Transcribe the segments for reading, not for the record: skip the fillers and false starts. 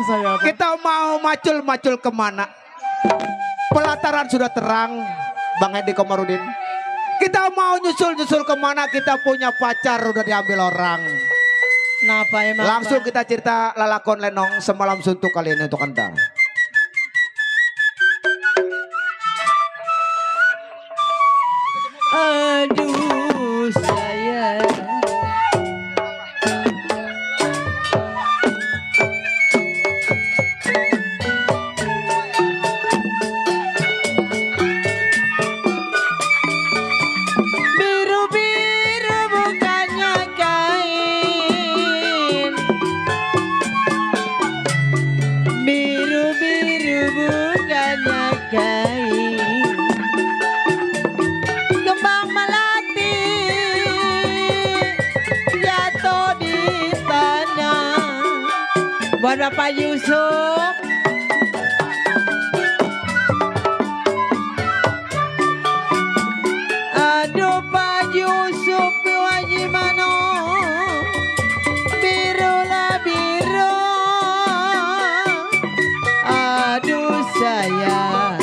saya, Pak. Kita mau macul-macul kemana? Pelataran sudah terang, Bang Edi Komarudin. Kita mau nyusul-nyusul kemana? Kita punya pacar udah diambil orang. Kenapa emang? Langsung Pak? kita cerita lalakon lenong semalam suntuk kali ini untuk Anda. Aduh sayang. Biru-biru bukannya kain, biru-biru bukannya kain, kembang melati jatuh di tanah. Buat Bapak Yusuf, aduh Pak Yusuf wajimano, biru lah biru, aduh sayang.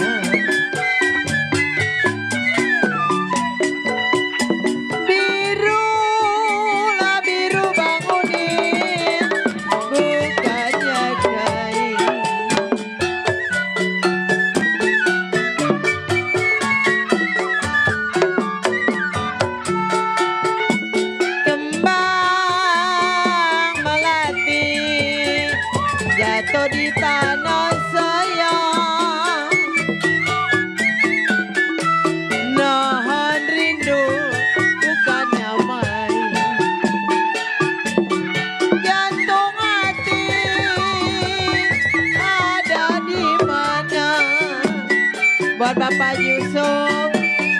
Biru lah biru bangunin, bukannya kain. Kembang melati jatuh di tanah sayang, nahan rindu bukannya main. Jantung hati ada di mana? Buat Bapak Yusuf,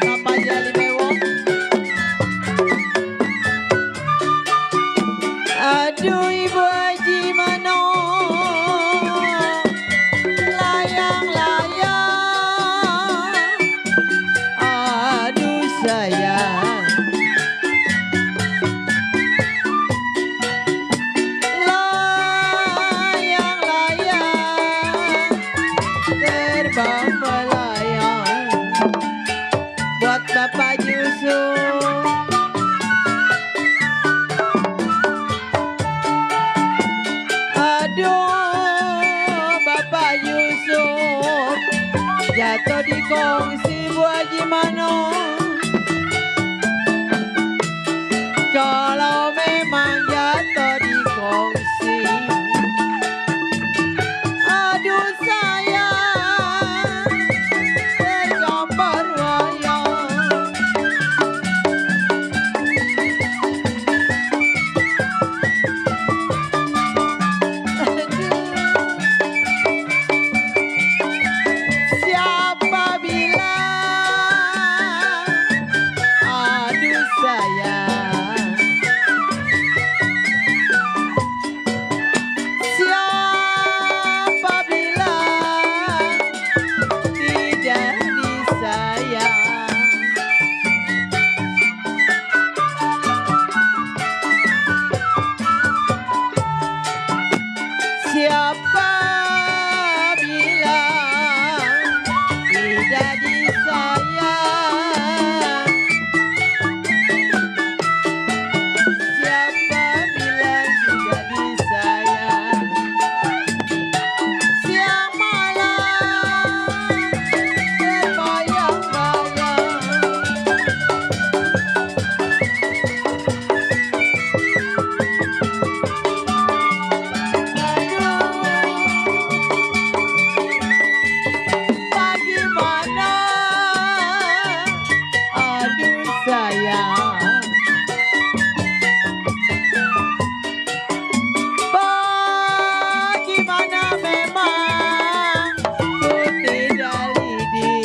Bapak Jali Bewok. Aduh Ibu Haji Mano, layang-layang, aduh sayang. Layang-layang, terbang melayang. Buat Bapak Yusuf, aduh Bapak Yusuf, jatuh di kongsi buat gimana? Kalau memang jatuh di kongsi, aduh sayang, tergambar wayang. Siapa bilang, aduh sayang. Siapa bilang tidak disayang. Siapa bilang tidak disayang? Siapa bilang tidak disayang? Siang malam terbayang-bayang. Bagaimana? Aduh sayang. Bagaimana memang ku tidak lidi.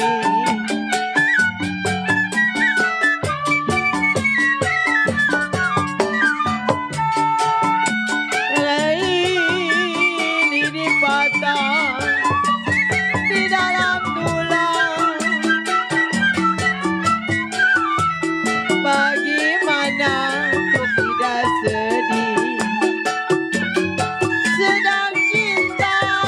Ini patah di dalam tulang. Bagaimana ku tidak sedih, sedang cinta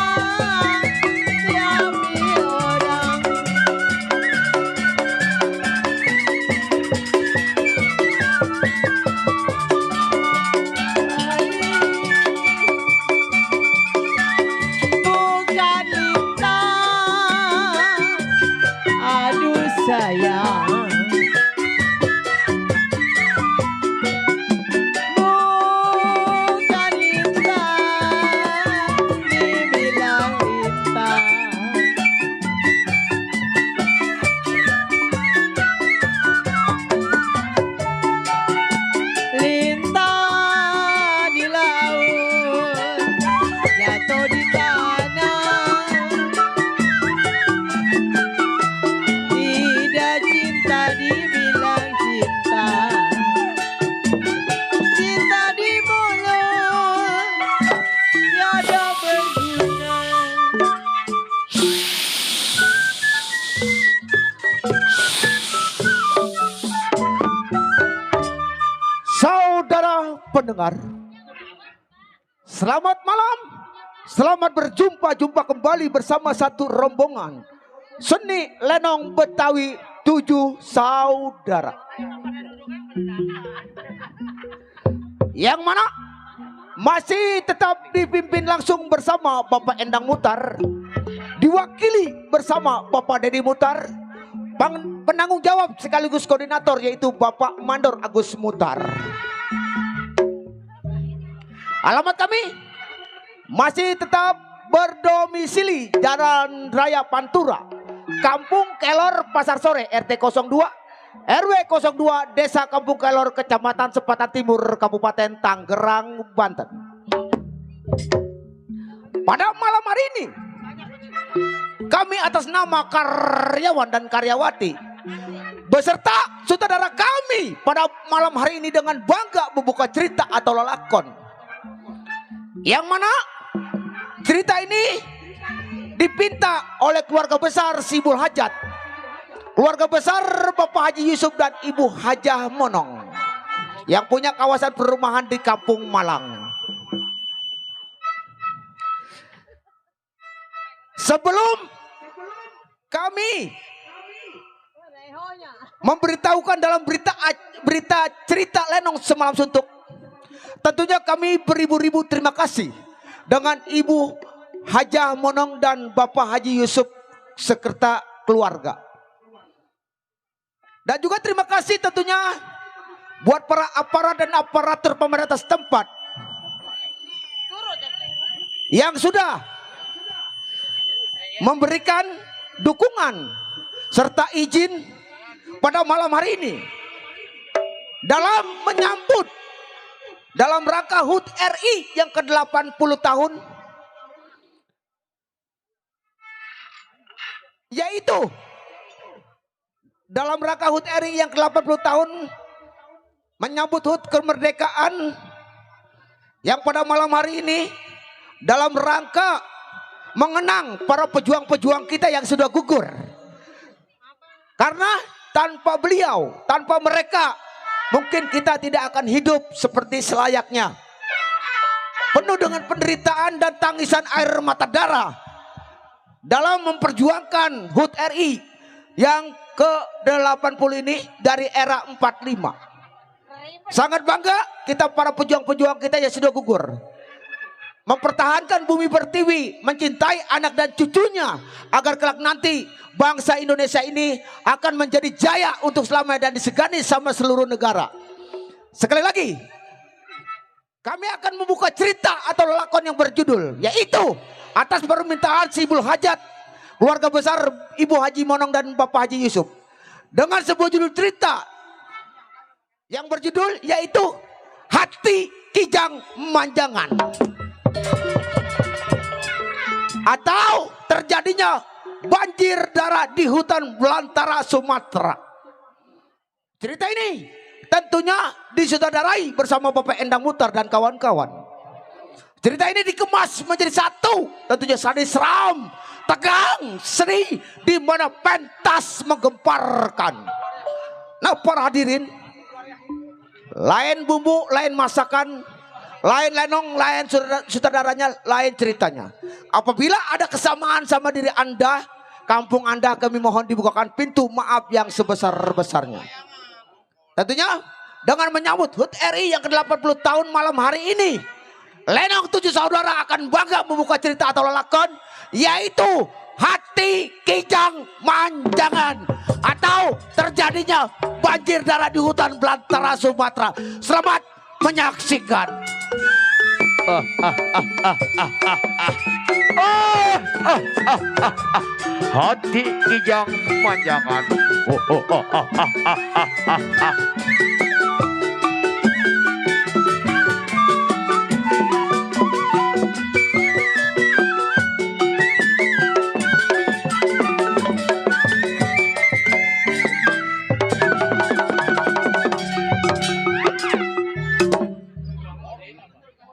sayang. Bukan lintang, dibilang lintang. Lintang di laut, jatuh di tanah. Tidak cinta dibilang cinta. Cinta di mulut, tiada berguna. Saudara pendengar, selamat malam. Selamat berjumpa kembali bersama satu rombongan seni lenong Betawi 7 saudara. Yang mana masih tetap dipimpin langsung bersama Bapak Endang Mutar, diwakili bersama Bapak Dedi Mutar, penanggung jawab sekaligus koordinator yaitu Bapak Mandor Agus Mutar. Alamat kami masih tetap berdomisili Jalan Raya Pantura, Kampung Kelor, Pasar Sore, RT 02, RW 02, Desa Kampung Kelor, Kecamatan Sepatan Timur, Kabupaten Tangerang, Banten. Pada malam hari ini kami atas nama karyawan dan karyawati beserta saudara kami pada malam hari ini dengan bangga membuka cerita atau lelakon, yang mana cerita ini dipinta oleh keluarga besar Sibul Hajat, keluarga besar Bapak Haji Yusuf dan Ibu Hajah Monong yang punya kawasan perumahan di Kampung Malang. Sebelum kami memberitahukan dalam berita cerita lenong semalam suntuk, tentunya kami beribu-ribu terima kasih dengan Ibu Hajah Monong dan Bapak Haji Yusuf serta keluarga. Dan juga terima kasih tentunya buat para aparat dan aparatur pemerintah setempat yang sudah memberikan dukungan serta izin pada malam hari ini dalam menyambut dalam rangka HUT RI yang ke-80 tahun, yaitu dalam rangka HUT RI yang ke-80 tahun menyambut HUT kemerdekaan yang pada malam hari ini dalam rangka mengenang para pejuang-pejuang kita yang sudah gugur. Karena tanpa beliau, tanpa mereka, mungkin kita tidak akan hidup seperti selayaknya, penuh dengan penderitaan dan tangisan air mata darah dalam memperjuangkan HUT RI yang ke-80 ini dari era 45. Sangat bangga kita para pejuang-pejuang kita yang sudah gugur, mempertahankan bumi pertiwi, mencintai anak dan cucunya agar kelak nanti bangsa Indonesia ini akan menjadi jaya untuk selamanya dan disegani sama seluruh negara. Sekali lagi, kami akan membuka cerita atau lakon yang berjudul, yaitu atas permintaan Sibul Hajat, keluarga besar Ibu Haji Monong dan Bapak Haji Yusuf, dengan sebuah judul cerita yang berjudul yaitu Hati Kijang Manjangan, atau terjadinya banjir darah di hutan belantara Sumatera. Cerita ini tentunya disutradarai bersama Bapak Endang Mutar dan kawan-kawan. Cerita ini dikemas menjadi satu, tentunya sadis, seram, tegang, seni, di mana pentas menggemparkan. Nah, para hadirin, lain bumbu, lain masakan, lain lenong, lain sutradaranya, lain ceritanya. Apabila ada kesamaan sama diri Anda, kampung Anda, kami mohon dibukakan pintu maaf yang sebesar-besarnya. Tentunya dengan menyambut HUT RI yang ke-80 tahun malam hari ini, Lenong 7 saudara akan bangga membuka cerita atau lelakon, yaitu hati Kijang Manjangan atau terjadinya banjir darah di hutan belantara Sumatera. Selamat menyaksikan. Hati Kijang Manjangan.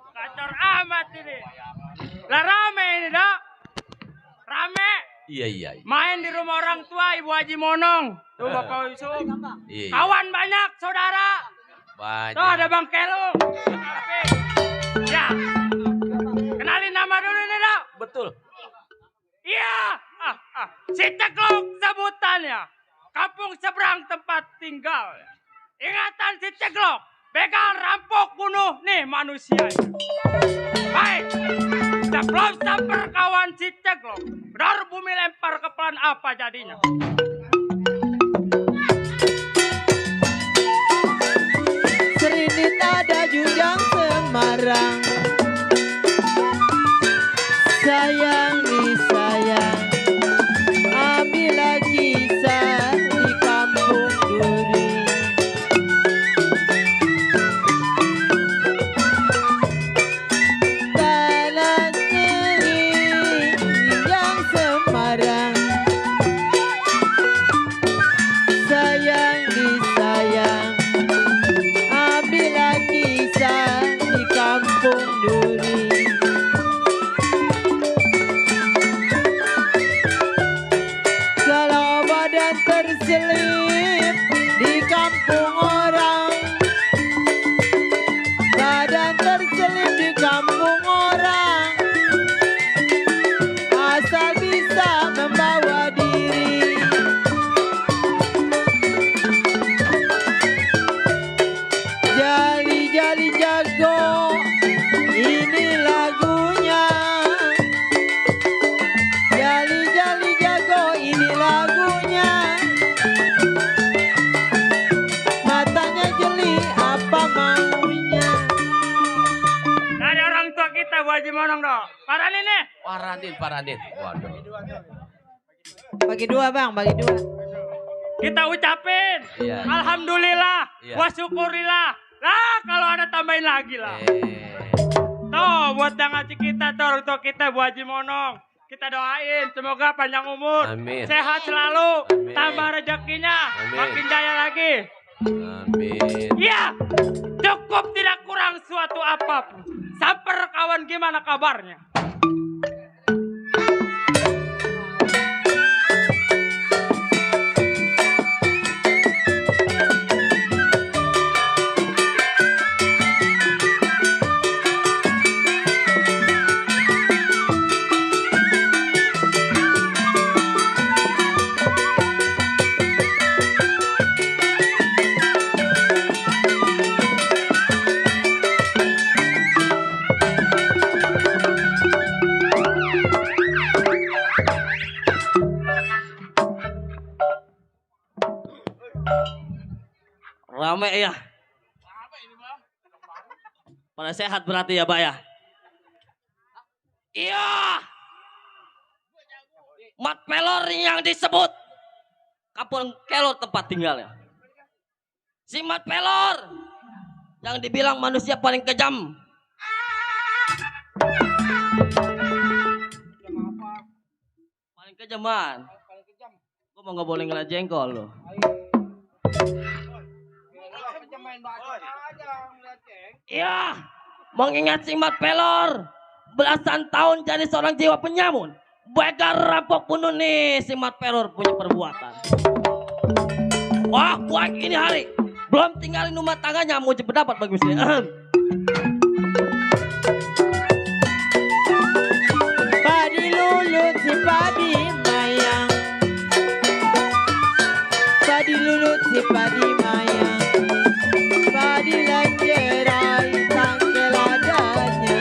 Kacor amat ini. Lah rame ini dok. Rame. Iya. Main di rumah orang tua Ibu Haji Monong. Tuh Bapak Yusuf. Iya. Kawan banyak saudara. Banyak. Tuh ada Bang Kelung. Ya. Kenalin nama dulu nih dok. Betul. Iya. Si Ceklok sebutannya. Kampung seberang tempat tinggal. Ingatan si Ceklok. Begal, rampok, bunuh. Nih manusia. Baik. Sebelum samper kawan si Ceklok. Benar bumi lempar ke pelan apa jadinya? Serinit ada Jujang Semarang. Sayang nih sayang, ambillah kisah di kampung duri. Tanah kering yang Semarang. Sayang nih sayang, ambillah kisah di kampung duri. Kalau badan terselip di kampung orang, badan terselip di kampung orang, asal bisa membawa diri. Jali-jali jago, ini lagunya. Jali-jali jago, ini lagunya. Matanya jeli, apa maunya? Dari orang tua kita Bu Haji Monong dok. Parah nih. Paradin. Waduh. Bagi dua bang, bagi dua. Kita ucapin. Iya. Alhamdulillah. Iya. Wa syukurillah. Lah kalau ada tambahin lagi lah. Tuh buat yang ngasih kita tuh orang tua kita Bu Haji Monong. Kita doain semoga panjang umur. Amin. Sehat selalu. Amin. Tambah rezekinya. Amin. Makin jaya lagi. Amin. Iya. Cukup tidak kurang suatu apapun. Samper kawan gimana kabarnya? Rame ya. Pada sehat berarti ya, Pak ya. Iya. Mat Pelor yang disebut Kampung Kelor tempat tinggalnya. Si Mat Pelor yang dibilang manusia paling kejam. Paling kejaman. Gue mau nggak boleh ngeliat jengkol loh. Iya, mengingat si Mat Pelor belasan tahun jadi seorang jiwa penyamun, begal, rampok, bunuh nih si Mat Pelor punya perbuatan. Wah, buat ini hari belum tinggalin rumah tangganya mau pendapat bagusnya. Padi lulut si padi mayang, padi lulut si padi mayang, padi lancerai tangkel adanya.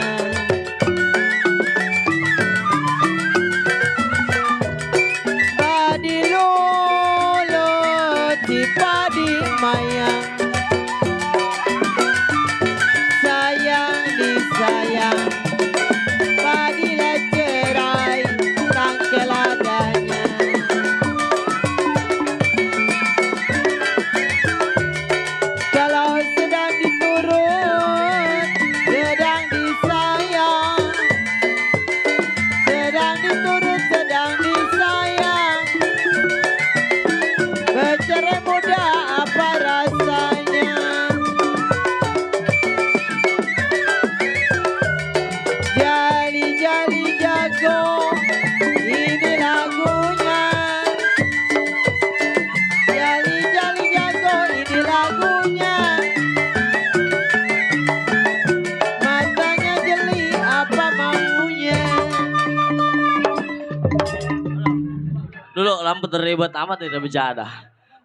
Dulu lampu terlibat amat tidak bercanda.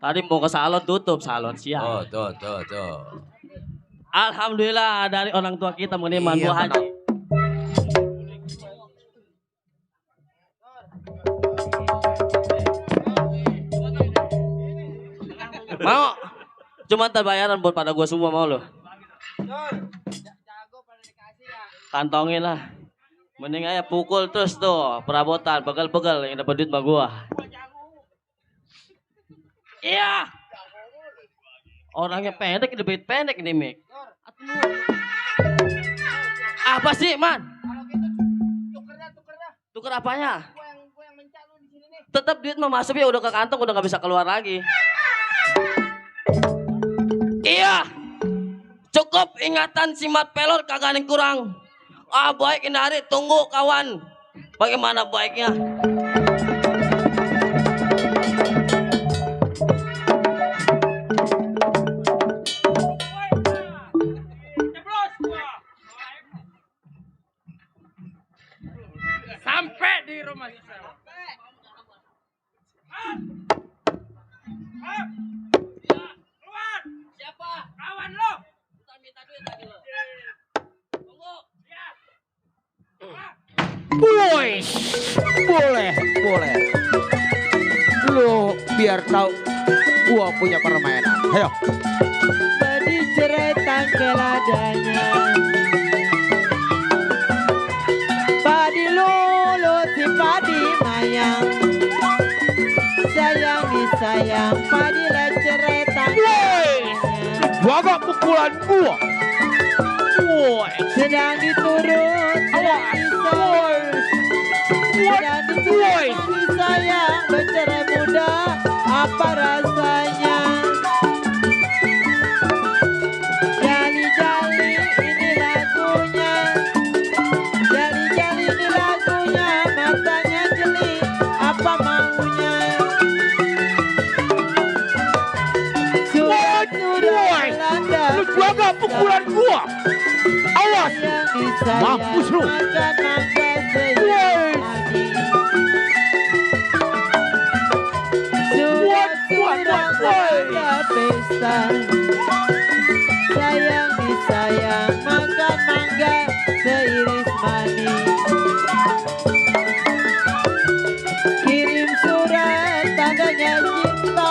Tadi mau ke salon tutup salon siang. Oh, tuh. Alhamdulillah dari orang tua kita menerima Iya, buah haji. Mau? Cuma terbayaran buat pada gua semua mau lo. Kantongin lah. Mending aja pukul terus tuh perabotan pegel-pegel yang dapat duit sama gua. Iya. Orangnya pendek, duit pendek ini Mik. Apa sih man? Tuker apanya? Tetap duit mah masuk ya udah ke kantong udah nggak bisa keluar lagi. Iya. Cukup ingatan si Mat Pelor kagak ada yang kurang. Baik ini hari tunggu kawan. Bagaimana baiknya? Jeblos gua. Sampai di rumah si Sewa. Keluar. Siapa? Kawan lo. Minta duit lagi lo. Tunggu. Ya. Boys, boleh. Lu biar tahu gua punya permainan. Ayo. Padi cerai tangkel adanya. Padi lulu si padi mayang. Sayang disayang padi lah cerai tangkel. Jaga pukulan gua. Sedang diturut, sedang disayang. Sedang diturut, disayang. Bercerai muda, apa rasanya? Jali-jali ini lagunya. Jali-jali ini lagunya. Matanya jeli, apa maunya? Sudah melanda. Lu jaga pukulan gua. Awas. Sayang disayang, Mampus lu. makan mangga seiring mani. Surat-surat ada pesta. Sayang disayang, makan mangga seiris mani. Kirim surat tandanya cinta.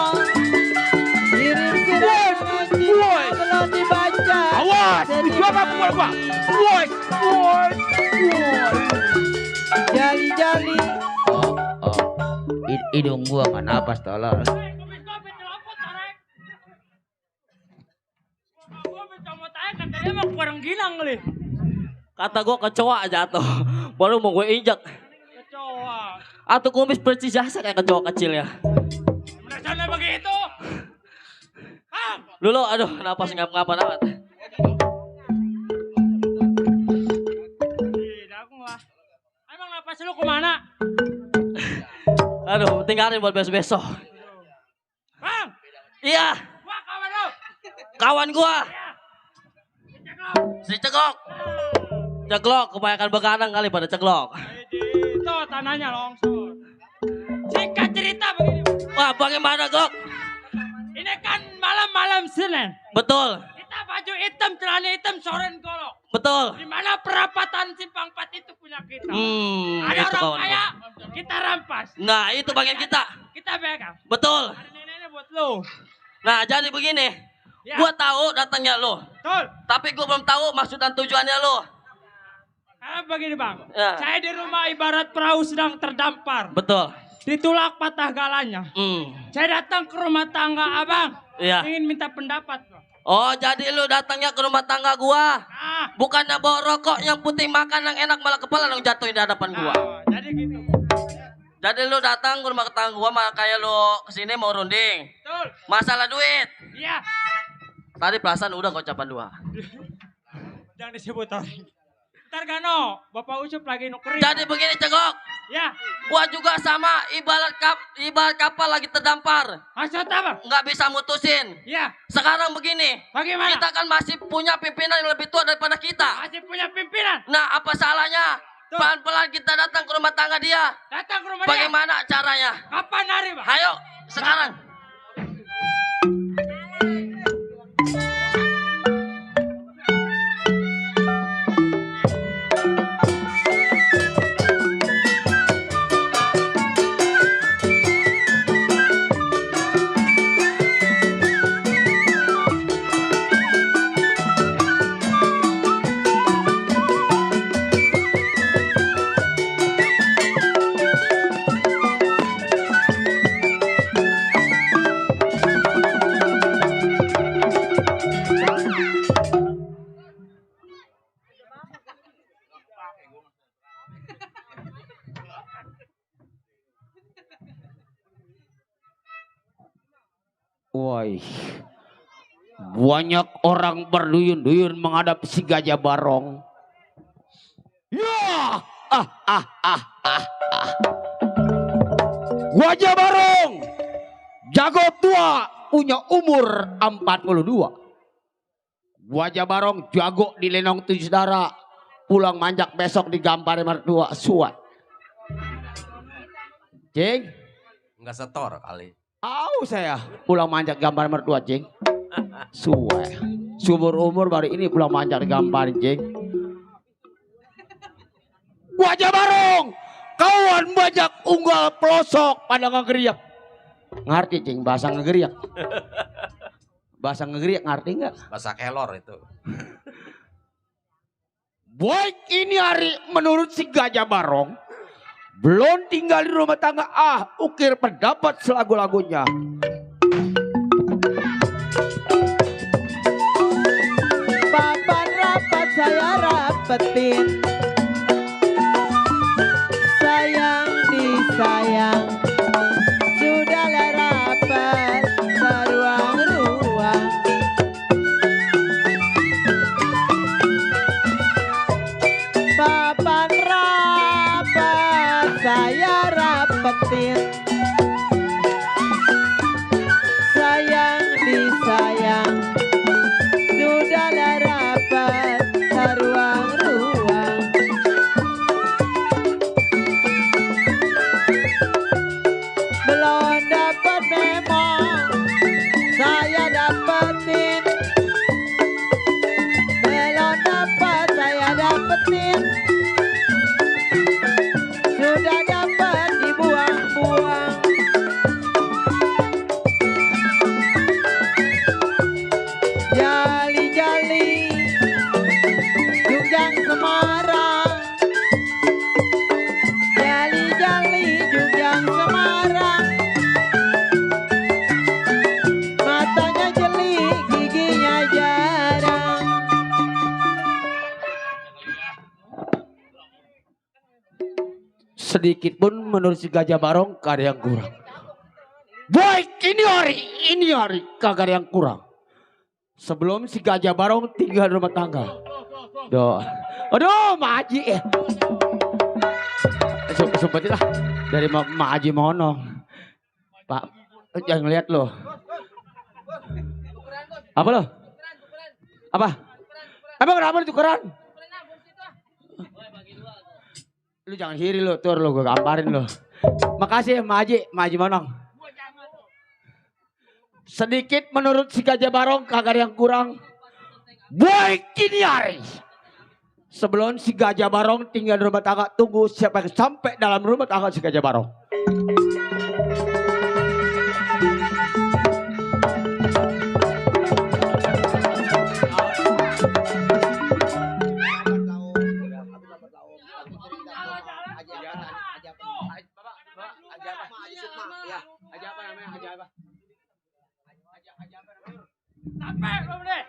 Kirim surat tandanya cinta belum dibaca. Awas. Lu jaga pukulan gua. Boys. Jali-jali Hidung gua kan napas tolol. Kopi celopot tarik. Gua mencomot aja kata dia mah kurang ginang kali. Kata gua kecoa jatuh. Baru mau gue injak. Kecoa. Atau kumis percis jasa kayak kecoa kecil ya. Merasanya begitu. Dulu aduh napas ngap-ngapan amat. Lah. Emang napas lu kemana? Aduh tinggalin buat besok-besok. Bang, Iya, gua kawan lu. kawan gua. Cek lu. Si Ceglok. Ceglok kebanyakan begadang kali pada Ceglok. Itu tanahnya longsor. Singkat cerita begini. Wah, bagaimana, Gok? Ini kan malam-malam Senin. Betul. Kita baju hitam, celana hitam, soren golok. Betul. Di mana perapatan Simpang 4 itu punya kita. Ada Itu orang kawan kaya, gua. kita rampas. Nah, itu bagian kita. Kita pegang. Betul. Ada nenek buat lu. Nah, jadi begini. Ya. Gua tahu datangnya lo, Betul. tapi gua belum tahu maksud dan tujuannya lo. Karena begini bang, Ya. saya di rumah ibarat perahu sedang terdampar. Betul. Ditulak patah galanya. Saya datang ke rumah tangga abang. Iya. Ingin minta pendapat. Bang. Oh, jadi lu datangnya ke rumah tangga gua. Ah, Bukannya bawa rokok yang putih makan yang enak malah kepala yang jatuhin di hadapan gua. jadi gitu. Jadi lu datang ke rumah tangga gua malah kayak lu kesini mau runding. Betul. Masalah duit. Iya. Tadi perasaan udah gocapan 2. Jangan disebut orang. Ntar Gano, Bapak Ucup lagi nukerin. Jadi begini Cegok. Ya, Gua juga sama ibarat kapal lagi terdampar. maksud apa? Nggak bisa mutusin. Ya, Sekarang begini. bagaimana? Kita kan masih punya pimpinan yang lebih tua daripada kita. Masih punya pimpinan. Nah, apa salahnya Pelan-pelan kita datang ke rumah tangga dia. Datang ke rumah dia. Bagaimana caranya? Kapan hari, Bang? Ayo, sekarang. Woi, banyak orang berduyun-duyun menghadap si Gajah Barong. Ya, Gajah Barong, jago tua, punya umur 42. Gajah Barong jago di lenong 7 saudara, pulang manjak besok digampari mertua suat. Cing, Enggak setor kali. saya pulang manjak gambar mertua cing. Suwe, subur umur baru ini pulang manjak gambar cing. Gajah Barong, kawan bajak unggal pelosok pada ngegeriak. Ngerti cing bahasa ngegeriak? Bahasa ngegeriak ngerti nggak? Bahasa kelor itu. Baik ini hari menurut si Gajah Barong belum tinggal di rumah tangga, ukir pendapat selagu-lagunya. Papan rapat saya rapetin, sayang disayang, sudahlah rapat seruang-ruang. Papan rapat saya rapetin, sayang disayang, sudahlah rapat seruang-ruang. Belum dapat memang saya dapetin, belum dapat saya dapetin, sudah dapat dibuang-buang. Jali-jali Jungjang Semarang, jali-jali Jungjang Semarang, matanya jeli, giginya jarang. Sedikit pun menurut si Gajah Barong kagak ada yang kurang. Baik ini hari kagak ada yang kurang. Sebelum si Gajah Barong tinggal di rumah tangga. Aduh, Mak Haji. Sempetin lah dari Mak Haji Mono. Pak, jangan lihat lo. Apa lo? Apa? Emang kenapa ditukeran? Lu jangan hiri lo, tur lo, gue gambarin lo. Makasih Mak Haji Monong. Sedikit menurut si Gajah Barong kagak ada yang kurang. Baik ini hari. Sebelum si Gajah Barong tinggal di rumah tangga, tunggu siapa yang sampai dalam rumah tangga si Gajah Barong. Sampai belum deh?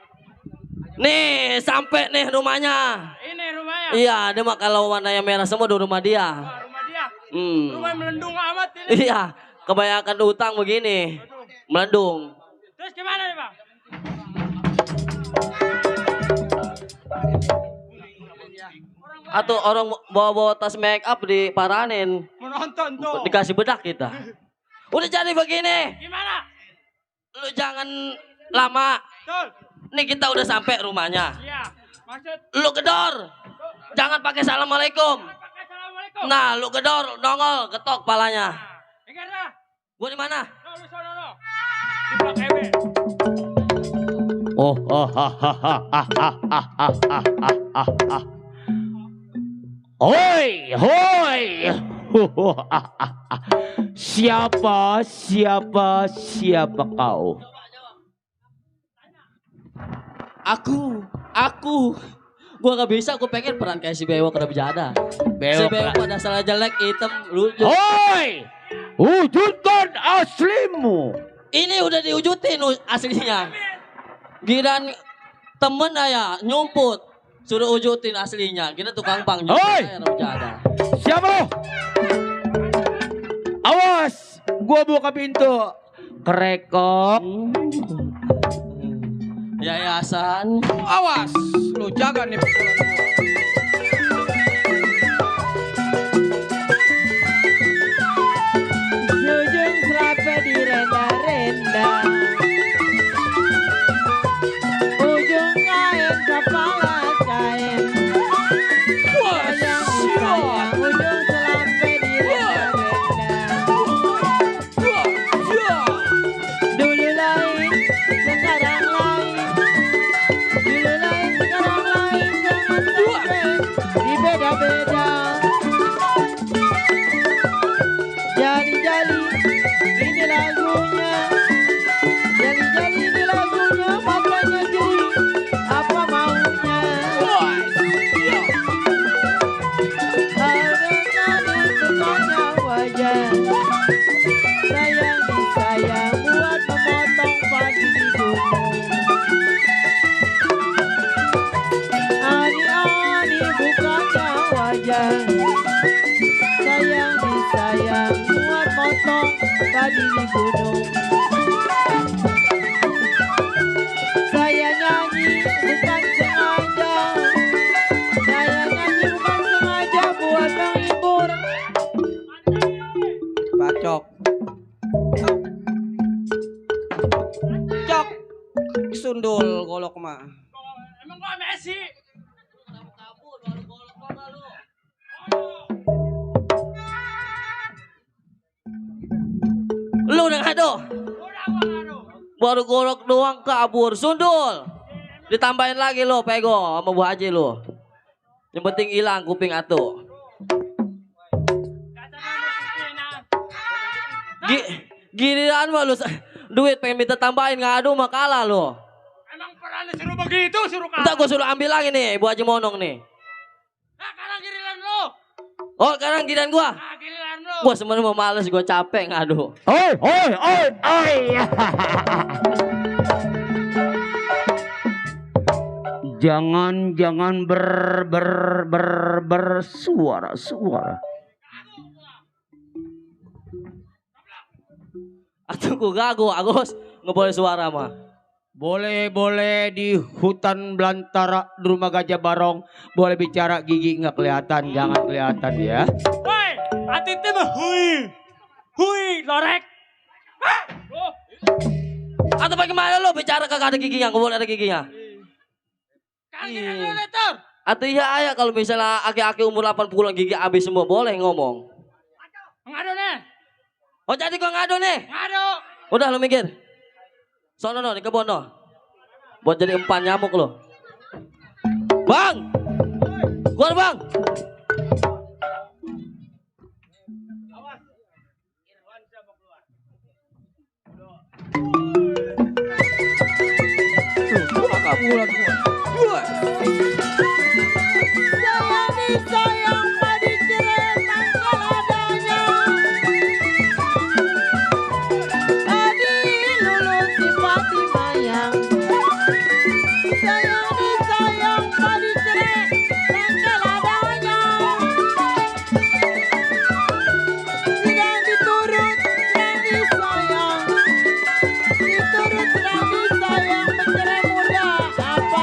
Nih, sampai nih rumahnya. Ini rumahnya. Iya, dia mah kalau warnanya merah semua di rumah dia. Wah, rumah dia. Hmm. Rumah melendung amat ini. Iya, kebanyakan utang begini. Melendung. Terus gimana nih, Bang? Atau orang bawa-bawa tas make up diparanin. Menonton tuh. Dikasih bedak kita. Udah jadi begini. Gimana? Lu jangan lama. Betul. Nih kita udah sampai rumahnya. Iya. Maksud Lu gedor. Jangan pakai assalamualaikum. pakai Assalamualaikum. Nah, lu gedor, nongol, ketok palanya. Ingat dah. Gua di mana? Lu sono no. Di Blok EB. Oh, hoi, hoi. Siapa kau? Aku. Gua gak bisa, gua pengen peran kayak si Bewok udah berjada. Si Bewok pada salah jelek, hitam, lucu. Hoi, wujudkan aslimu. Ini udah diwujudin aslinya. Giran temen ya nyumput. Suruh wujudin aslinya. Kita tukang pang juga. Hoi! Siapa lo? Awas, gua buka pintu. Kerekok. Yayasan. Awas, lu jaga nih pukulan gua. Jujung serape direnda-renda, ujung kain kepala kain. Sayang sayang, ujung serape direnda-renda. Dulu lain, sekarang lain. Dulu lain, sekarang lain. Jangan sampai dibeda-beda. Jali-jali, ini lagunya. Jali-jali, ini lagunya. Matanya jeli, apa maunya? Kadang-kadang bertanya wajah. Sayang disayang buat memotong padi di gunung. Ani-ani bukannya wajah. Sayang disayang buat motong padi di gunung. Saya nyanyi bukan sengaja. Saya nyanyi bukan sengaja buat menghibur. Bacok. Cok. Sundul golok mah. Emang gua Messi. Lu udah ngado. Udah gua ngadu. Baru golok doang kabur. Sundul. Ditambahin lagi lo pego sama Bu Haji lo. Yang penting hilang kuping atuh. Dasar manusia. Giliran mah lu duit pengen minta tambahin ngadu mah kalah lo. Emang pernah disuruh begitu, suruh kalah. Entar gua suruh ambil lagi nih Bu Haji Monong nih. Nah, sekarang giliran lu. Oh sekarang giliran gua. Nah, giliran lu. Gua sebenarnya mau males, gua capek ngadu. Hoi. Jangan bersuara. Atuh ku gagu Agus nggak boleh suara mah. Boleh di hutan belantara di rumah Gajah Barong. Boleh bicara, gigi nggak kelihatan, jangan kelihatan ya. Woi, hati itu mah hui, lorek. Atau bagaimana lo bicara kagak ada giginya, nggak boleh ada giginya. Kan giliran lu letter. Atau iya ayah kalau misalnya aki-aki umur 80 gigi habis semua boleh ngomong. Ngadu nih. Oh jadi gua ngadu nih. Ngadu. Udah lo mikir. Sono no di kebun no. Buat jadi empan nyamuk lo. Bang. Keluar bang. Kabulan gua. Sayang disayang padi cerai tanggal adanya. Adi lulus simpati mayang. Sayang disayang padi cerai tanggal adanya. Sedang diturut, sedang disayang. Diturut, sedang disayang. Mencerai muda apa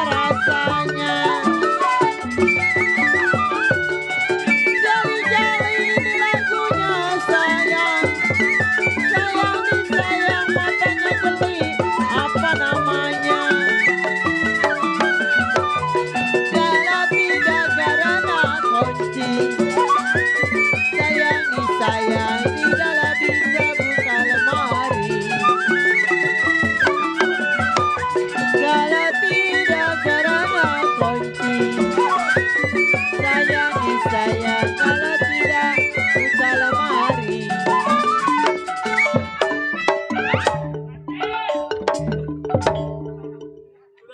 malam hari.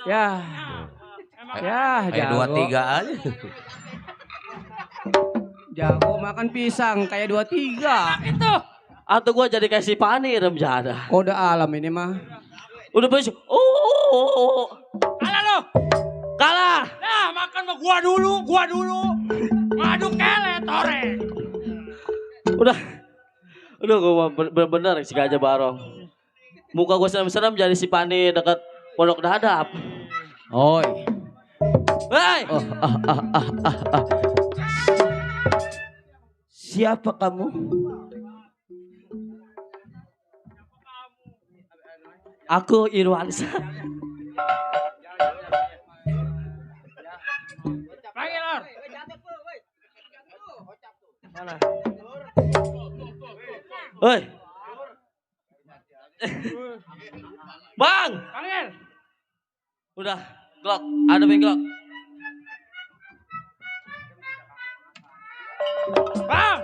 Ya, ya Kayak jago. 23 aja. Jago makan pisang kayak 23. Itu. Atau gua jadi kayak si Pani rem jada. Kode alam ini mah. Udah besok. Oh. Kalah lo. Kalah. Nah, makan sama gua dulu. Ngadu kele tore. Udah gua bener-bener si Gajah Barong. Muka gua serem-serem jadi si Pani dekat Pondok Dadap. Oi. Hei. Siapa kamu? Aku Irwansa. Panggil Lor. Hei. Bang. Panggil. Udah. Glock. Ada main Glock. Bang.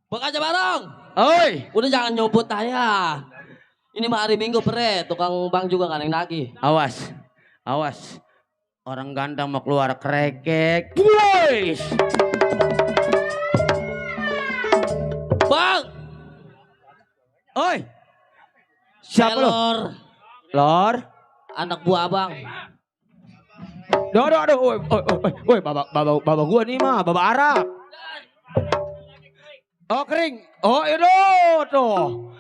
Bang Gajah Barong. Oi, Udah jangan nyobot saya. Ini mah hari Minggu bre. Tukang bang juga kan yang lagi. awas, awas. Orang ganteng mau keluar krekek. Boys. Bang. Oi. Siapa lo? Pelor. Lor. Anak buah abang. Aduh, woi, baba gua nih mah, baba Arab. Oh kering, oh itu tuh,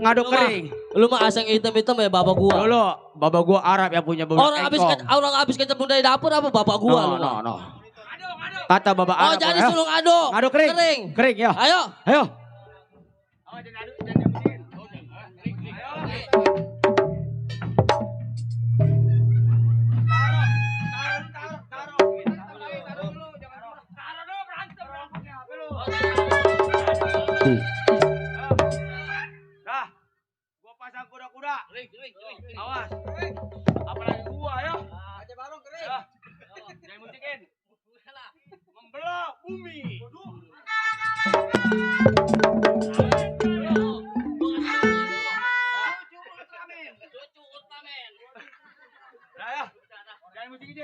ngaduk kering. Lu mah asing hitam-hitam ya bapak gua. Dulu, baba gua Arab yang punya bebek Orang habis kecap dari dapur apa bapak gua lu mah. No. Kata baba Oh Arab. jadi sulung aduk. Ngaduk kering. Kering ya. Ayo. Dah, gua pasang kuda-kuda. Awas. Apalagi gua ya. Aja barong kering. Jangan muntikin. Membelah bumi. Nah ya. Jangan muntikin.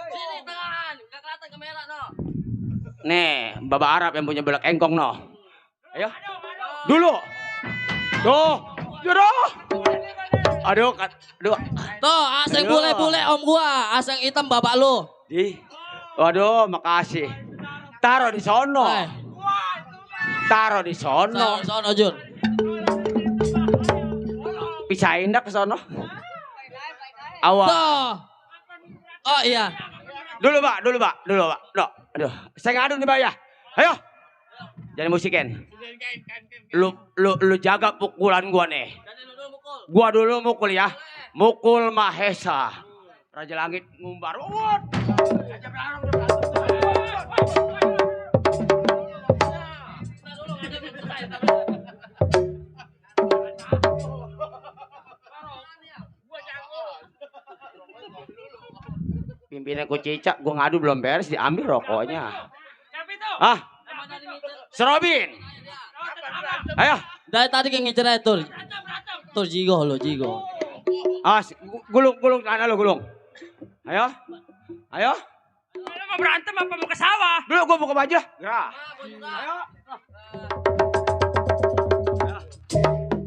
Sini tangan, enggak kelihatan kamera no. Nih, baba Arab yang punya belak engkong no. Ayo. Dulu. Tuh. Aduh. Aduh. Tuh, aseng Ayo. bule-bule om gua, aseng hitam bapak lu. Waduh, makasih. Taruh di sono. Eh, Taruh di sono. sono Jun. Pisahin dah ke sono. Awas. Tuh. Oh iya. Dulu, Pak. Duh. Aduh, saya ngadu nih, Pak ya. Ayo. Jangan musikin. Lu jaga pukulan gua nih. Gua dulu mukul ya. Mukul Mahesa. Raja Langit ngumbar. Pimpinan ku cicak, gua ngadu belum beres, diambil rokoknya. Ah, Serobin. Ayo. Dari tadi kayak ngecer aja tuh. Tuh jigo lo, jigo. Ah, gulung sana lo gulung. Ayo. Lu mau berantem apa mau ke sawah? Dulu gua buka baju. Ya. Ayo.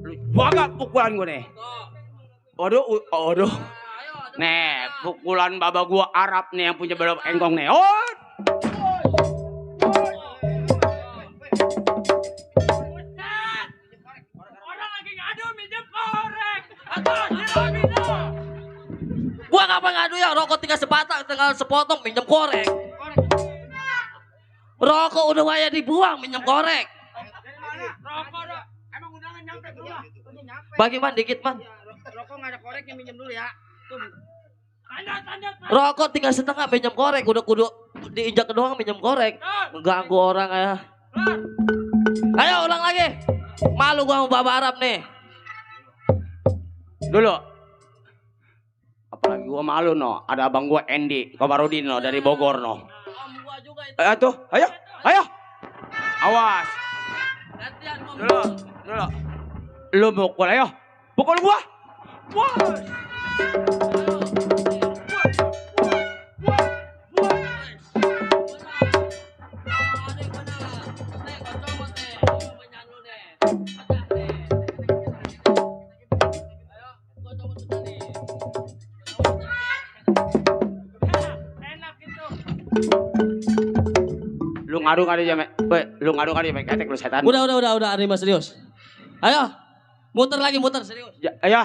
Lu jaga pukulan gua nih. Waduh. Nih, pukulan baba gua Arab nih yang punya belok engkong nih. Oh. Orang lagi ngadu minjem korek. Atau Gua kapan ngadu ya rokok 3 sebatang tinggal sepotong minjem korek. Rokok udah waya dibuang minjem korek. rokok dong. Emang undangan nyampe ke rumah? Bagi man dikit man. Rokok nggak ada koreknya minjem dulu ya. Tuh. Tanda. Rokok 3,5 minjem korek. Udah kudu diinjak doang minjem korek. Mengganggu orang ya. Ayo ulang lagi. Malu gua sama Baba Arab nih. Dulu. Apalagi Gua malu no. Ada abang gua Endi Komarudin no dari Bogor no. Om gua juga itu. Tuh, ayo, ayo. Awas. Gantian om. Dulu. Lu pukul ayo. Pukul gua. Wah. Enak itu. Lu ngadu kali aja, lu ngadu kali aja, ketek lu setan. Udah, Arima serius. Ayo, muter lagi, serius. Ya, ya.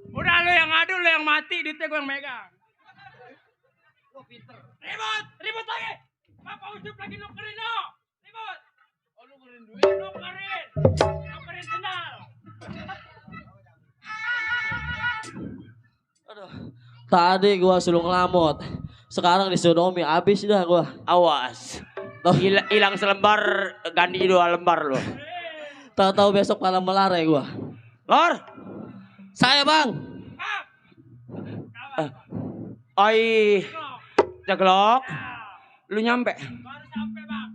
Udah lu yang ngadu, lu yang mati, duitnya gue yang megang. Ribut lagi. Bapak Ucup lagi nukerin lo. Ribut. Oh nukerin duit? Nukerin sendal. Aduh, tadi gua suruh ngelamot. Sekarang disuruh Omi, habis dah gua. Awas. Hilang selembar, ganti 2 lembar lu. Tahu-tahu besok malam melare gua. Lor. Saya bang. Oi. Ceklok. Lu nyampe. Baru sampai bang.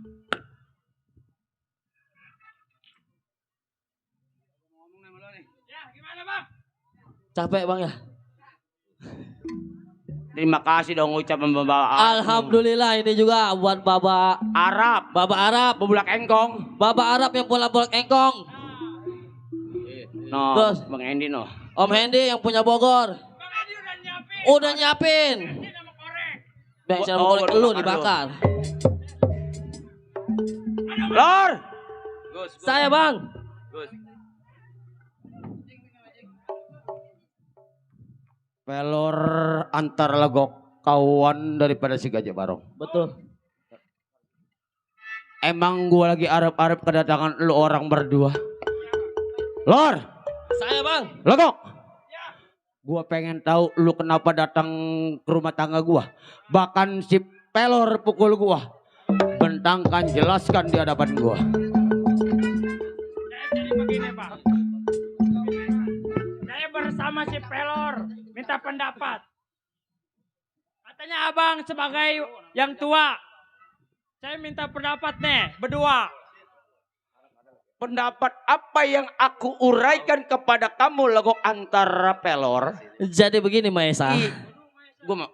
Ya gimana bang? Capek bang ya. Terima kasih dong ucapan Bapak. Alhamdulillah ini juga buat Bapak Arab, Bebulak engkong. Bapak Arab yang bolak-balik engkong. No, Terus? Bang Endi no. Om Hendy yang punya Bogor. Bang Edi udah nyiapin. Udah nyiapin. Ini sama korek. Bensin Oh, korek udah lu dibakar dibakar. Lor. Saya bang. Pelor antar legok kawan daripada si Gajah Barong. Betul. Emang gua lagi arep-arep kedatangan lu orang berdua. Lor, Saya bang. legok. Gua pengen tahu lu kenapa datang ke rumah tangga gua. Bahkan si Pelor pukul gua. Bentangkan, jelaskan di hadapan gua. Jadi begini pak. Saya bersama si Pelor minta pendapat. Katanya abang sebagai yang tua. Saya minta pendapat nih berdua. Pendapat apa yang aku uraikan kepada kamu legok antara Pelor? Jadi begini Maesa. Gua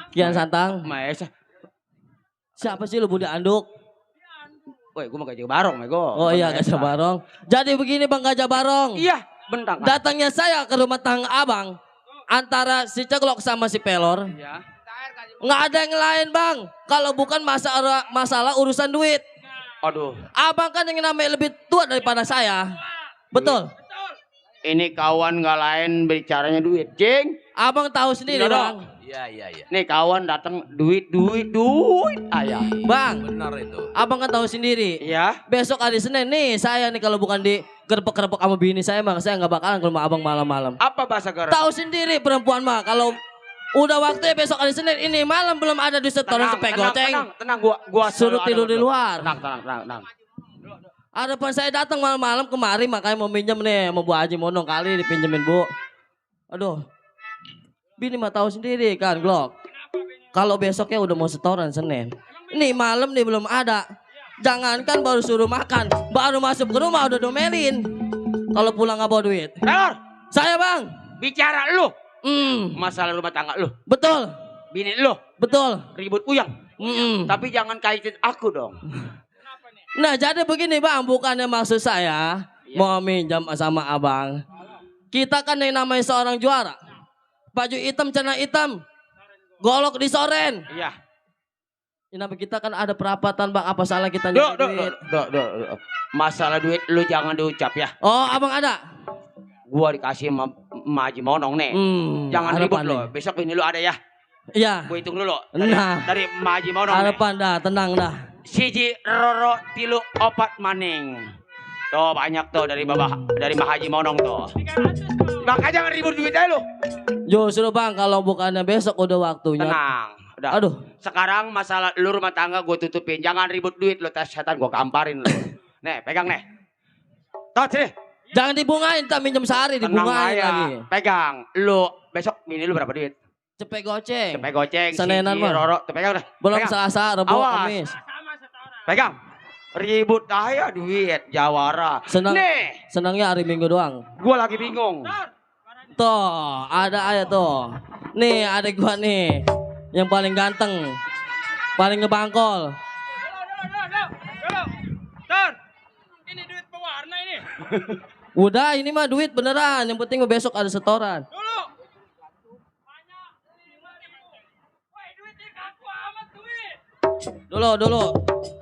Kian Santang. Maesa. Siapa sih lu Budi Anduk? Woi, gua mau Gajah Barong, Mego. Oh iya Gajah Barong. Jadi begini Bang Gajah Barong. Iya, bentang. Datangnya saya ke rumah tangga abang. Antara si Ceklok sama si Pelor. Ya. Nggak ada yang lain bang. Kalau bukan masalah urusan duit. Aduh, Abang kan yang namanya lebih tua daripada saya. Betul. ini kawan gak lain bicaranya duit, Cing. Abang tahu sendiri Iya, bang. Iya. Nih kawan datang duit, ayah. Bang, Benar itu. abang kan tahu sendiri. Iya. Besok hari Senin nih saya nih kalau bukan di gerbek-gerbek sama bini saya mah saya nggak bakalan ke rumah abang malam-malam. Apa bahasa Garut? Tahu sendiri perempuan mah kalau Udah waktunya besok hari Senin. Ini malam belum ada duit setoran sepek goceng. tenang, gua Suruh selalu tidur ada di buat lu. luar. Tenang. Ada pan saya datang malam-malam kemari makanya mau minjem nih sama Bu Haji Monong kali dipinjemin Bu. Aduh. Bini mah tahu sendiri kan Glok. Kalau besoknya udah mau setoran Senin. Ini malam nih belum ada. Jangankan baru suruh makan, baru masuk ke rumah udah domelin. Kalau pulang nggak bawa duit. Pelor, Saya bang. bicara lu. Hmm, Masalah rumah tangga lu. betul, Bini lu betul. ribut uyang. Hmm. Tapi jangan kaitin aku dong. Nah jadi begini bang, bukannya maksud saya mau minjam sama abang. Kita kan yang namanya seorang juara. Baju hitam, celana hitam, golok disoren. Iya. Kenapa kita kan ada perapatan bang, apa salah kita Dok. nyari duit? Masalah duit lu jangan diucap ya. Oh abang ada? Gua dikasih sama Haji Monong nih. Jangan ribut lo. Besok ini lu ada ya. Iya. Gue hitung dulu. Nah. Dari Haji Monong nih. Harapan dah, tenang dah. Siji roro tilu opat maning. Tuh banyak tuh dari Mbah Haji Monong tuh. Makanya jangan ribut duit aja lu. Justru bang, kalau bukannya besok udah waktunya. Tenang. Udah. Aduh. Sekarang masalah lu rumah tangga gue tutupin. Jangan ribut duit lu, tes setan gue gamparin lu. Nih, pegang nih. Tuh sini. Jangan dibungain, tak minjem sehari Tenang dibungain aja. lagi. Pegang. Lu besok mini lu berapa duit? Cepet goceng. Cepet goceng. Senenan Siji, mah. Roro. Tuh pegang dah. Belum Pegang. Selasa, Rebo, Awas. Kamis. Pegang. Ribut aja duit. Jawara. Senang. Nih. Senangnya hari Minggu doang. Gue lagi bingung. Tuh, ada aja tuh. Nih, adik gua nih. Yang paling ganteng. Paling ngebangkol. Don, ini duit pewarna ini. Udah, ini mah duit beneran. Yang penting besok ada setoran. Dulu. Woi, duitnya kaku amat duit. Dulu.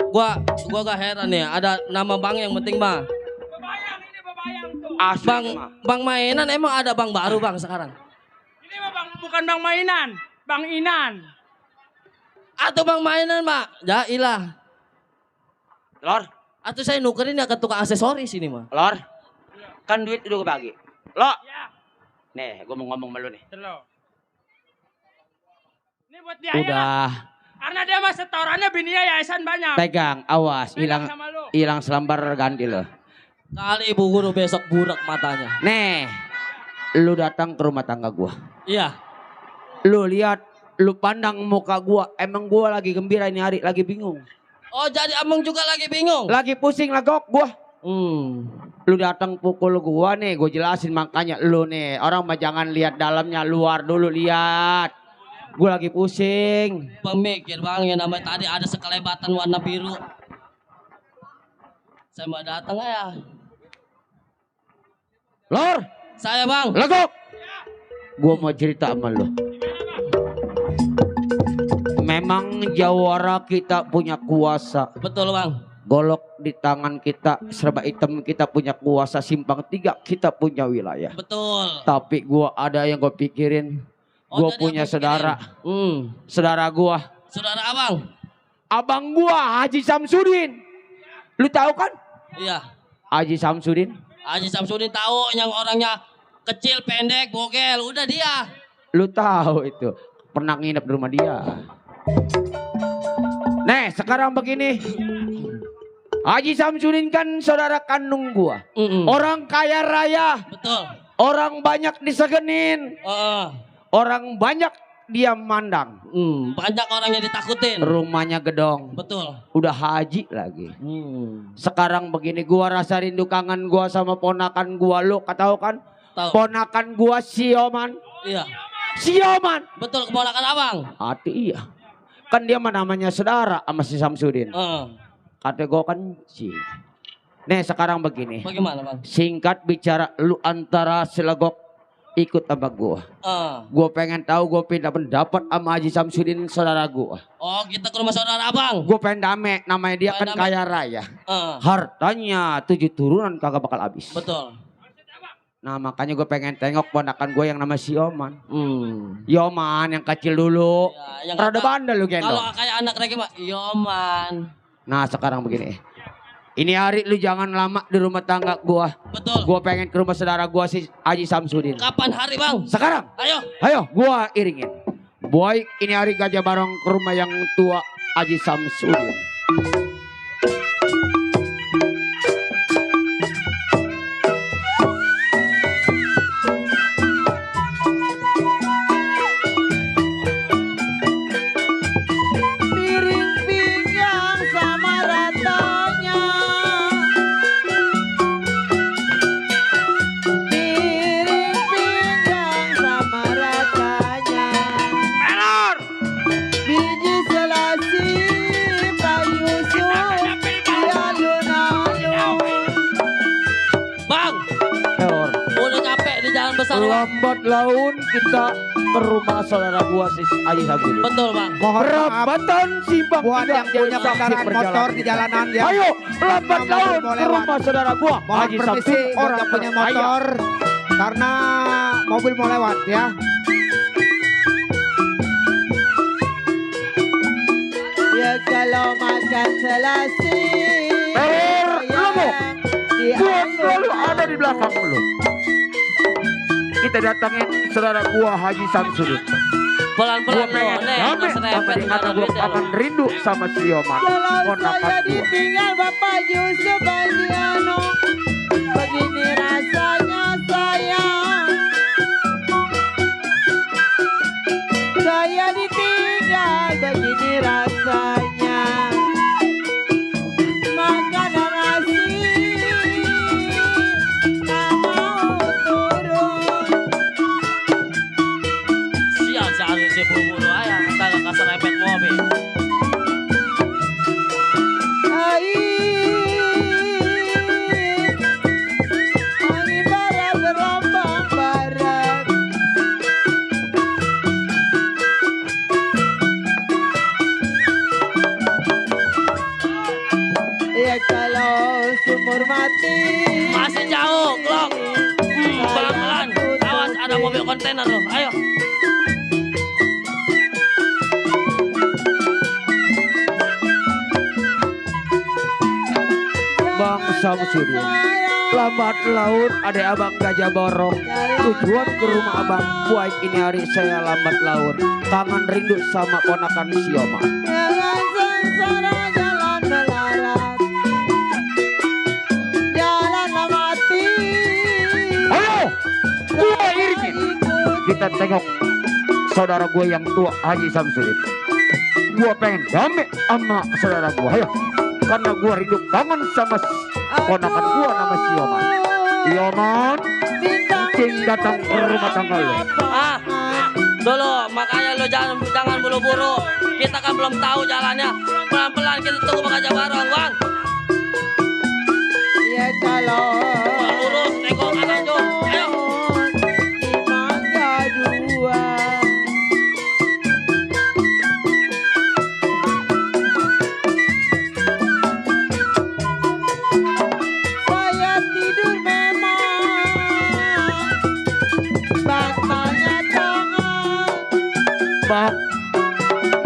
Gua gak heran nih. Ada nama bang yang penting mah. Bebayang tuh. Asli Bang, mah. bang mainan emang ada bang baru bang sekarang. Ini mah bukan bang mainan, bang Inan. Atau bang mainan mak. Jailah. Lor. Atau saya nukerin ya ke tukang aksesoris ini mah. Lor. Kan duit udah gue bagi. Lo. Ya, Nih, gue mau ngomong sama lu nih. terlo. Ini buat dia ya. Udah. Karena dia mah setorannya bininya yayasan banyak. Pegang. Awas. Bilang sama lu. Hilang selembar ganti lo. Kali ibu guru besok burak matanya. Nih. Lu datang ke rumah tangga gua. Iya. Lu lihat. Lu pandang muka gua. Emang gua lagi gembira ini hari. Lagi bingung. Oh jadi abang juga lagi bingung. Lagi pusing lagok gua. Hmm. Lu datang pukul gua nih. Gue jelasin makanya lu nih. Orang mah jangan lihat dalamnya. Luar dulu lihat. Gua lagi pusing. Pemikir bang yang namanya tadi ada sekelebatan warna biru. Saya mau datang ya. Lor. Saya bang. Lagok. Gua mau cerita sama lu. Memang jawara kita punya kuasa. Betul bang. Golok di tangan kita, serba hitam kita punya kuasa, simpang 3 kita punya wilayah. Betul. Tapi gua ada yang gue pikirin. Oh, Gua jadi punya abang saudara. pikirin. Saudara gua. Saudara abang. Abang gua Haji Samsudin. Lu tahu kan? Iya. Haji Samsudin. Haji Samsudin tahu yang orangnya kecil, pendek, bogel. Udah dia. Lu tahu itu. Pernah nginep di rumah dia. Nih sekarang begini. Haji Samsudin kan saudara kandung gua. Orang kaya raya. Betul. Orang banyak disegenin. Orang banyak dia mandang. Banyak orang yang ditakutin. Rumahnya gedong. Betul. Udah haji lagi. Sekarang begini gua rasa rindu kangen gua sama ponakan gua. Lu tahu kan? Tahu. Ponakan gua Sioman. Iya. Sioman. Betul keponakan abang. Hati iya. Kan dia mah namanya saudara sama si Samsudin. Kata gua kan si. Nih sekarang begini. Bagaimana bang? Singkat bicara lu antara Selegok ikut sama gua. Gua pengen tahu gua pindah pendapat sama Haji Samsudin saudara gua. Oh kita ke rumah saudara abang. Gua pengen damai, namanya dia Pengen kan damai. kaya raya. Hartanya 7 turunan kagak bakal habis. betul. Nah makanya gue pengen tengok ponakan gue yang nama si Yoman. Hmm. Yoman yang kecil dulu. Ya, yang Rada kata- bandel lu Kalau gendong. kayak anak Regi mah, Yoman. Nah sekarang begini. Ini hari lu jangan lama di rumah tangga gue. Betul. Gue pengen ke rumah saudara gue si Haji Samsudin. Kapan hari bang? Sekarang. Ayo. Ayo gue iringin. Baik, ini hari Gajah Barong ke rumah yang tua Haji Samsudin. Piring pinggang sama ratanya. Piring pinggang sama ratanya. Pelor. Biji selasi Pak Yusuf di alun-alun. Bang, Pelor. udah nyampe di jalan besar bang. Lambat laun kita ke rumah saudara gua si Haji Samsudin. Betul bang. Mohon maaf Perabatan simpang buat tidak yang punya jadi saksi kendaraan perjalanan motor di kita. jalanan ya. Ayo, lambat Mobil laun mau ke lewat. rumah saudara gua Mohon Haji permisi Samsudin. buat Orang yang punya terkaya. motor karena mobil mau lewat ya. Ya kalau makan selasi Pelor, lomo. di Gua selalu ada di belakang lu. Kita datangin saudara gua Haji Samsudin. Gua Pelan-pelan lo, pengen nih, damai nggak sama serempet dia, kata kendaraan gua beda akan lo. rindu sama si Yoman. Kalau Ponakan saya gua. ditinggal Bapak Yusuf Bagiano, begini rasanya sayang. Saya ditinggal begini rasanya. Makanan asin tak mau turun. Sial si Aziz si buru-buru ayah, kita gak serempet mobil. Angin barat gelombang barat. Ya kalau sumur mati Masih jauh, Klok. Pelan-pelan. Awas ada mobil kontainer lo. Ayo. Bang Samsudin. Lambat laun ada abang Gajah Barong. Tujuan ke rumah abang baik ini hari saya lambat laun. Kangen rindu sama ponakan si Yoman. Jangan sengsara jalan melarat. Jalan mati. Ayo, gua Irfin. Ikut Kita tengok saudara gue yang tua Haji Samsudin. Gua pengen damai sama saudara gua. Ayo, karena gua rindu kangen sama ponakan gua nama si Yoman. Yoman, cing datang ke rumah tangga lu. Ah, dulu makanya lo jangan buru-buru. Kita kan belum tahu jalannya. Pelan-pelan kita tunggu Bang Gajah Barong, Bang. Ya kalau Lurus, tengok kanan Jo. Ayo. di Mangga Dua. Saya tidur memang bantalnya tangan.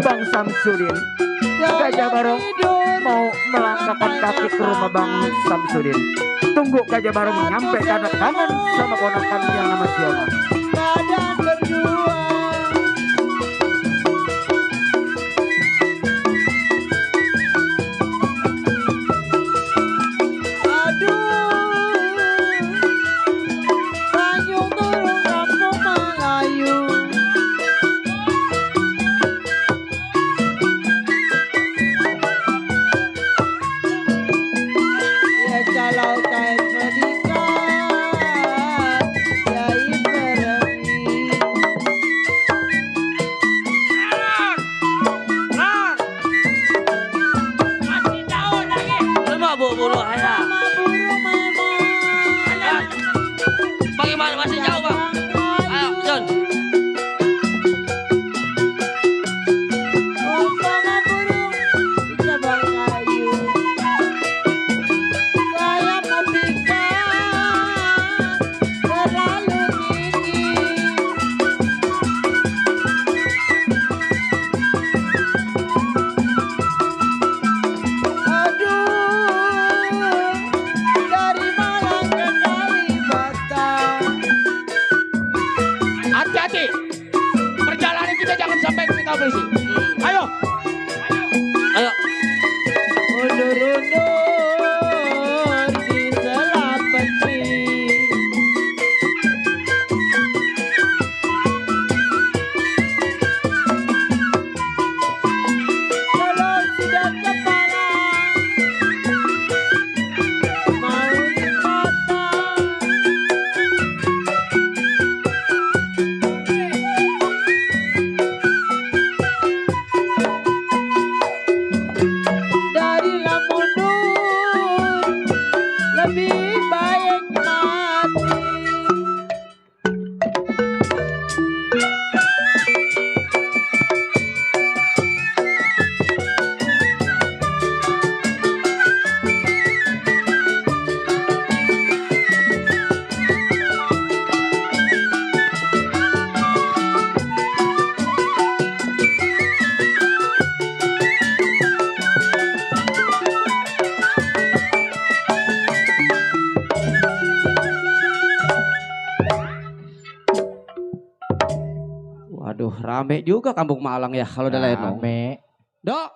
Bang Samsudin, Gajah Barong mau melangkahkan kaki ke rumah Bang Samsudin. Tunggu Gajah Barong nyampe karena kangen sama ponakan yang nama si Yoman. Badan berdua. Aduh, Tanjung turun kampung Melayu. Ya kalau kain menikat, ya Rame juga Kampung Malang ya kalau udah lenong. Rame. Dok,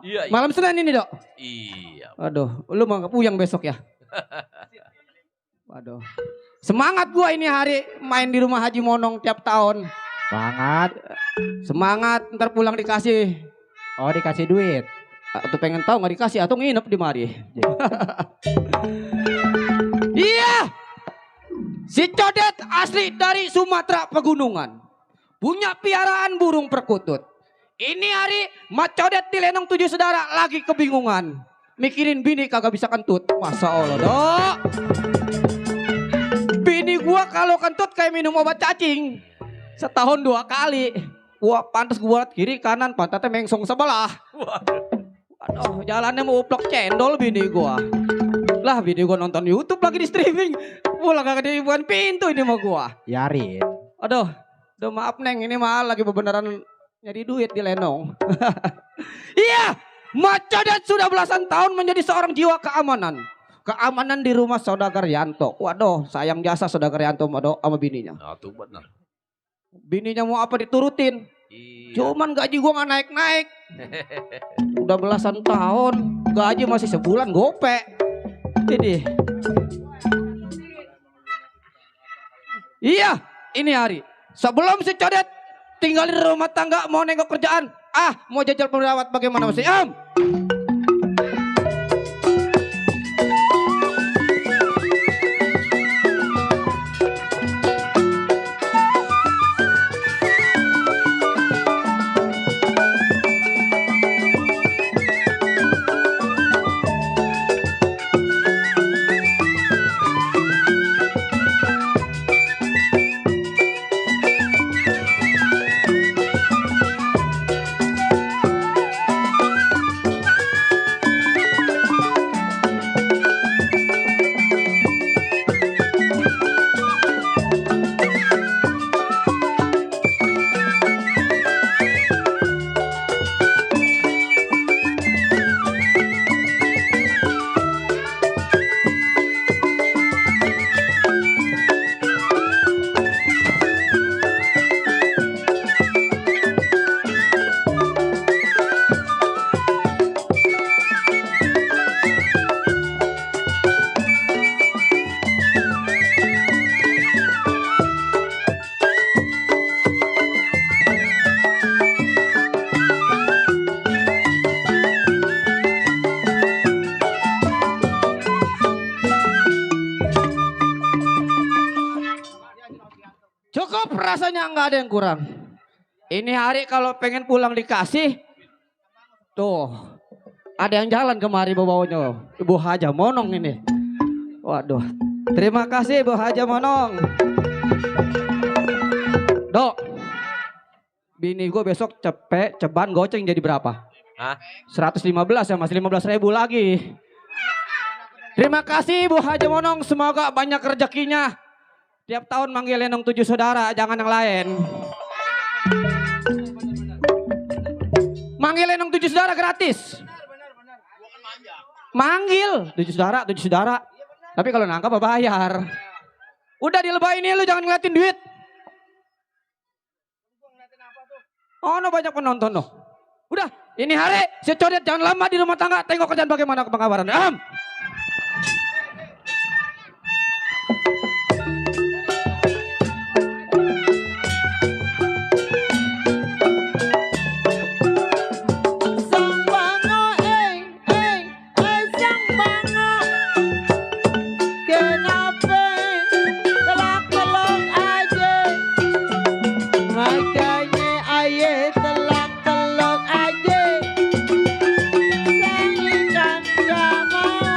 Iya, iya. malam Senin ini Dok. Iya. Aduh, lu mau puyang besok ya? Waduh. Semangat gua ini hari main di rumah Haji Monong tiap tahun. Semangat. Semangat, ntar pulang dikasih. Oh, dikasih duit. Atau pengen tahu nggak dikasih atau nginep di mari. Iya. Si Codet asli dari Sumatera Pegunungan. Punya piaraan burung perkutut. Ini hari Mat Codet di Lenong 7 Saudara lagi kebingungan. Mikirin bini kagak bisa kentut. Masa Allah Dok. Bini gua kalau kentut kayak minum obat cacing. Setahun 2 kali. Wah pantas gua liat kiri kanan pantatnya mengsong sebelah. Aduh jalannya mau uplok cendol bini gua. Lah bini gua nonton YouTube lagi di streaming. Pulang kagak dibuan pintu ini mau gua. Yarin. Aduh maaf Neng ini mah lagi bebenaran nyari duit di Lenong. Iya Mat Codet sudah belasan tahun menjadi seorang jiwa keamanan. Keamanan di rumah Saudagar Yanto. Waduh sayang jasa Saudagar Yanto sama bininya. Nah, tuh benar. Bininya mau apa diturutin. Iya. Cuman gaji gua gak naik-naik. Udah belasan tahun. Gaji masih sebulan gope. Ini. Iya ini hari. Sebelum si Codet tinggal di rumah tangga mau nengok kerjaan. Mau jajal perawat bagaimana masih Am? Cukup rasanya nggak ada yang kurang. Ini hari kalau pengen pulang dikasih. Tuh. Ada yang jalan kemari bawanya. Ibu Haja Monong ini. Waduh. Terima kasih Ibu Haja Monong. Dok. Bini gue besok ceban goceng jadi berapa? Hah? 115 ya masih 15.000 lagi. Terima kasih Ibu Haja Monong. Semoga banyak rezekinya. Tiap tahun manggil Lenong 7 Saudara, jangan yang lain. Manggil Lenong 7 Saudara gratis. Manggil 7 saudara. Tapi kalau nangkap bayar. Udah dilebay ini lu jangan ngeliatin duit. Oh no banyak penonton no. Udah ini hari si Codet jangan lama di rumah tangga. Tengok kerjaan bagaimana pengabaran. Sang bango, sang bango. Kenapa telak-telok aja? Makanya aye telak-telok aja. Sang ikan gak mau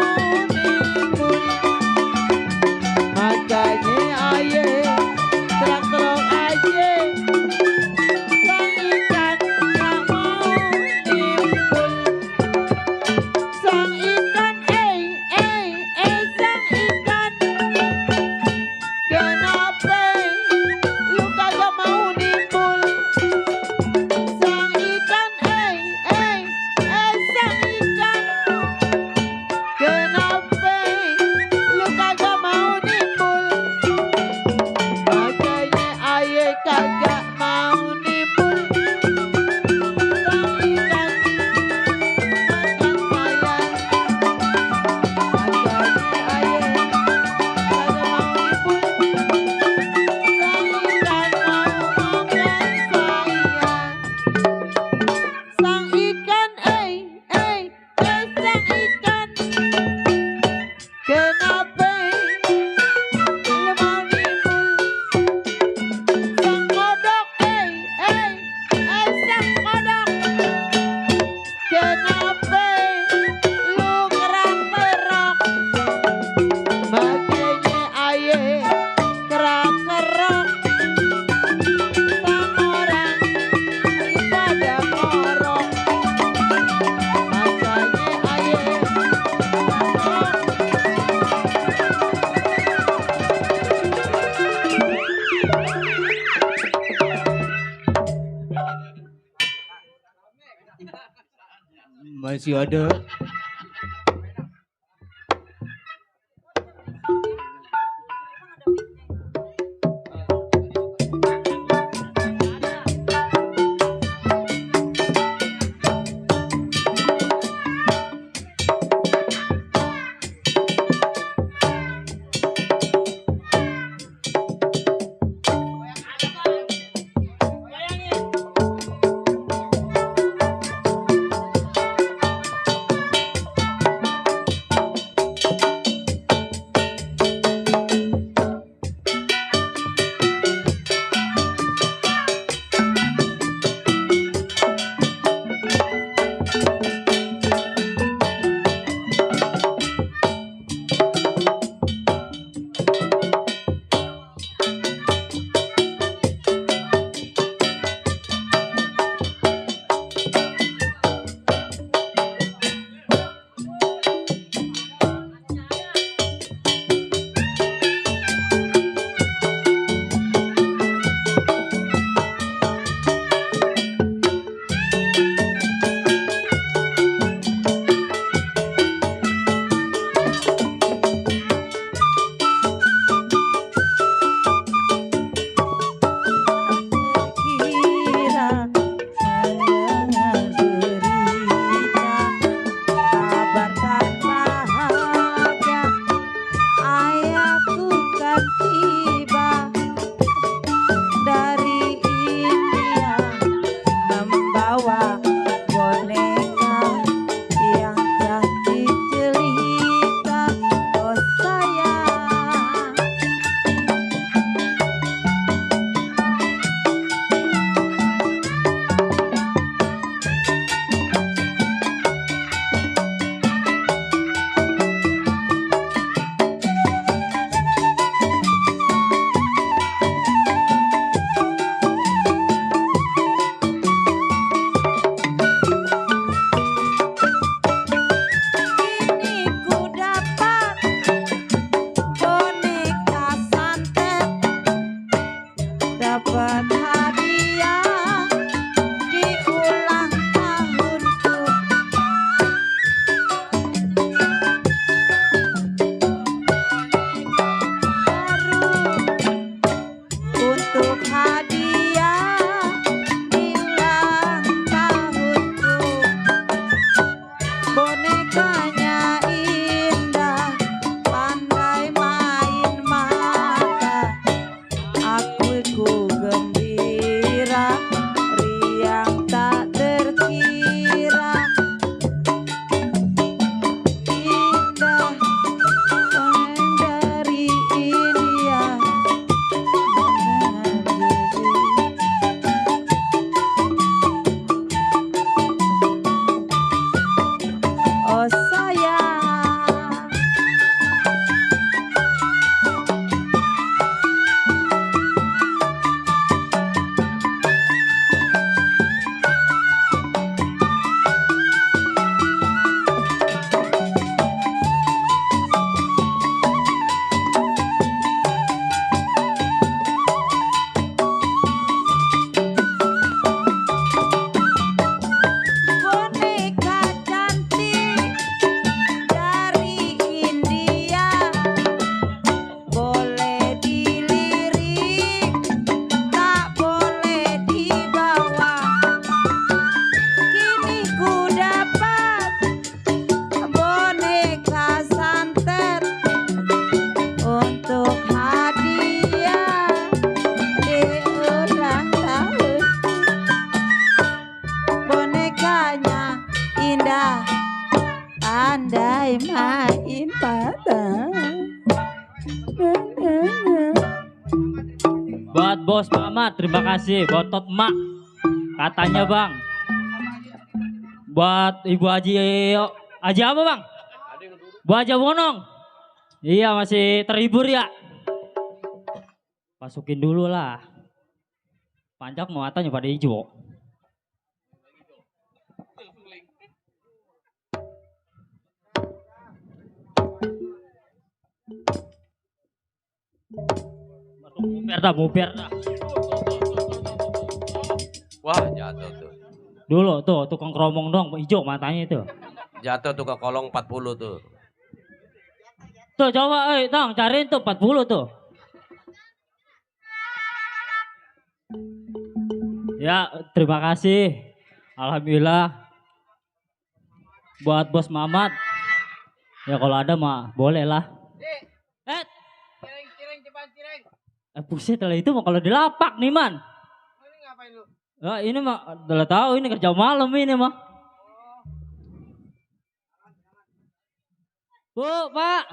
Masih ada. Buat Bos Mamat, terima kasih. Botot Mak, katanya Bang. Buat Ibu Haji, Haji apa Bang? Bu Haji Wonong. Iya, masih terhibur ya. Masukin dulu lah. Panjang matanya pada hijau. Buper dah. Wah, jatuh tuh. Dulu tuh tukang keromong dong, hijau matanya itu. Jatuh tuh ke kolong 40 tuh. Tuh coba, Tong, cariin tuh 40 tuh. Ya, terima kasih. Alhamdulillah. Buat Bos Mamat. Ya kalau ada mah boleh lah. Buset lah itu mah kalau di lapak nih man. Ini ngapain lu? Ini mah udah tahu ini kerja malam ini mah. Bu, Pak.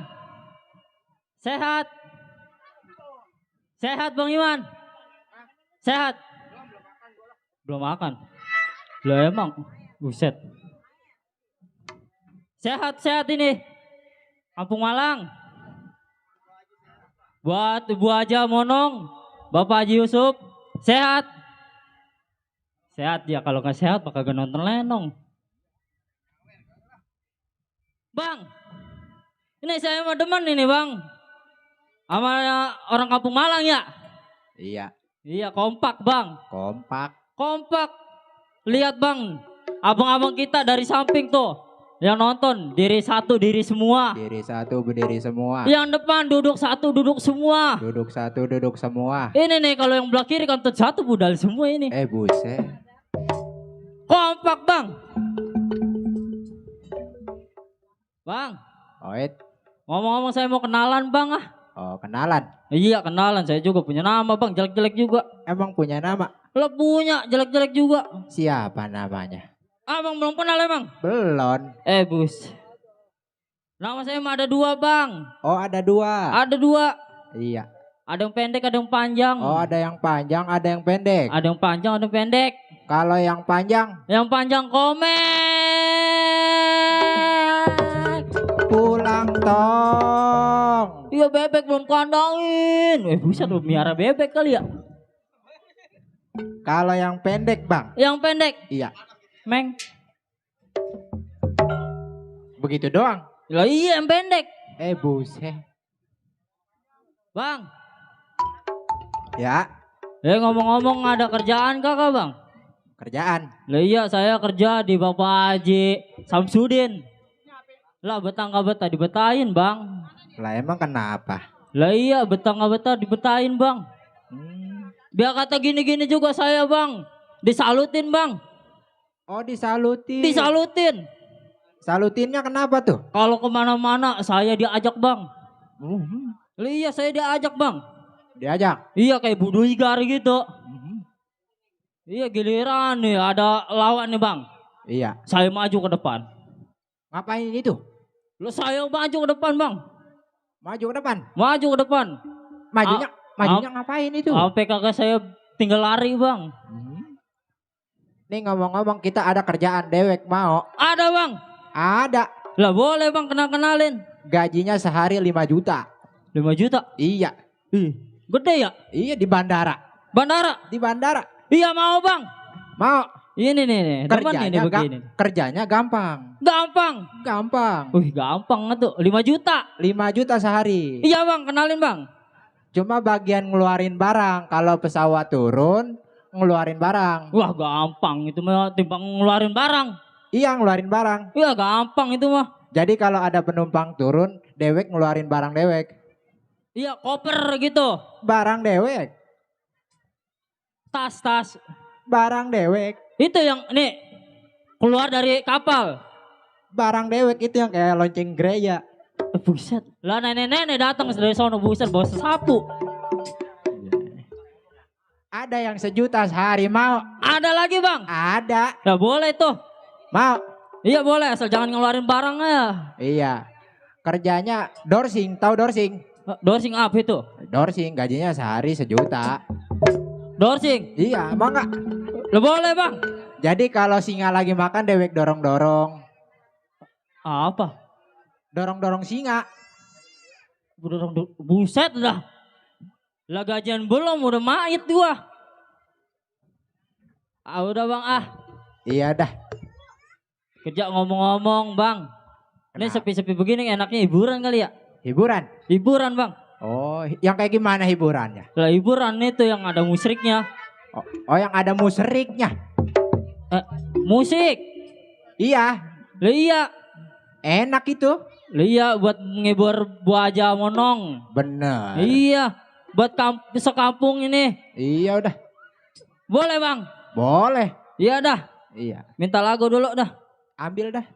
Sehat. Sehat Bang Iman. Sehat. Belum makan. Lah emang. Buset. Sehat ini. Kampung Malang. Buat Ibu Haja Monong, Bapak Haji Yusuf, sehat. Sehat ya, kalau nggak sehat bakal gak nonton lenong. Bang, ini saya mau demen ini bang. Sama orang Kampung Malang ya? Iya, Iya kompak bang. kompak. Kompak. Lihat bang, abang-abang kita dari samping tuh. Yang nonton, diri satu, diri semua. Diri satu, berdiri semua. Yang depan duduk satu, duduk semua. Duduk satu, duduk semua. Ini nih kalau yang belah kiri kantut satu budal semua ini. Buset. Kompak bang. Bang, Oit. ngomong-ngomong saya mau kenalan bang ah. Oh, kenalan. Iya kenalan, saya juga punya nama bang, jelek-jelek juga. Emang punya nama? Lo punya jelek-jelek juga. Siapa namanya? Abang belum kenal emang? Belum. Bus. Nama saya mah ada 2 bang. Oh, ada 2. Ada 2. Iya. Ada yang pendek, ada yang panjang. Oh, ada yang panjang, ada yang pendek. Ada yang panjang, ada yang pendek. Kalau yang panjang, Yang panjang komen. pulang tong. Iya bebek belum kandangin. Buset lu miara bebek kali ya. Kalau yang pendek, Bang. Yang pendek. Iya. Meng. Begitu doang. Lah iya yang pendek. Buset. Bang. Ya, Ngomong-ngomong ada kerjaan kakak bang? kerjaan. Lah iya saya kerja di Bapak Haji Samsudin. Lah betah nggak betah dibetahin bang. Lah emang kenapa? Lah iya betah nggak betah dibetahin bang. Biar kata gini-gini juga saya bang. Disalutin bang. Oh, disalutin. Disalutin. Salutinnya kenapa tuh? Kalau kemana-mana saya diajak bang. Lah iya saya diajak bang. Diajak. Iya kayak Budu Igar gitu. Iya giliran nih ada lawan nih bang. Iya. Saya maju ke depan. Ngapain itu? Lo saya maju ke depan bang. Maju ke depan. Maju ke depan. Majunya ngapain itu? Sampai kakak saya tinggal lari bang. Nih ngomong-ngomong kita ada kerjaan dewek mau. Ada bang. Ada. Lah boleh bang kenalin. Gajinya sehari 5 juta. 5 juta. Iya. Ih, gede ya? Iya di bandara. Bandara. Di bandara. Iya mau bang. Mau. Ini nih. Depan ini begini. Kerjanya gampang. Gampang. Gampang. Wih gampang tuh. 5 juta. 5 juta sehari. Iya bang kenalin bang. Cuma bagian ngeluarin barang. Kalau pesawat turun, ngeluarin barang. Wah gampang itu mah timbang ngeluarin barang. Iya ngeluarin barang. Iya gampang itu mah. Jadi kalau ada penumpang turun, dewek ngeluarin barang dewek. Iya koper gitu. Barang dewek. Tas. Barang dewek. Itu yang nih keluar dari kapal. Barang dewek itu yang kayak lonceng gereja. Buset. Lah nenek-nenek datang dari sono buset bawa sapu. Ada yang 1 juta sehari mau. Ada lagi bang. Ada. Ya boleh tuh. Mau. Iya boleh asal jangan ngeluarin barang ya. Iya. Kerjanya dorsing. Tahu dorsing? Dorsing apa itu? Dorsing gajinya sehari 1 juta. Dorsing. Iya, mau nggak? Lah boleh bang. Jadi kalau singa lagi makan dewek dorong-dorong. Apa? Dorong-dorong singa. Buset dah. Lah gajian belum udah mait gua. Udah bang Iya dah. Kerja ngomong-ngomong bang. Ini sepi-sepi begini enaknya hiburan kali ya? Hiburan? Hiburan bang. Oh, yang kayak gimana hiburannya? Lah hiburan itu yang ada musriknya. Oh, yang ada musriknya. Musik. Iya, Lah iya. enak itu. Lah iya buat ngibur Buaja Monong. Bener. Iya. Buat sekampung ini. Iya udah. Boleh bang? Boleh. Iya dah. Iya. Minta lagu dulu dah. Ambil dah.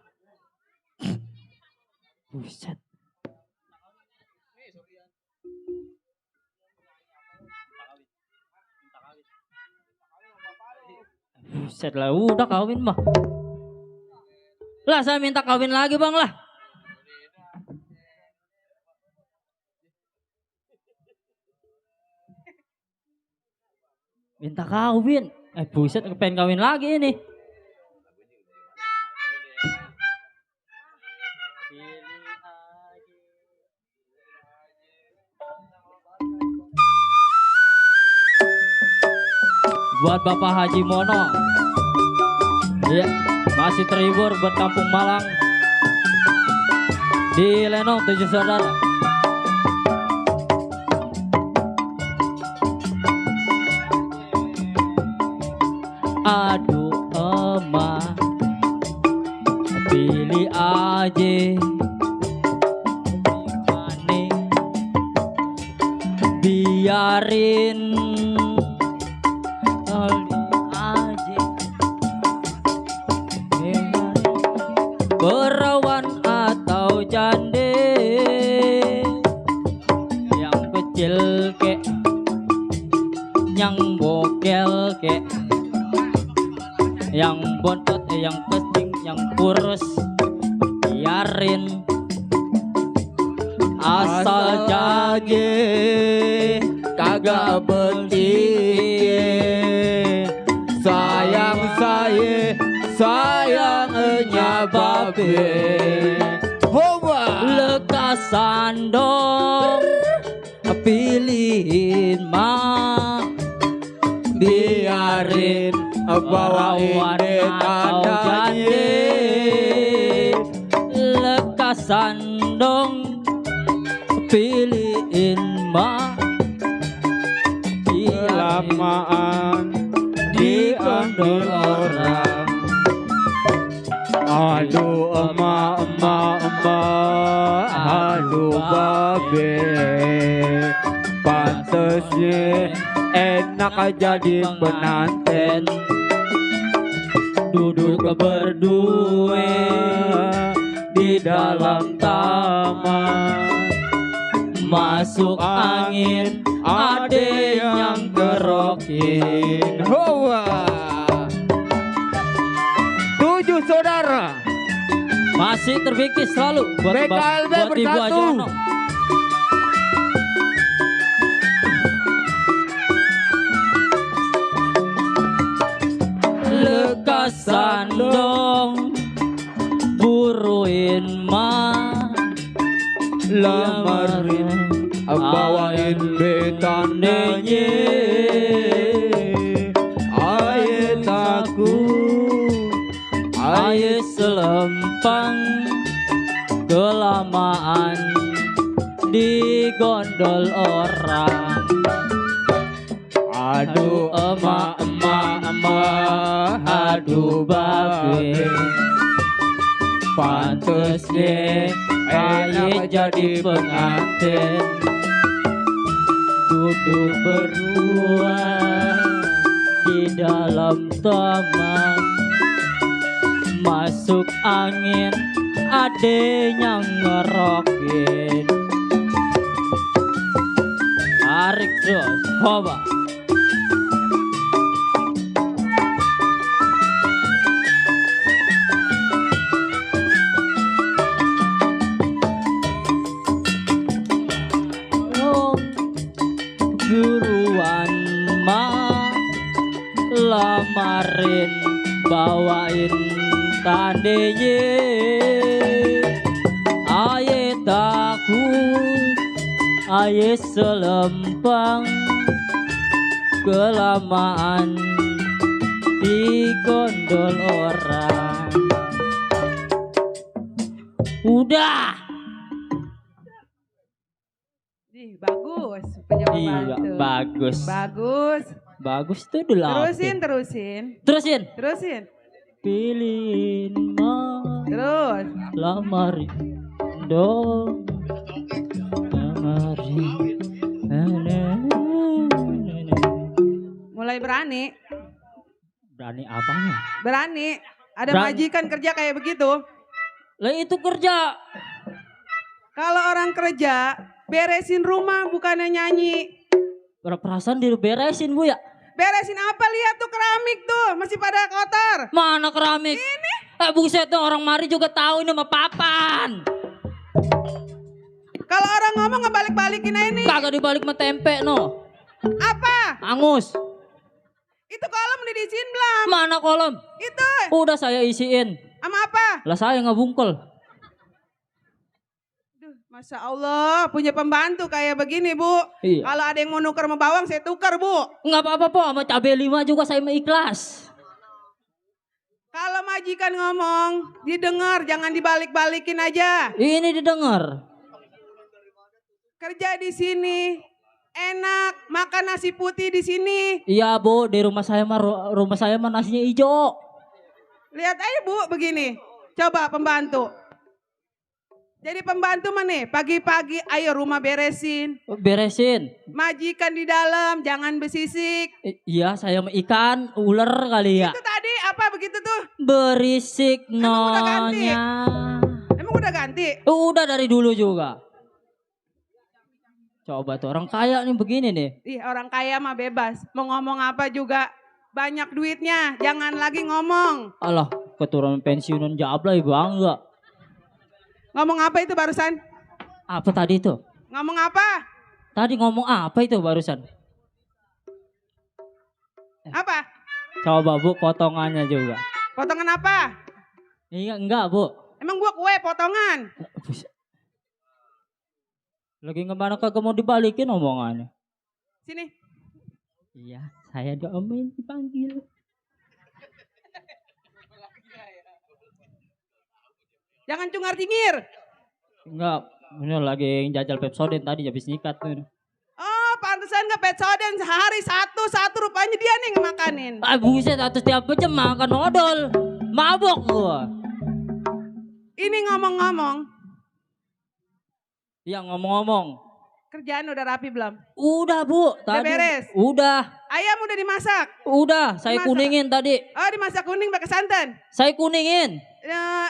Buset. Buset lah, udah kawin mah. Lah saya minta kawin lagi bang lah. Minta kawin. Buset, pengen kawin lagi ini. Buat Bapak Haji Mono. Iya, masih terhibur buat Kampung Malang. Di Lenong 7 saudara. Aduh emak, pilih aja gimana, biarin aja perawan atau jande yang kecil kek, yang bokel kek, yang bontot, yang kesing, yang kurus, biarin asal jadi kagak penting. Sayang saya, sayangnya babe. Lekasan dong, pilihin mah, biarin bawain tandanya. Lekasan dong, pilihin mah, Lamaan diambil orang. Aduh emak, aduh babe. Pantesnya enak jadi penanten. duduk berdua di dalam taman. Masuk angin, ade yang kerokin. Hoa. 7 saudara. Masih terbikis selalu buat BKLB buat Ibu bersatu. Ajono. Lekasan dong, buruin mah, Lamarin bawain betandanya. Aye takut, aye selempang, kelamaan di gondol orang. aduh emak, aduh babe. Pantesnya aye jadi pengantin, duduk berdua di dalam taman. Masuk angin, adenya ngerokin. Tarik terus, hoba. Buruan mah, lamarin bawain tandenya. Aye takut, aye selempang, kelamaan di gondol orang. Udah. Bagus penjawaban Iya, tuh. bagus. Bagus. Bagus tuh dulu. Terusin. Terusin. Terusin. pilih Terus. lamari dong lamari. Mulai berani. Berani apanya? Berani. Ada Berani. majikan kerja kayak begitu. Lah itu kerja. Kalau orang kerja, beresin rumah bukannya nyanyi. Perasaan diberesin Bu ya. Beresin apa? Lihat tuh keramik tuh, masih pada kotor. Mana keramik? Ini. Buset tuh orang mari juga tahu ini mah papan. Kalau orang ngomong ngebalik-balikin aja nih. Kagak dibalik mah tempe no. Apa? Angus. Itu kolom udah diisiin belum? Mana kolom? Itu. Udah saya isiin. Sama apa? Lah saya ngebungkel. Duh, Masya Allah, punya pembantu kayak begini, Bu. Iya. Kalau ada yang mau nuker sama bawang, saya tukar, Bu. Enggak apa-apa po, sama cabai 5 juga saya mah ikhlas. Kalau majikan ngomong, didengar, jangan dibalik-balikin aja. Ini didengar. Kerja di sini, enak, makan nasi putih di sini. Iya Bu, di rumah saya mah nasinya hijau. Lihat aja, Bu, begini. Coba pembantu. Jadi pembantu mah nih, pagi-pagi ayo rumah beresin. Beresin. Majikan di dalam, jangan besisik. Iya, saya mah ikan, ular kali ya. Itu tadi apa begitu tuh? Berisik Emang udah ganti? nonya. Emang udah ganti? Udah dari dulu juga. Coba tuh orang kaya nih begini nih. Ih, orang kaya mah bebas. Mau ngomong apa juga banyak duitnya. Jangan lagi ngomong. Alah, keturunan pensiunan jablay bangga. Ngomong apa itu barusan? Apa tadi itu? Ngomong apa? Tadi ngomong apa itu barusan? Apa? Coba Bu potongannya juga. Potongan apa? Iya enggak Bu. Emang gua kue potongan. Buset. Lagi kemana kagak mau dibalikin omongannya. Sini. Iya, saya diomelin dipanggil. Jangan cungar cingir. Enggak, ini lagi jajal Pepsodent tadi habis nyikat tuh. Oh, pantesan nggak petsoden sehari satu rupanya dia nih ngemakanin. Buset, atas tiap jam makan odol. Mabok gua. Ini ngomong-ngomong, Ya ngomong-ngomong. kerjaan udah rapi belum? Udah Bu, tadi. beres? Udah, Ayam udah dimasak. saya Dimasak. kuningin tadi. Oh, dimasak kuning pakai santan. Saya kuningin.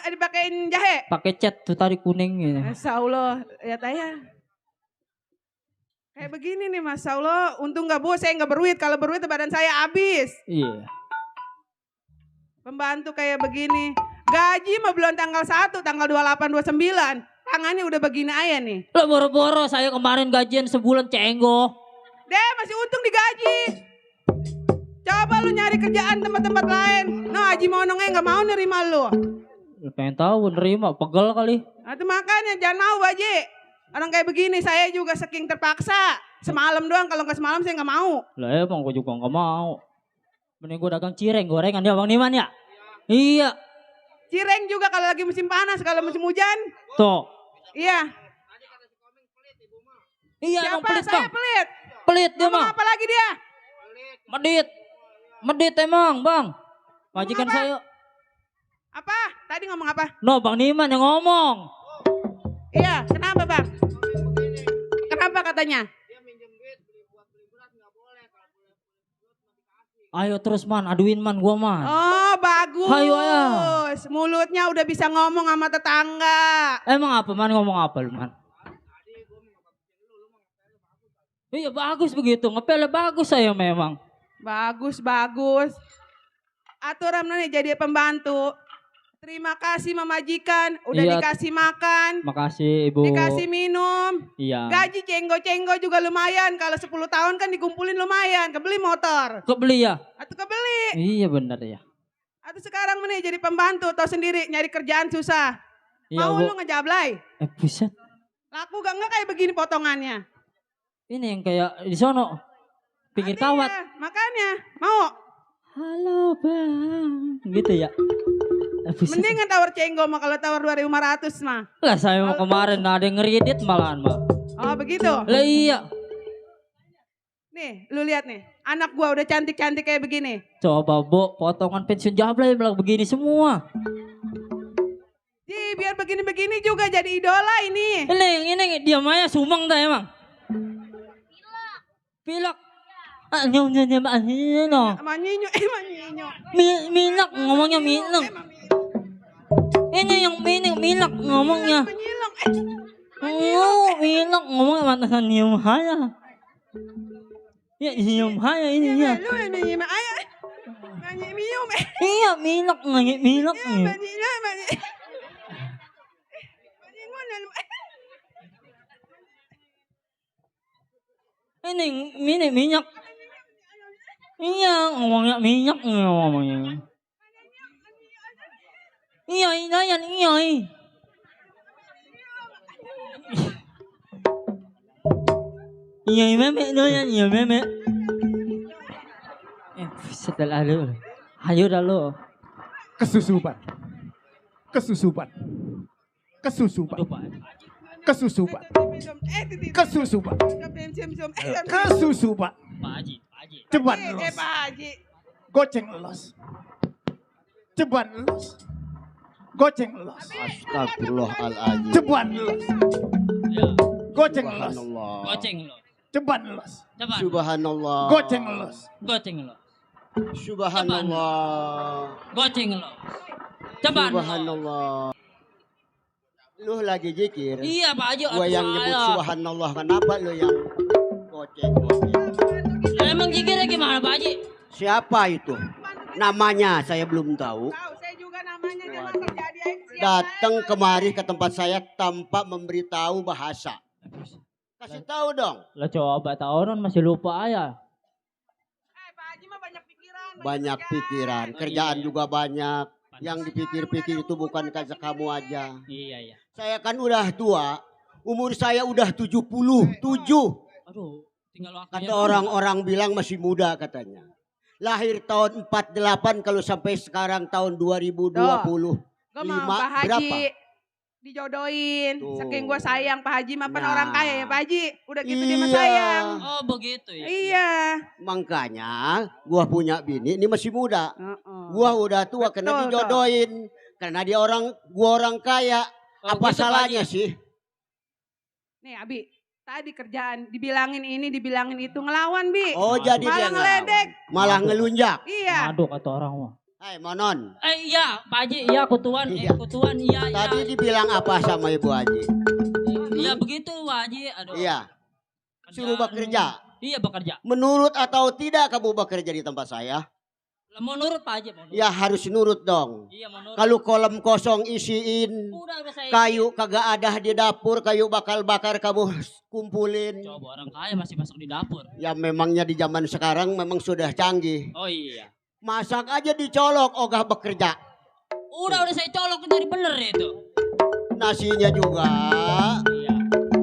Dipakein jahe. Pakai cat tuh tadi kuning gitu. Masya Allah, lihat aja. Kayak begini nih, Masya Allah. Untung gak Bu, saya gak berwit. Kalau berwit badan saya habis. Iya. Pembantu kayak begini. Gaji mah belum tanggal 1, tanggal 28, 29. Tangannya udah begini aja nih. Lah boro-boro saya kemarin gajian sebulan cenggo. Deh, masih untung digaji. Coba lu nyari kerjaan tempat-tempat lain. No, Haji Monongnya gak mau nerima lu. Lu pengen tahu nerima, pegel kali. Nah, itu makanya jangan mau, Haji. Orang kayak begini saya juga saking terpaksa. Semalam doang, kalau nggak semalam saya nggak mau. Lah emang gue juga gak mau. Mending gue dagang cireng, gorengan dia Bang Niman ya. Iya. Cireng juga kalau lagi musim panas, kalau musim hujan. Tuh. Iya. Iya emang Siapa? pelit Saya Bang. pelit. Pelit dia Ngomong mah. apa lagi dia? Medit. Medit emang Bang. Majikan apa? saya. Apa? Tadi ngomong apa? No Bang Niman yang ngomong. Iya, kenapa Bang? Kenapa katanya? Ayo terus man, aduin man gua man. Oh, bagus. Hayo, ya. Mulutnya udah bisa ngomong sama tetangga. Emang apa man, ngomong apa lu man? Iya bagus begitu, ngepele bagus saya memang. Bagus, bagus. Aturan nih jadi pembantu. Terima kasih memajikan, udah Iya. dikasih makan, Makasih Ibu. dikasih minum. Iya. Gaji cenggo-cenggo juga lumayan. Kalau 10 tahun kan dikumpulin lumayan. Kebeli motor. Kebeli ya? Atau kebeli. Iya benar ya. Atau sekarang nih jadi pembantu. Tahu sendiri nyari kerjaan susah. Iya Mau Bu. lu ngejablay. Buset. Laku gak nggak kayak begini potongannya. Ini yang kayak di sono. Pinggir Ada kawat. ya, makanya mau. Halo bang. Gitu ya. Buset. Mendingan tawar cenggo mah kalau tawar 2.500 mah. Lah saya mau kemarin ada yang ngeredit malahan mah. Oh begitu. Lah iya. Nih, lu lihat nih. Anak gua udah cantik-cantik kayak begini. Coba Bu, potongan pensiun Jablay bilang begini semua. Biar begini-begini juga jadi idola ini. Ini dia Maya sumbang dah emang. Pilak. Ah, nyom. Manyinyo, manyinyo. Milak ngomongnya milak. Ini yang milak ngomongnya. Manyilong. Milak ngomongnya mantasan nyium haya. Ya nyium haya ini ya. Lu manyinyo, ayah. Manyinyo. Iya milak milak. Manyinyo. Ini minyak. Iya ngomongnya minyak ngomongnya. Iya. Iya meme doyan iya meme. Setelah lu, ayo dah lu. Kesusupan. Kesusupan. Kesusupan. Aduh, Pak. Kesusupan. Kesusupan. Kesusupan. Pak Haji. Ceban los. Pak Haji. Goceng los. Ceban los. Goceng los. Astagfirullahaladzim. Ceban los. Ya, Goceng los. Subhanallah. goceng lo. Ceban los. Coba. Subhanallah. Goceng los. Goceng lo. Subhanallah. Goceng lo. Coba. Subhanallah. Lu lagi zikir. Iya Pak Haji. Gua yang nyebut subhanallah. Kenapa lu yang goceng? Emang gigirnya gimana Pak Haji? Siapa itu? Namanya saya belum tahu. Tahu saya juga namanya dia mah kerja dia. Datang kemari ke tempat saya tanpa memberitahu bahasa. Kasih tahu dong. Lah coba tahunan masih lupa ya. Pak Haji mah banyak pikiran. Banyak pikiran. Kerjaan juga banyak. Yang dipikir-pikir itu bukan kaza kamu aja. Iya. Saya kan udah tua. Umur saya udah 77. Aduh, tinggal waktunya. Kata orang-orang bilang masih muda katanya. Lahir tahun 48 kalau sampai sekarang tahun 2020. Gue mau Pak Haji berapa? dijodohin. Tuh. Saking gue sayang Pak Haji mah kan Nah. orang kaya ya Pak Haji. Udah gitu dia mah Iya. sayang. Oh begitu ya. Iya. Makanya gua punya bini ini masih muda. Gua udah tua kena Betul, dijodohin. Karena dia gua orang kaya. Oh, Apa gitu, Pak salahnya Haji. sih? Nih Abi, tadi kerjaan dibilangin ini, dibilangin itu ngelawan Bi. Oh jadi dia Malah ngeledek. ngelawan. Malah ngelunjak. Iya. Aduh kata orang mah. Hai Monon. Iya Pak Haji, iya kutuan, Iya. kutuan, iya. Tadi dibilang apa sama Ibu Haji? Iya begitu Pak Haji, aduh. Iya. Suruh bekerja. Iya bekerja. Menurut atau tidak kamu bekerja di tempat saya? Mau nurut Pak Haji, mau nurut. Ya harus nurut dong. Iya mau nurut. Kalau kolam kosong isiin. Udah saya. Kayu kagak ada di dapur. Kayu bakar kamu kumpulin. Coba orang kaya masih masuk di dapur. Ya memangnya di zaman sekarang memang sudah canggih. Oh iya. Masak aja dicolok ogah bekerja. Udah saya colok dari bener itu. Nasinya juga. Iya.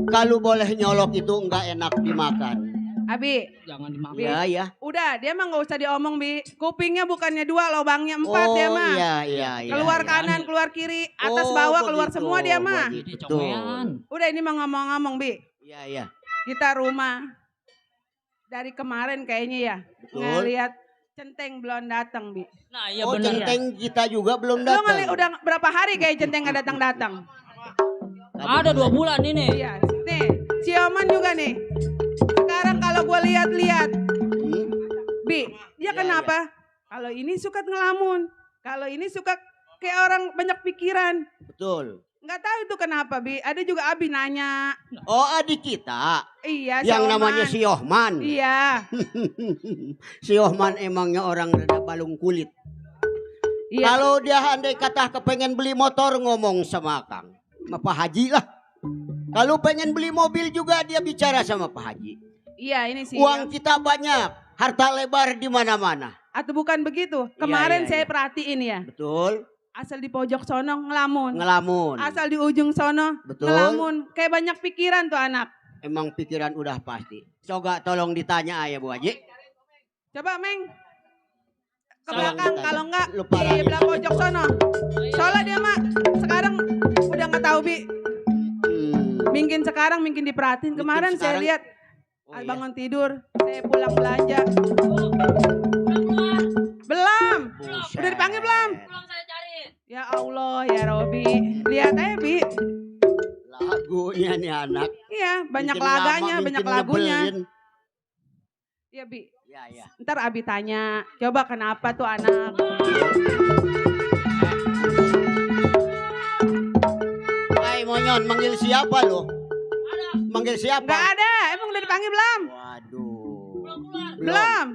Kalau boleh nyolok itu enggak enak dimakan. Abi, Jangan dimakan. Iya ya. udah dia mah gak usah diomong Bi. Kupingnya bukannya 2, lubangnya 4 dia mah. Iya. Keluar iya. kanan, keluar kiri, atas Oh, bawah, keluar begitu, semua dia mah. Dia begitu. comean. Udah ini mah ngomong-ngomong Bi. Iya. Kita rumah dari kemarin kayaknya ya. Betul. Ngeliat centeng belum datang Bi. Nah iya Oh bener. centeng kita juga belum Lu datang. udah berapa hari kayak centeng gak datang-datang? Ada 2 bulan ini. Iya. Nih, si Oman juga nih. Sekarang kalau gue lihat-lihat, Hmm? Bi, dia Iya, kenapa? Kalau ini suka ngelamun, kalau ini suka kayak orang banyak pikiran. Betul. Nggak tahu itu kenapa, Bi. Ada juga Abi nanya. Oh adik kita. Iya, si Yang Oman. namanya si Yohman. Iya. Si Yohman emangnya orang rada balung kulit. Iya. Kalau dia andai kata kepengen beli motor ngomong sama Kang. Sama Pak Haji lah. Kalau pengen beli mobil juga dia bicara sama Pak Haji. Iya, ini sih. Uang kita banyak. Harta lebar di mana-mana. Atau bukan begitu? Kemarin iya, saya iya. perhatiin ya. Betul. Asal di pojok sono ngelamun. Ngelamun. Asal di ujung sono Betul. ngelamun. Kayak banyak pikiran tuh anak. Emang pikiran udah pasti. Coba tolong ditanya ya Bu Haji. Coba Meng. Ke Tolong belakang ditanya. kalau enggak Lu di parangin. belakang pojok sono. Soalnya dia mah sekarang udah nggak tahu Bi. Hmm. Mungkin sekarang mungkin diperhatiin. Mungkin Kemarin saya sekarang- lihat Oh, iya. Bangun tidur, saya pulang belanja. Belum. Buset. Udah dipanggil belum? Pulang saya cari. Ya Allah, ya Robi. Lihat aja, Bi. Lagunya nih anak. Iya, banyak Bikin laganya, lama, banyak bikin lagunya. nyebelin. Iya, Bi. Ya, ya. Ntar Abi tanya, coba kenapa tuh anak? Hai Monyon, manggil siapa lo? Manggil siapa? Nggak ada, emang udah dipanggil belum? Waduh. Belum.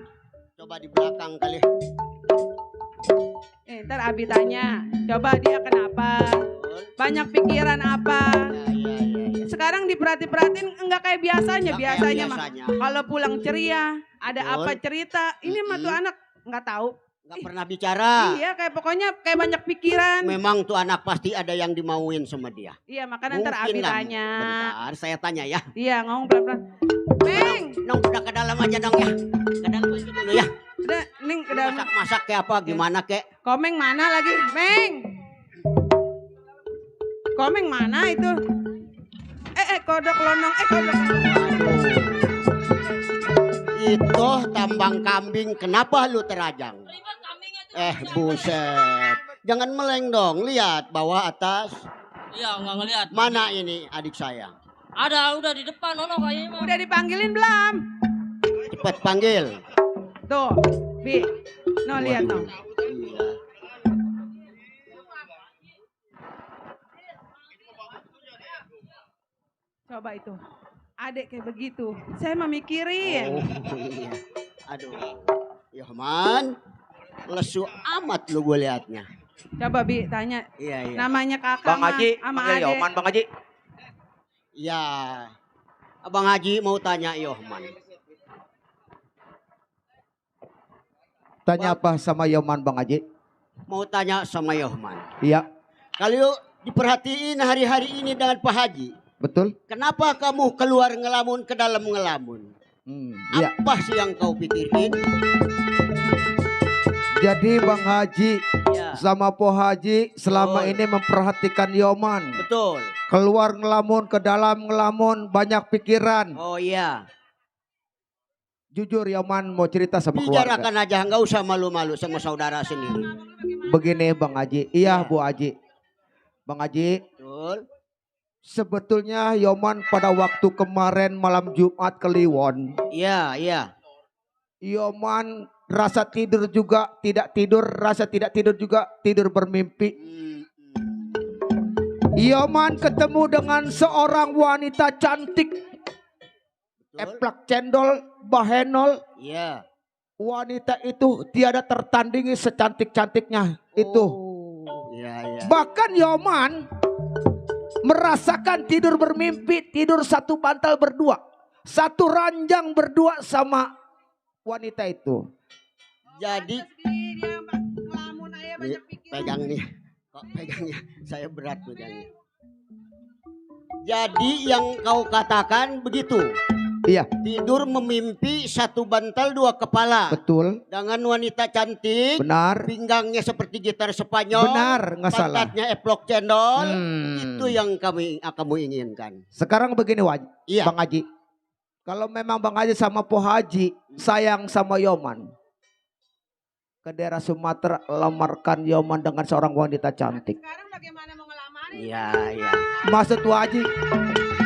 Coba di belakang kali. Ntar Abi tanya, coba dia kenapa? Banyak pikiran apa? Ya, ya, ya. Sekarang diperhatiin enggak kayak biasanya. Nggak kayak Biasanya mah biasanya. kalau pulang ceria, ada Betul. apa cerita. Ini mah tuh anak nggak tahu. Nggak pernah bicara. Iya, kayak pokoknya kayak banyak pikiran. Memang tuh anak pasti ada yang dimauin sama dia. Iya, makanya ntar Abi lah. tanya. Bentar, saya tanya ya. Iya, ngomong pelan-pelan. Meng, Nong, udah ke dalam aja dong ya. Ke dalam aja dulu ya. udah, Ning ke dalam. Masak-masak kayak apa, gimana kek? Komeng mana lagi? Meng. Komeng mana itu? Kodok lonong. Kodok lonong. Itu tambang kambing, kenapa lu terajang? Buset. Jangan meleng dong, lihat bawah atas. Iya, nggak ngeliat. Mana ini adik saya? Ada, udah di depan, kayaknya mah. Udah dipanggilin belum? Cepat panggil. Tuh, Bi. No, lihat no. Iya. Coba itu. Adek kayak begitu. Saya memikirin. Oh, iya. Aduh. Yohman, lesu amat lu gue liatnya. Coba Bi tanya. Iya, iya. Namanya kakak Bang Haji, sama panggil adek. Yoman Bang Haji. Ya, Abang Haji mau tanya Yohman. Tanya apa sama Yoman Bang Haji? Mau tanya sama Yohman. Iya, Kalau diperhatiin hari-hari ini dengan Pak Haji, betul. kenapa kamu keluar ngelamun ke dalam ngelamun? Iya. Apa sih yang kau pikirin? Jadi Bang Haji Ya, sama Po Haji selama Betul. ini memperhatikan Yoman. betul. Keluar ngelamun, ke dalam ngelamun, banyak pikiran. Oh iya. Jujur Yoman mau cerita sama keluarga. Bicarakan aja, nggak usah malu-malu sama saudara sendiri. Begini Bang Haji, iya Ya. Bu Haji. Bang Haji, Betul. sebetulnya Yoman pada waktu kemarin malam Jumat ke Liwon, Iya, iya. Yoman rasa tidur juga tidak tidur, rasa tidak tidur juga tidur bermimpi. Yoman ketemu dengan seorang wanita cantik, Betul. eplak cendol, bahenol. Iya. Wanita itu tiada tertandingi secantik-cantiknya itu. Oh, iya, iya. Bahkan Yoman merasakan tidur bermimpi, tidur satu bantal berdua, satu ranjang berdua sama wanita itu. Jadi Dia ngelamun aja banyak pikiran. pegang nih. Kok pegangnya? Saya berat pegangnya. Jadi yang kau katakan begitu. Iya, Tidur memimpi satu bantal dua kepala. betul, Dengan wanita cantik. benar, Pinggangnya seperti gitar Spanyol. benar, nggak salah. Pantatnya eplok cendol. Hmm. Itu yang kamu inginkan. Sekarang begini Iya. Bang Haji. Kalau memang Bang Haji sama Po Haji sayang sama Yoman, ke daerah Sumatera lamarkan Yoman dengan seorang wanita cantik. Sekarang bagaimana mau ngelamarin? Iya, iya. Maksud Po Haji,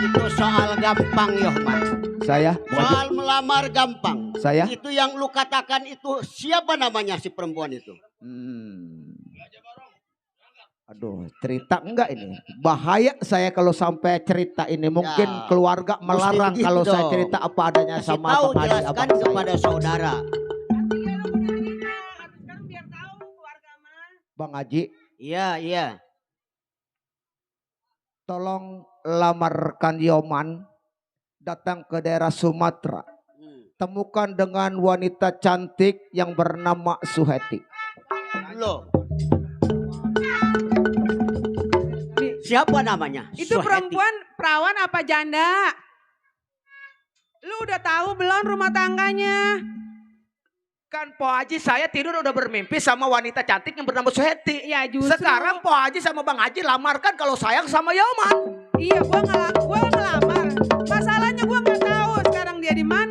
Itu soal gampang, Yohman. saya, Po Haji, Soal melamar gampang. saya. Itu yang lu katakan itu siapa namanya si perempuan itu? Aduh, cerita enggak ini? Bahaya saya kalau sampai cerita ini. Mungkin Ya, keluarga melarang begitu kalau saya dong. cerita apa adanya Kasih sama tahu, Bang Haji, jelaskan abang saya. kepada saudara. Iya lo punya cerita. Sekarang biar tahu keluarga mah. Bang Haji, Iya, iya. tolong lamarkan Yoman datang ke daerah Sumatera. Temukan dengan wanita cantik yang bernama Suheti. Loh. Siapa namanya? Itu Suheti. perempuan perawan apa janda? Lu udah tahu belum rumah tangganya? Kan Po Haji saya tidur udah bermimpi sama wanita cantik yang bernama Suheti. Ya justru. Sekarang Po Haji sama Bang Haji lamarkan kalau sayang sama Yoman. Iya, gua ngelamar. Masalahnya gua nggak tahu sekarang dia di mana.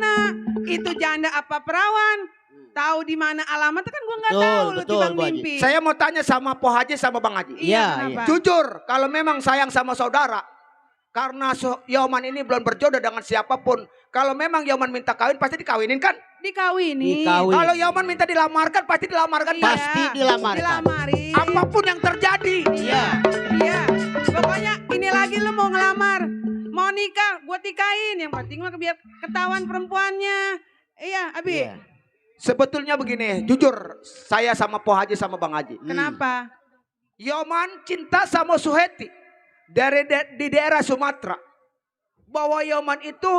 itu janda apa perawan, tahu di mana alamatnya kan gua nggak Betul, tahu lu betul, timbang Bu Haji. mimpi. Saya mau tanya sama Po Haji sama Bang Haji. Iya, kenapa? Jujur, kalau memang sayang sama saudara, karena Yoman ini belum berjodoh dengan siapapun, kalau memang Yoman minta kawin pasti dikawinin kan? Dikawini. Kalau Yoman minta dilamarkan pasti dilamarkan. Iya, Pasti dilamarkan. Dilamarin. Apapun yang terjadi. Iya. Iya. Pokoknya ini lagi lu mau ngelamar, mau nikah, gua tikahin. Yang penting mah biar ketahuan perempuannya. Iya, Abi. Iya. Sebetulnya begini, jujur saya sama Po Haji sama Bang Haji. Kenapa? Yoman cinta sama Suheti dari di daerah Sumatera. Bahwa Yoman itu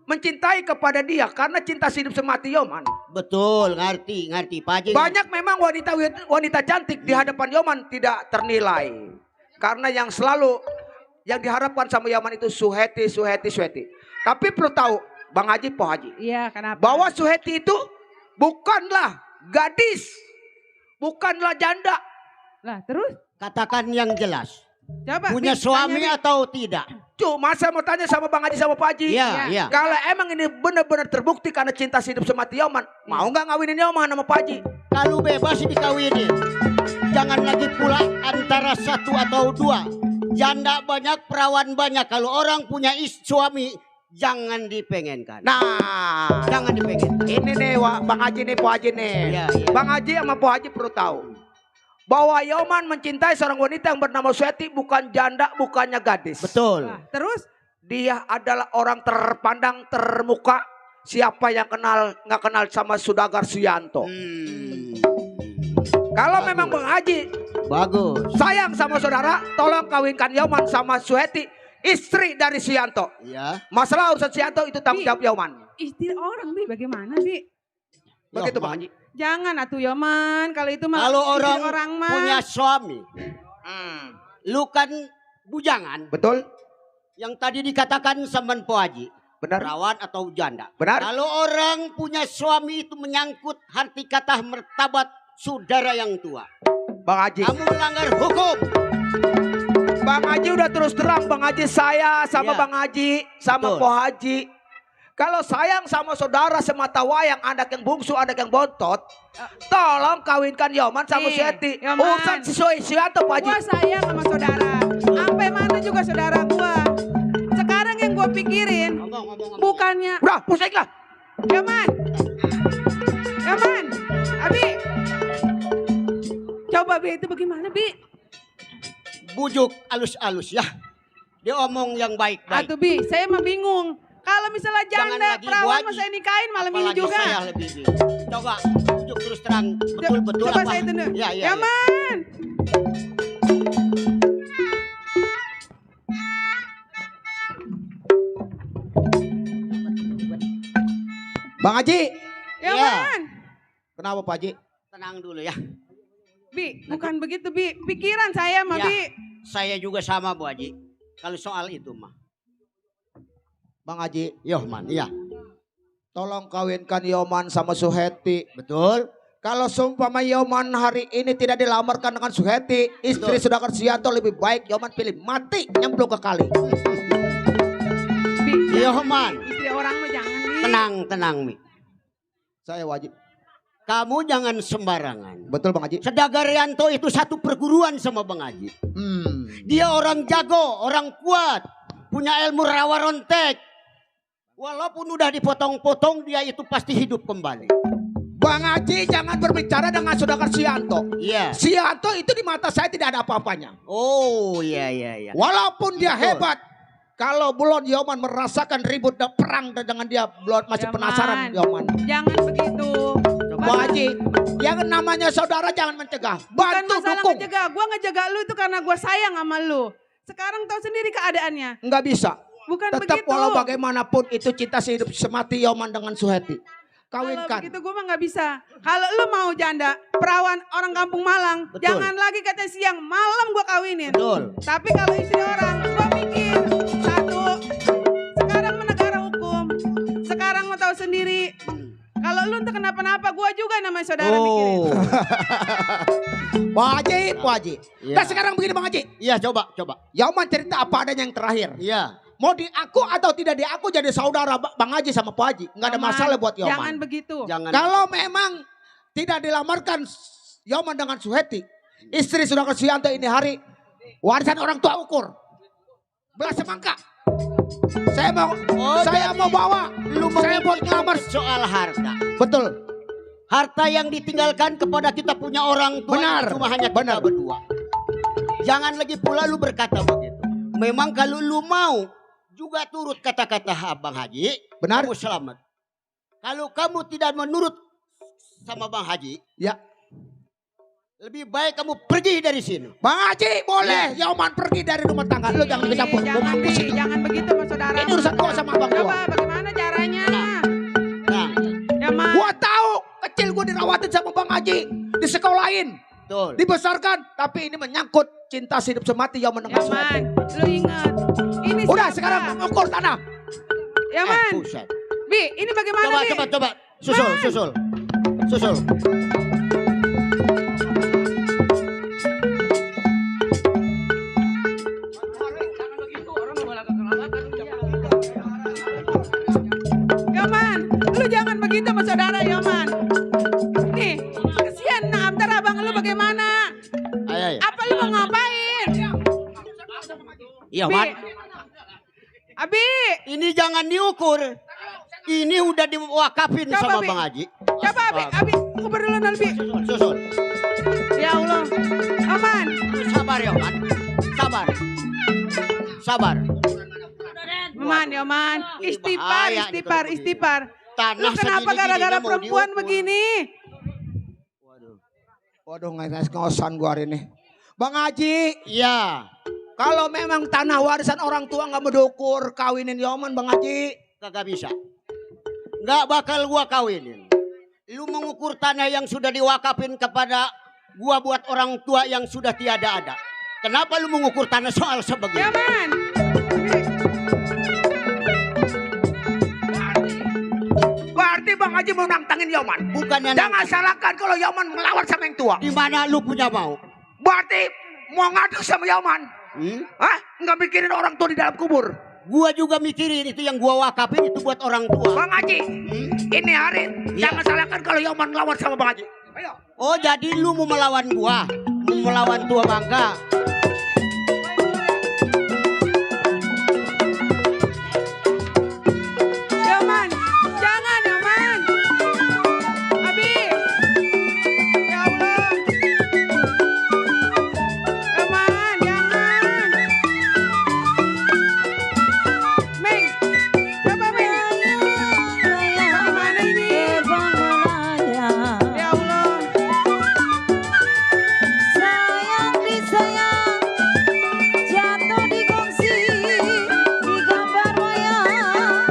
mencintai kepada dia karena cinta hidup semati Yoman. Betul, ngerti Pak Haji. Banyak memang wanita cantik di hadapan Yoman tidak ternilai. Karena yang selalu yang diharapkan sama Yoman itu Suheti. Tapi perlu tahu Bang Haji, Po Haji, Iya, kenapa? bahwa Suheti itu bukanlah gadis, bukanlah janda. Lah, terus? Katakan yang jelas. Coba. Punya Bi, suami tanya, Bi. atau tidak? Cuma saya mau tanya sama Bang Haji sama Pak Haji. Iya. Kalau emang ini benar-benar terbukti karena cinta hidup semati Yoman, mau nggak ngawinin Yoman sama Pak Haji? Kalau bebas dikawinin. Jangan lagi pula antara satu atau dua. Janda banyak, perawan banyak. Kalau orang punya suami, jangan dipengenkan. Nah, Jangan dipengen. ini nih Bang Haji nih, Pak Haji nih. Iya. Bang Haji sama Pak Haji perlu tahu bahwa Yoman mencintai seorang wanita yang bernama Suheti, bukan janda, bukannya gadis. Betul. Lah, terus? Dia adalah orang terpandang termuka. Siapa yang nggak kenal sama Sudagar Suyanto? Kalau memang Bang Haji Bagus. sayang sama saudara, tolong kawinkan Yoman sama Suheti, istri dari Suyanto. Ya. Masalah urusan Suyanto itu tanggung jawab Yoman. Istri orang, Bi. Bagaimana, Bi? Begitu Bang Haji. Jangan atuh Yoman, kalau itu mah Kalau istri orang mah. punya suami, lu kan bujangan. Betul? Yang tadi dikatakan sama Po Haji. Benar? Perawan atau janda. Benar? Kalau orang punya suami itu menyangkut harti kata martabat saudara yang tua. Bang Haji. Kamu melanggar hukum. Bang Haji udah terus terang, Bang Haji saya sama Iya. Bang Haji sama Betul. Po Haji. Kalau sayang sama saudara semata wayang, anak yang bungsu, anak yang bontot, tolong kawinkan Yoman sama Nih, Suheti. Yoman. Urusan sesuai Suyanto Pak Haji. Gua sayang sama saudara. Sampai mana juga saudara gua. Sekarang yang gua pikirin Ngomong. bukannya Udah, pusing lah. Yaman. Abi. Coba Bi, itu bagaimana Bi? Bujuk alus-alus ya. Dia omong yang baik-baik. Atuh Bi, saya mah bingung. Kalau misalnya Jangan janda lagi perawan Bu mah Haji. saya nikahin malam ini Apalagi juga. saya lebih bingung. Coba bujuk terus terang. Betul-betul Coba apa? saya tunduk. Ya. Yaman. Bang Haji. Yaman. Kenapa Pak Haji? Tenang dulu ya. Bi, bukan begitu Bi. Pikiran saya mah Ya. Bi. Saya juga sama Bu Haji. Kalau soal itu mah. Bang Haji, Yoman, iya. tolong kawinkan Yoman sama Suheti. Betul. Kalau seumpama Yoman hari ini tidak dilamarkan dengan Suheti, istri Betul. Sudagar Suyanto, lebih baik Yoman pilih mati nyemplung ke kali. Bi, Yoman, istri orang mah jangan Bi. tenang Mi. Saya wajib. Kamu jangan sembarangan. Betul Bang Haji? Sudagar Yanto itu satu perguruan sama Bang Haji. Dia orang jago, orang kuat, punya ilmu rawa rontek. Walaupun udah dipotong-potong, dia itu pasti hidup kembali. Bang Haji jangan berbicara dengan Sudagar Suyanto. Iya. Suyanto itu di mata saya tidak ada apa-apanya. Oh, iya. Walaupun dia Betul. hebat. Kalau belum Yoman merasakan ribut dan perang dengan dia, belum masih Yoman. penasaran Yoman. Jangan begitu. Bang Haji, yang namanya saudara jangan mencegah. Bukan Bantu masalah dukung. ngejaga. Gua ngejaga lu itu karena gua sayang sama lu. Sekarang tahu sendiri keadaannya. Enggak bisa. Bukan Tetap begitu. walau bagaimanapun itu cinta sehidup semati Yoman dengan Suheti. Kalau Kawinkan. begitu gue mah nggak bisa. Kalau lu mau janda, perawan orang kampung Malang, Betul. jangan lagi katanya siang, malam gue kawinin. Betul. Tapi kalau istri orang, gue mikir satu, sekarang mah negara hukum, sekarang mau tahu sendiri. Kalau lu entah kenapa-napa, gue juga namanya saudara mikirin. Pak Haji, Pak Haji. Iya. Nah sekarang begini Bang Haji. Iya, coba. Yoman cerita apa adanya yang terakhir. Iya. Mau diaku atau tidak diaku jadi saudara Bang Haji sama Pak Haji. Nggak ada Yoman, masalah buat Yoman. Jangan begitu. Jangan. Kalau memang tidak dilamarkan Yoman dengan Suheti, istri Saudara Suyanto ini hari, warisan orang tua ukur. Belas semangka. Saya mau bawa. Saya buat ngelamar. Soal harta. Betul. Harta yang ditinggalkan kepada kita punya orang tua Benar. cuma hanya kita berdua. Jangan lagi pula lu berkata begitu. Memang kalau lu mau juga turut kata-kata Abang Haji, Benar. kamu selamat. Kalau kamu tidak menurut sama Bang Haji, Ya. lebih baik kamu pergi dari sini. Bang Haji boleh Yoman pergi dari rumah tangga. Lu jangan kecampur. Gua Jangan, mampus Bi. itu. Jangan begitu sama saudara. Ini urusan gua sama abang Coba gua. bagaimana caranya? Nah, Yoman. Gua tahu kecil gua dirawatin sama Bang Haji, disekolahin, betul. dibesarkan, tapi ini menyangkut cinta hidup semati Yoman dengan Suheti. Yoman, lu ingat. Ini Udah siapa? sekarang ukur tanah. Yoman. Buset. Bi, ini bagaimana, Coba, Bi? coba. Susul. Yoman, lu jangan begitu sama saudara, Yoman. Nih, kesian nah antara abang lu bagaimana? Ayo. Apa lu mau ngapain? Iya, Bi. Man. Abi, Ini jangan diukur. Ini udah diwakafin Coba, sama Bi. Bang Haji. coba Abi, uber dulu Bi. Susul. Ya Allah. Aman. Sabar ya, Man. Sabar. Aman, Yoman. Ini Istighfar, bahaya nih istighfar, kalau begini. istighfar. Tanah Lu kenapa segini-gininya gara-gara mau perempuan diukur. begini? Waduh, ngosan gua hari ini. Bang Haji, Iya. kalau memang tanah warisan orang tua nggak mendukur kawinin Yoman, Bang Haji. Kagak bisa. Nggak bakal gua kawinin. Lu mengukur tanah yang sudah diwakafin kepada gua buat orang tua yang sudah tiada ada. Kenapa lu mengukur tanah soal sebegini? Yoman. Berarti Bang Haji mau nantangin Yoman. Bukannya Jangan salahkan kalau Yoman melawan sama yang tua. di mana lu punya mau? Berarti mau ngadu sama Yoman. Hah? Nggak mikirin orang tua di dalam kubur. Gua juga mikirin itu yang gua wakafin itu buat orang tua. Bang Haji, ini hari Iya. jangan salahkan kalau Yoman melawan sama Bang Haji. Ayo. Oh, jadi lu mau melawan gua? Mau melawan tua bangka? Yoman, jangan Yoman. Abi. Ya Allah. Yoman, jangan. Meng, coba Meng. Bagaimana ini? Ya Allah. Sayang disayang, jatuh di gongsi, di gambar wayang.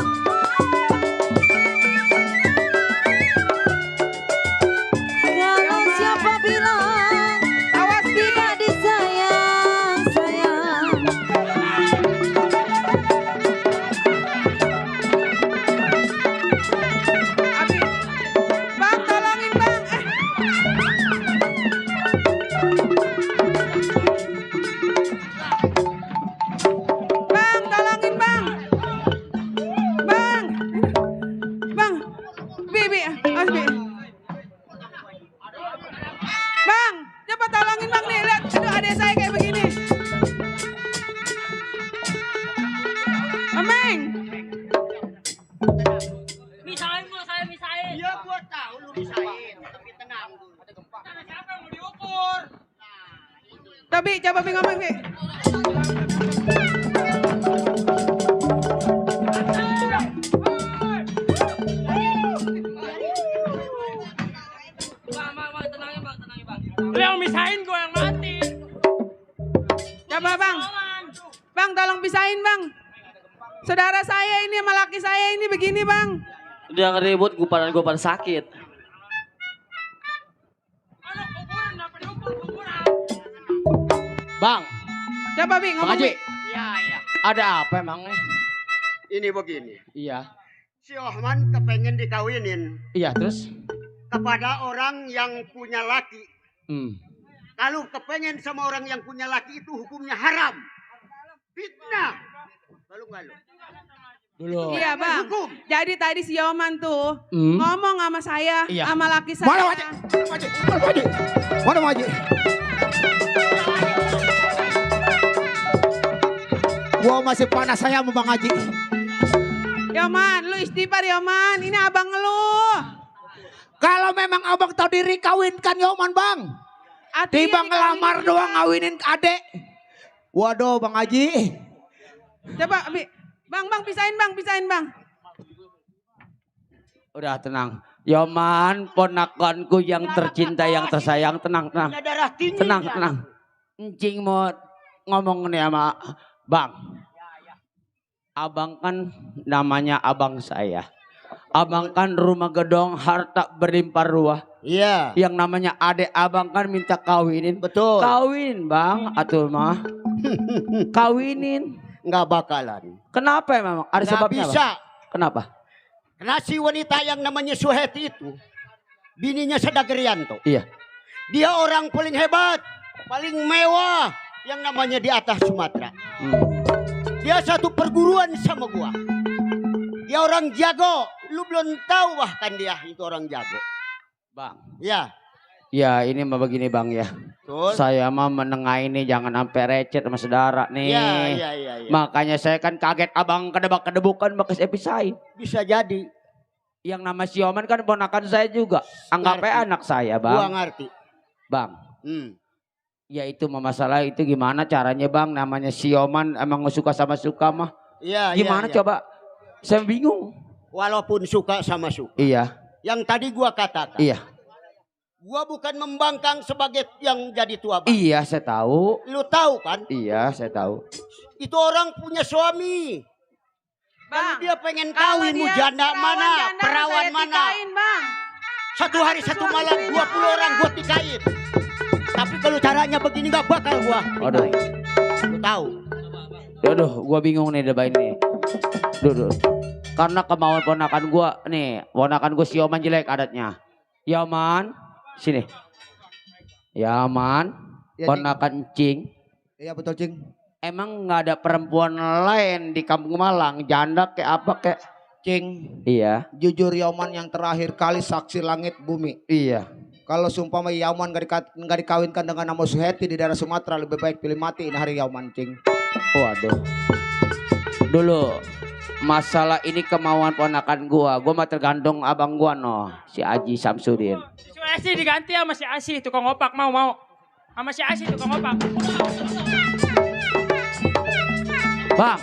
Kalau siapa bilang Awas Bi. tidak disayang, sayang. Abi. Bang, tolongin Bang. Bang, tolongin Bang. Bang. Bang. Bi. Awas Bi. Bang, cepat tolongin Bang nih. Lihat, aduh adik saya kayak begini. Ameng. Misahin gua, saya misahin. Iya, gua tahu lu misahin, tapi tenang dulu. Tanah siapa yang mau diukur? Tapi coba Bi ngomong Bi. Bang, tenangin bang. Lu yang misahin gua yang mati. Coba Bang. Bang, tolong pisahin Bang. Saudara saya ini sama laki saya ini begini Bang. Dia ngeribut, pada sakit. Anak kuburan, kenapa diukur kuburan? Bang, Coba Bi Bang ngomong Haji, Bi. Iya. ada apa emangnya? Ini begini. Iya. Si Ohman kepengen dikawinin Iya, terus? kepada orang yang punya laki. Kalau kepengen sama orang yang punya laki itu hukumnya haram. Fitnah. Kalau Dulu. Iya bang. Jadi tadi si Yoman tuh ngomong sama saya, Iya. sama laki saya. Mana Haji? Mana Haji? Gua masih panas saya sama Bang Haji. Yoman, lu istighfar Yoman. Ini abang lu. Kalau memang abang tahu diri kawinkan Yoman Bang. Tiba ngelamar doang ngawinin adek. Waduh Bang Haji. Coba, bang, pisahin bang. Udah tenang. Yoman, ponakanku yang tercinta, yang tersayang. Tenang. Punya darah tinggi. Tenang. Encing mau ngomong nih sama Bang. Abang kan namanya abang saya. Abang kan rumah gedong harta berlimpah ruah. Iya. Yang namanya adek abang kan minta kawinin. Betul. Kawin bang, atuh mah. Kawinin. Nggak bakalan. Kenapa emang? Ada Nggak sebabnya bisa. Bang? Kenapa? Karena si wanita yang namanya Suheti itu, bininya Sadagrianto. Iya. Dia orang paling hebat, paling mewah, yang namanya di atas Sumatera. Dia satu perguruan sama gua. Dia orang jago. Lu belum tahu bahkan dia itu orang jago. Bang. Ya. Ya ini mah begini bang ya. Betul. Saya mah menengah ini jangan sampai recet sama saudara nih. Iya. Makanya saya kan kaget abang kedebak-kedebukan bekas episode. Bisa jadi. Yang nama si Yoman kan ponakan saya juga. Anggapnya anak saya bang. Gua ngerti. Bang. Ya itu mah masalah itu gimana caranya bang. Namanya si Yoman emang suka sama suka mah. Iya. Gimana iya. coba. Saya bingung. Walaupun suka sama suka. Iya. Yang tadi gua katakan. Iya. Gua bukan membangkang sebagai yang jadi tua bang. Iya saya tahu. Lu tahu kan? Iya saya tahu. Itu orang punya suami. Kalau Bang, dia pengen kalau kawin mau dia janda mana, janda, perawan saya mana. tikain, Bang. Satu hari satu malam 20 orang gua tikain. Tapi kalau caranya begini gak bakal gua Aduh. tikain. Lu tahu? Aduh, gua bingung nih debat ini. Duh. Karena kemauan ponakan gua nih, ponakan gua si Yoman jelek adatnya. Yoman, sini. Yoman, Ya, ponakan Cing. Iya betul Cing. Emang nggak ada perempuan lain di Kampung Malang, janda kayak apa kayak? Cing, Iya, jujur Yoman yang terakhir kali saksi langit bumi. iya. Kalau sumpama Yoman gak dikawinkan dengan nama Suheti di daerah Sumatera, lebih baik pilih mati ini hari Yoman Cing. Waduh. Dulu masalah ini kemauan ponakan gua mah tergantung abang gua no, si Aji Samsudin. Si Asi diganti sama si Asi tukang opak mau. Sama si Asi tukang opak. Bang,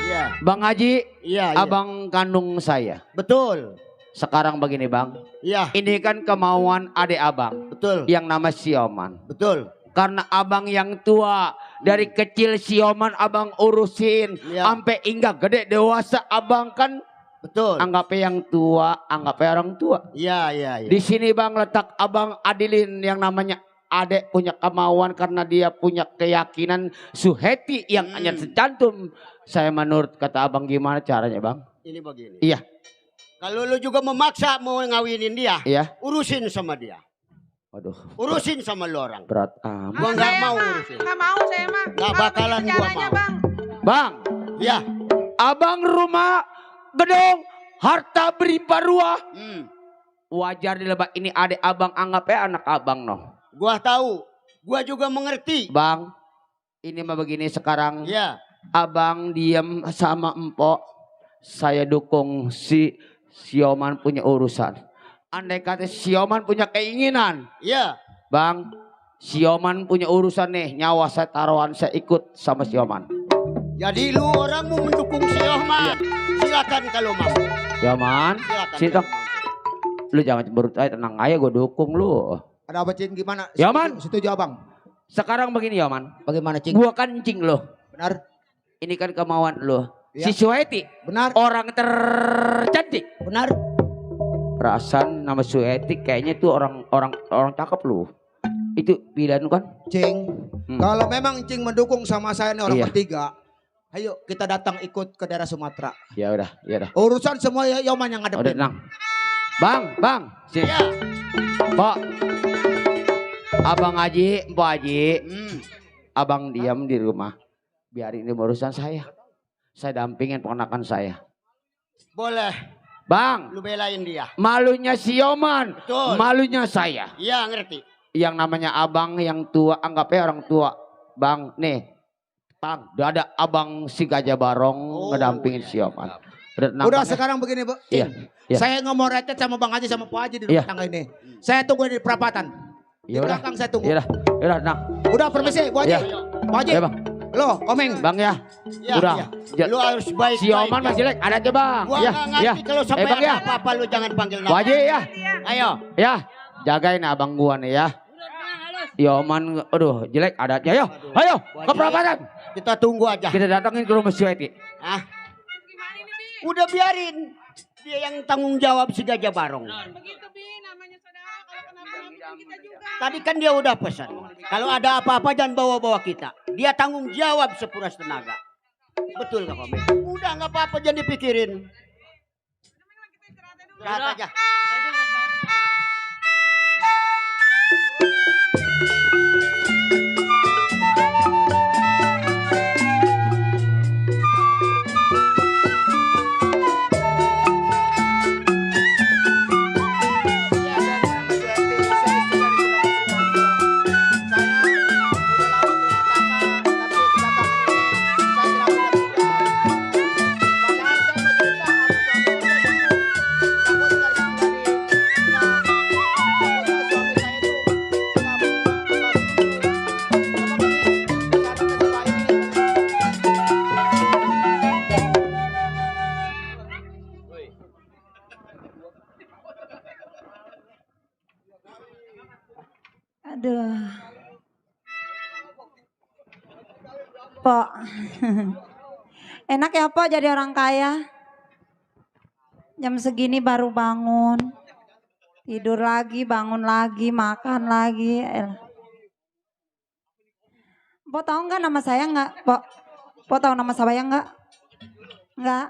Iya. Bang Haji, Iya. abang kandung saya. Betul. Sekarang begini bang, Iya. ini kan kemauan adik abang Betul. yang nama Sioman. Betul. Karena abang yang tua, dari kecil Sioman abang urusin, Iya. sampai hingga gede dewasa abang kan Betul. anggapnya yang tua, anggapnya orang tua. Iya. Di sini bang letak abang adilin yang namanya adek punya kemauan karena dia punya keyakinan Suheti yang hanya secantum. Saya menurut kata abang gimana caranya bang? Ini begini. Iya. Kalau lu juga memaksa mau ngawinin dia, Iya. urusin sama dia. Waduh. Urusin sama lu orang. Berat amat. Gua nggak mau urusin. Nggak mau saya mah. Nggak Kalau bakalan begini gua caranya, mau. Bang. Bang, Ya. abang rumah gedong harta berlimpah ruah. Wajar di lebak ini adik abang anggapnya anak abang noh. Gua tahu. Gua juga mengerti. Bang, ini mah begini sekarang. Ya. Abang diam sama empok. Saya dukung si Sioman punya urusan. Andai kata Sioman punya keinginan. Ya. Bang, Sioman punya urusan nih. Nyawa saya taruhan, saya ikut sama Sioman. Jadi lu orang mau mendukung si Yoman. Silakan kalau mau. Sioman, Silakan. sini kalau Tong. mau. Lu jangan cemberut aja, tenang aja gue dukung lu. Ada apa Cing gimana? Yoman. Setuju abang. Sekarang begini Yoman. Bagaimana Cing? Gua kan cing lo. Benar? Ini kan kemauan lo. Ya. Si Suheti, Benar? orang tercantik. Benar? Perasaan nama Suheti kayaknya tuh orang cakep lu. Itu pilihan lu kan? Cing, kalau memang Cing mendukung sama saya nih orang Iya. bertiga, ayo kita datang ikut ke daerah Sumatera. Ya udah. Urusan semua Yoman yang Udah ngadepin. tenang. Bang, sini. Ya. Pak. Abang Haji, Mbak Haji, abang diam di rumah. Biarin ini urusan saya. Saya dampingin ponakan saya. Boleh, Bang, lu belain dia. malunya si Yoman, Betul. malunya saya. Iya, ngerti. Yang namanya abang yang tua, anggapnya orang tua. Bang, nih. Bang, udah ada abang si Gajah Barong ngedampingin si Yoman. Udah nampaknya- sekarang begini, Bu. Iya, iya. Saya ngomong retet sama Bang Haji sama Pak Haji di Iya. rumah tangga ini. Saya tunggu di perapatan. Di Ya udah. belakang saya tunggu. Ya udah, nah. Udah permisi, Bu Haji. Iya. Pak Haji. Ya, Bang. Lo, komeng. Bang ya. Ya, Udah. ya. Lu harus baik. Si Yoman masih jelek, ada aja Bang. Gua Ya, nggak ya. ngerti kalau sampai Bang ada ya. apa-apa lu jangan panggil Bu nama. Haji ya. Ayo. Ya, jagain abang gua nih ya. Yoman, aduh jelek ada aja. Ayo, ke perapatan. Kita tunggu aja. Kita datangin ke rumah si Weti. Ah. Udah biarin. Dia yang tanggung jawab si Gajah Barong. Begitu Bi, namanya saudara. Kalau kenapa-napa kita juga. Tadi kan dia udah pesan. Kalau ada apa-apa jangan bawa-bawa kita. Dia tanggung jawab sepuras tenaga. Betul gak Komeng? Udah gak apa-apa jangan dipikirin. Istirahat aja. Aduh. Pok. Enak ya Pok jadi orang kaya. Jam segini baru bangun. Tidur lagi, bangun lagi, makan lagi. Pok tahu nggak nama saya nggak? Pok. Pok tahu nama saya nggak? Nggak.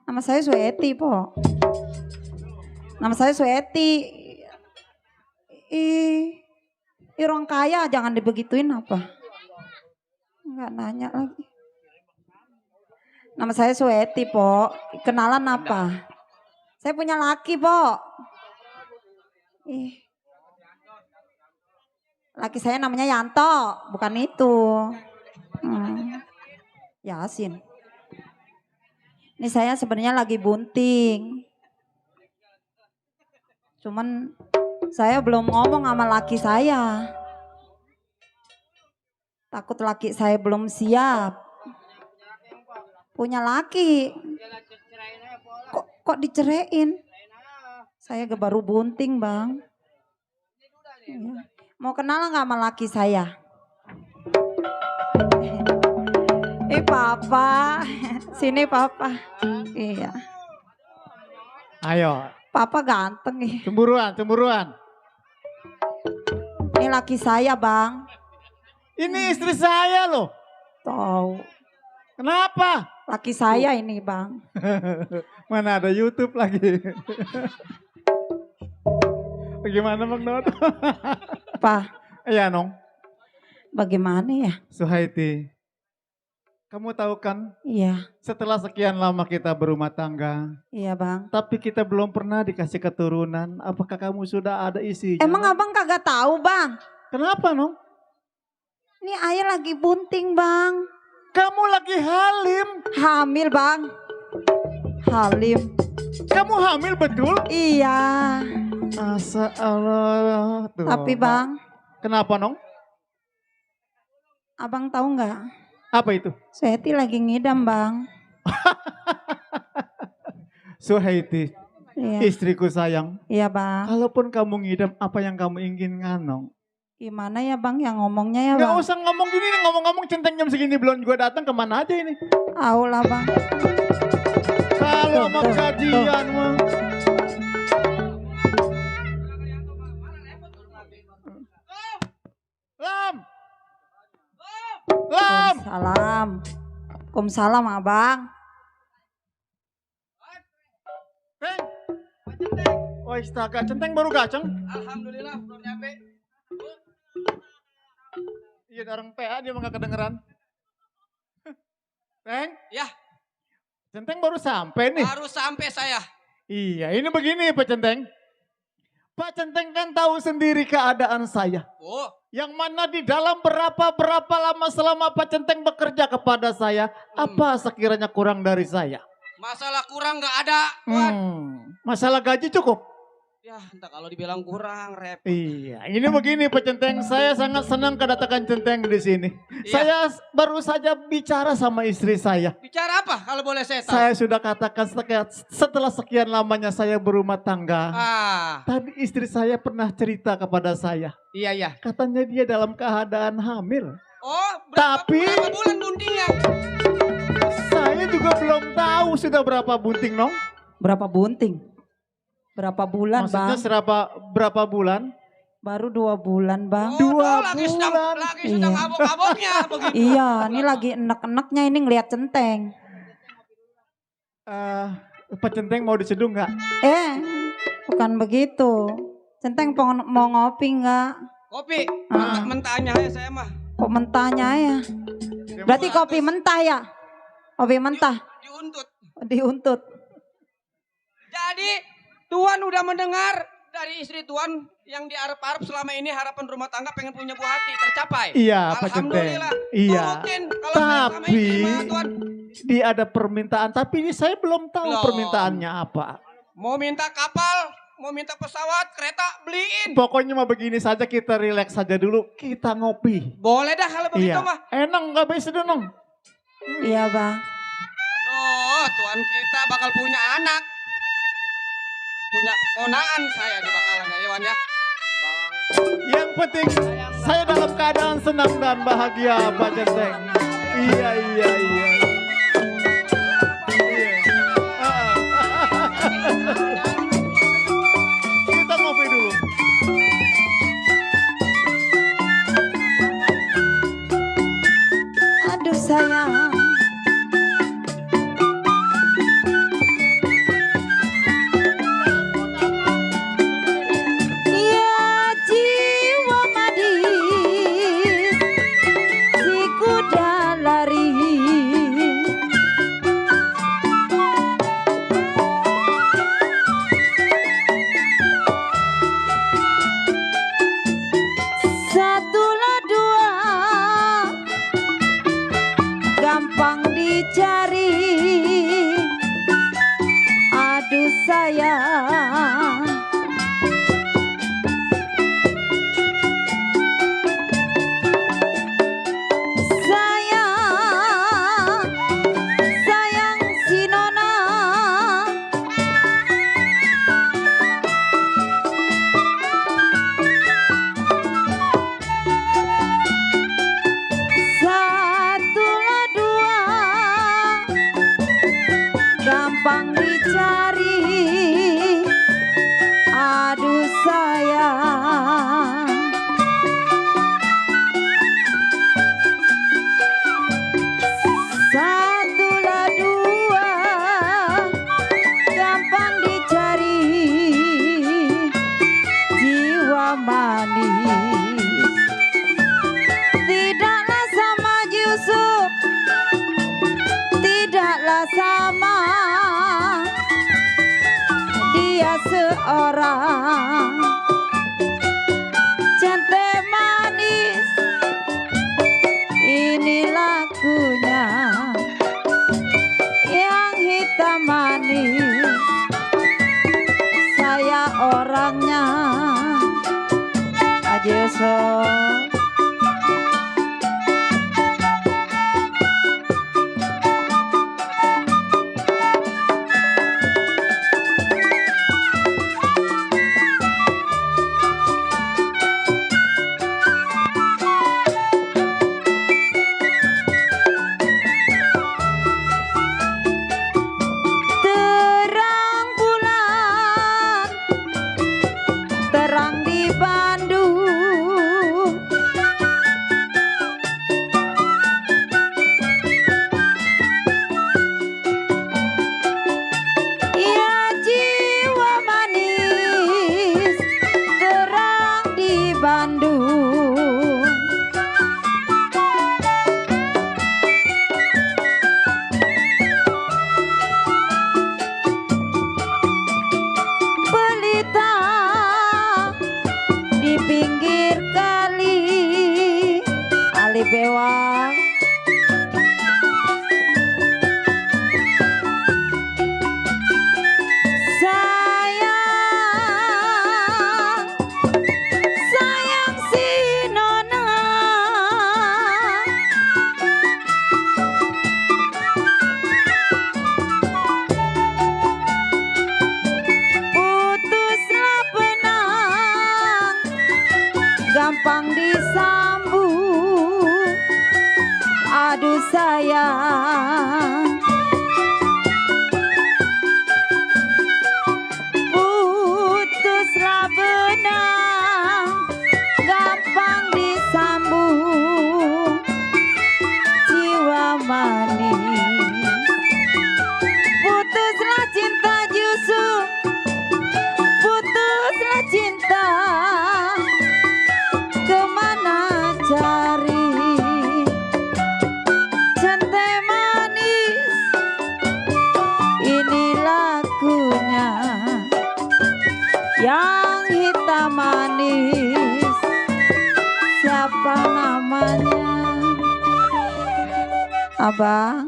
Nama saya Sueti, Pok. Nama saya Sueti. Orang kaya jangan dibegituin apa? Enggak nanya lagi. Nama saya Sueti, Pok. Kenalan apa? Saya punya laki, Pok. Laki saya namanya Yanto, bukan itu. Yasin. Ini saya sebenarnya lagi bunting. Cuman saya belum ngomong sama laki saya. Takut laki saya belum siap. Punya laki. Kok diceraiin? Saya baru bunting, Bang. Iya. Mau kenal nggak sama laki saya? Papa. Sini Papa. Iya. Ayo, Papa ganteng nih. cemburuan. Ini laki saya, Bang. Ini istri saya loh. Tahu. Kenapa? Laki saya ini, Bang. Mana ada YouTube lagi. Bagaimana Bang Dot? Pak, Iya Nong, bagaimana ya? Suhaiti. Kamu tahu kan Iya, setelah sekian lama kita berumah tangga. iya Bang. Tapi kita belum pernah dikasih keturunan. Apakah kamu sudah ada isinya? Emang Abang kagak tahu, Bang? Kenapa Nong? Ini ayah lagi bunting, Bang. Kamu lagi halim. Hamil, Bang. Halim. Kamu hamil betul? Iya. Asa Allah. Tuh. Tapi Bang, Kenapa Nong? Abang tahu nggak? Apa itu? Suheti lagi ngidam, Bang. Suhaiti, Iya, istriku sayang. iya Bang. Kalaupun kamu ngidam apa yang kamu inginkan Nong? Gimana ya Bang yang ngomongnya ya Gak Bang? usah ngomong gini nih, ngomong-ngomong centeng jam segini belum juga datang kemana aja ini? Aulah Bang. Kalau mau Tuh. kajian mah. Lam. Lam. Waalaikumsalam. Waalaikumsalam Abang. Ceng. Oh astaga, centeng baru gaceng. Alhamdulillah belum nyampe. Iya orang PA dia mah gak kedengeran. Ceng. Ya. Centeng baru sampai nih. Baru sampai saya. Iya, ini begini Pak Centeng. Pak Centeng kan tahu sendiri keadaan saya. Oh, Yang mana di dalam berapa lama selama Pak Centeng bekerja kepada saya, apa sekiranya kurang dari saya? masalah kurang nggak ada, Tuan. Masalah gaji cukup? Ya, entah kalau dibilang kurang, repot. Iya, ini begini Pak Centeng, saya sangat senang kedatangan Centeng di sini. Iya. Saya baru saja bicara sama istri saya. Bicara apa kalau boleh saya tahu? Saya sudah katakan setelah sekian lamanya saya berumah tangga. Tadi istri saya pernah cerita kepada saya. Iya. Katanya dia dalam keadaan hamil. Oh, Tapi berapa bulan buntingnya? saya juga belum tahu sudah berapa bunting, Nong. Berapa bunting? Berapa bulan, Maksudnya Bang? berapa bulan? Baru 2 bulan, Bang. Oh, bulan. lagi sedang Iya. abok-aboknya begitu. Iya, ini lagi enek-eneknya ini ngelihat Centeng. Pak Centeng mau diseduh nggak? Bukan begitu. Centeng mau ngopi nggak? Kopi, mentahnya ya saya mah. Kok mentahnya ya? Berarti kopi mentah ya? Kopi mentah? Diuntut. Jadi Tuan udah mendengar dari istri Tuan yang diarep-arep selama ini harapan rumah tangga pengen punya buah hati tercapai. Iya, Pak Centeng. Alhamdulillah. Iya. Turutin kalau saya sama Tapi istri mah, Tuan. dia ada permintaan, tapi ini saya belum tahu Belum. permintaannya apa. Mau minta kapal, mau minta pesawat, kereta, beliin. Pokoknya mah begini saja, kita relax saja dulu, kita ngopi. Boleh dah kalau begitu Iya. mah. Enak nggak bisa dong? Iya, Bang. Oh, Tuan kita bakal punya anak. Punya ponaan saya di bakalan ya, Iwan ya. Yang penting saya dalam keadaan senang dan bahagia, Pak Centeng. Iya. Kita ngopi dulu. Aduh sayang. Ya jiwa madis, si kuda lari. Satulah dua, gampang dicari. Aduh sayang. Sayang si Nona. Satulah dua, gampang dicari. Aduh sayang. Satulah dua, gampang dicari. Jiwa manis tidaklah sama Yusuf, tidaklah sama. Dia seorang cantik manis. Ini lagunya yang hitam manis. Saya orangnya aja sok. Terang bulan, terang di Bandung. Putuslah benang gampang disambung, jiwa manis. Putuslah cinta jusuk, putuslah cinta, kemana cari centai manis. Ini lagunya yang hitam manis, siapa namanya? Abang.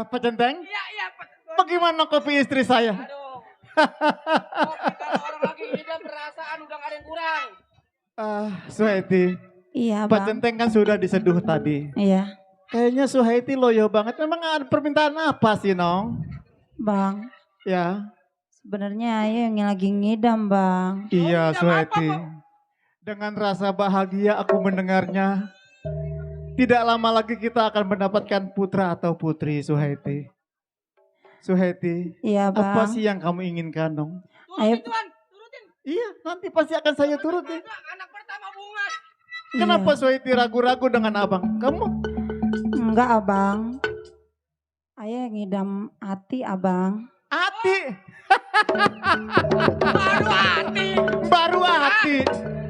Pak Centeng, Iya, bagaimana kopi istri saya? aduh. Kalau orang lagi ngidam perasaan udah gak ada yang kurang. Suhaiti, Iya Pak bang. Centeng kan sudah diseduh tadi. Iya Kayaknya Suhaiti loyo banget. Memang ada permintaan apa sih, Nong? bang. Ya, Sebenarnya ayah yang lagi ngidam bang. iya ngidam Suhaiti. apa, Dengan rasa bahagia aku mendengarnya. Tidak lama lagi kita akan mendapatkan putra atau putri, Suhaiti. Suhaiti, Iya bang. apa sih yang kamu inginkan, Nong? Ayo. Turutin Tuan, turutin. Iya, nanti pasti akan saya turuti. Anak pertama bungas. Kenapa Iya. Suhaiti ragu-ragu dengan abang? Kamu? Enggak abang. Ayah ngidam hati abang. Hati. Baru hati. Baru hati.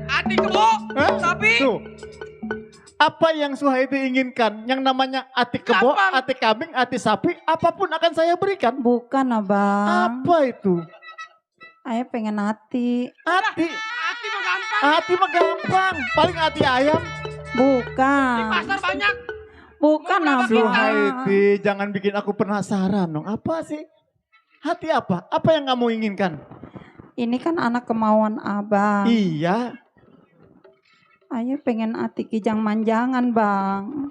Hati kebo. Hah? Tapi Tuh. Apa yang Suhaiti inginkan? Yang namanya hati kebo, Gampang. hati kambing, hati sapi, apapun akan saya berikan. Bukan abang. Apa itu? Ayah pengen hati. Hati. hati mah gampang. Hati mah gampang. Paling hati ayam. Di Bukan. pasar banyak. Bukan Mau berapa abang. Suhaiti, jangan bikin aku penasaran dong. Apa sih? Hati apa? Apa yang kamu inginkan? Ini kan anak kemauan abang. Iya. Ayah pengen hati kijang manjangan bang.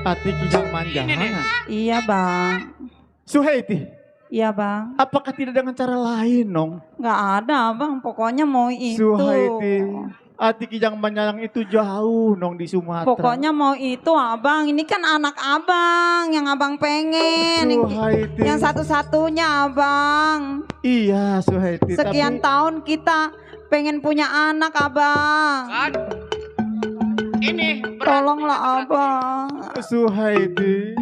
Hati kijang Ini manjangan. nih. Iya bang. Suhaiti, Iya bang. apakah tidak dengan cara lain, Nong? Nggak ada bang. Pokoknya mau itu. Suhaiti, hati kijang manjangan itu jauh, Nong, di Sumatera. Pokoknya mau itu abang. Ini kan anak abang yang abang pengen. Suhaiti. Yang satu-satunya abang. Iya, Suhaiti. Sekian tapi tahun kita pengen punya anak abang. Kan. Ini berat. Tolonglah abang. Suhaiti,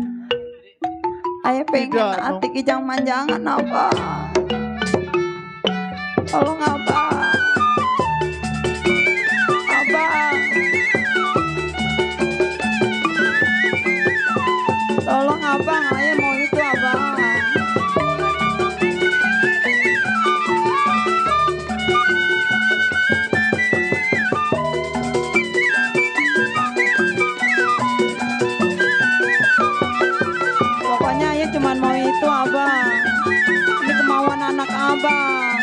Ayah pengen Tidak, hati kijang manjangan abang. Tolong abang. Abang. Tolong abang, ayah mau itu abang. Pokoknya ayah cuma mau itu abang. Ini kemauan anak abang.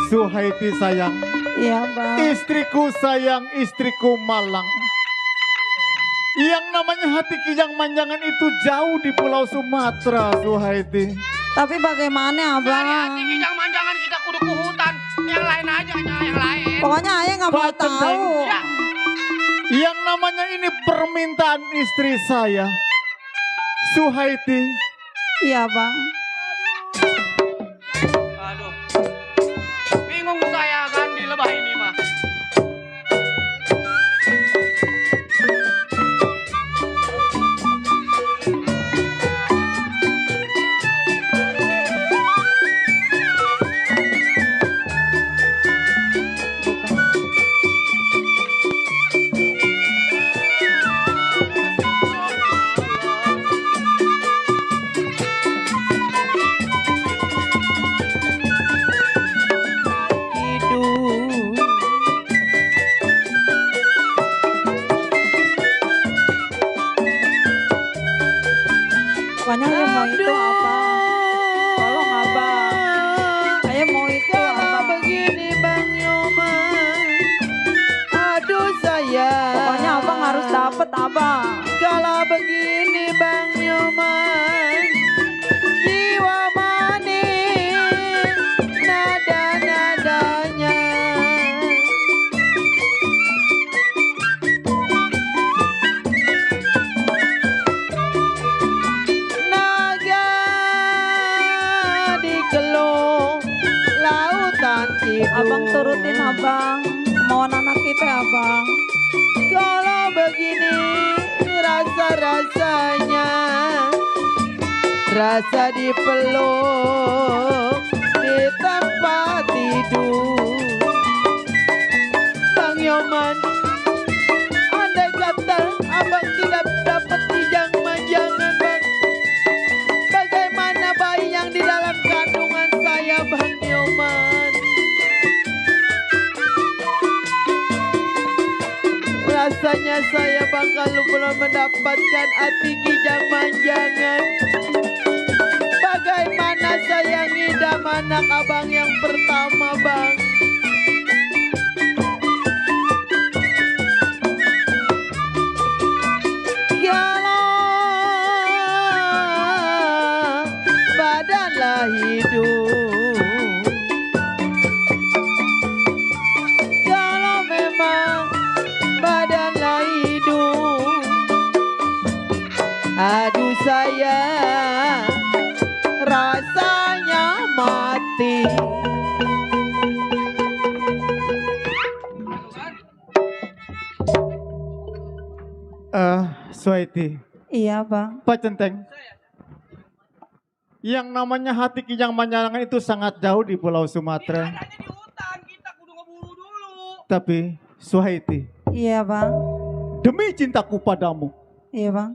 Suhaiti sayang. Iya bang. Istriku sayang, istriku malang. Yang namanya hati kijang manjangan itu jauh di Pulau Sumatera, Suhaiti. Tapi bagaimana Dari hati abang? kijang manjangan kita kudu ke hutan. Yang lain aja, yang lain. Pokoknya ayah nggak mau Pak Centeng. tahu. Ya. Yang namanya ini permintaan istri saya. Suhaiti, Iya bang. Aduh. Bingung saya kan di lebah ini mah. Pokoknya ayah mau itu abang. Tolong abang. Ayah mau itu abang. Begini Bang Yoman. Aduh sayang. Pokoknya abang harus dapet abang. Kalau begini Abang turutin abang. Mau anak kita abang. Kalau begini rasa-rasanya, rasa dipeluk di tempat tidur. Bang Yoman, andai kata abang tidak dapat kijang manjangan bang, bagaimana bayi yang di dalam kandungan saya Bang Yoman? Rasanya saya bakal belum mendapatkan hati kijang manjangan. Bagaimana saya ngidam anak abang yang pertama bang? Kalau badanlah hidup, kalau memang badanlah hidup, aduh sayang, rasanya mati. Suhaiti, Iya bang. Pak Centeng. Yang namanya hati kijang manjangan itu sangat jauh di Pulau Sumatera. Adanya di hutan, kita kudu ngeburu dulu. Tapi Suhaiti, Iya bang. demi cintaku padamu, Iya bang.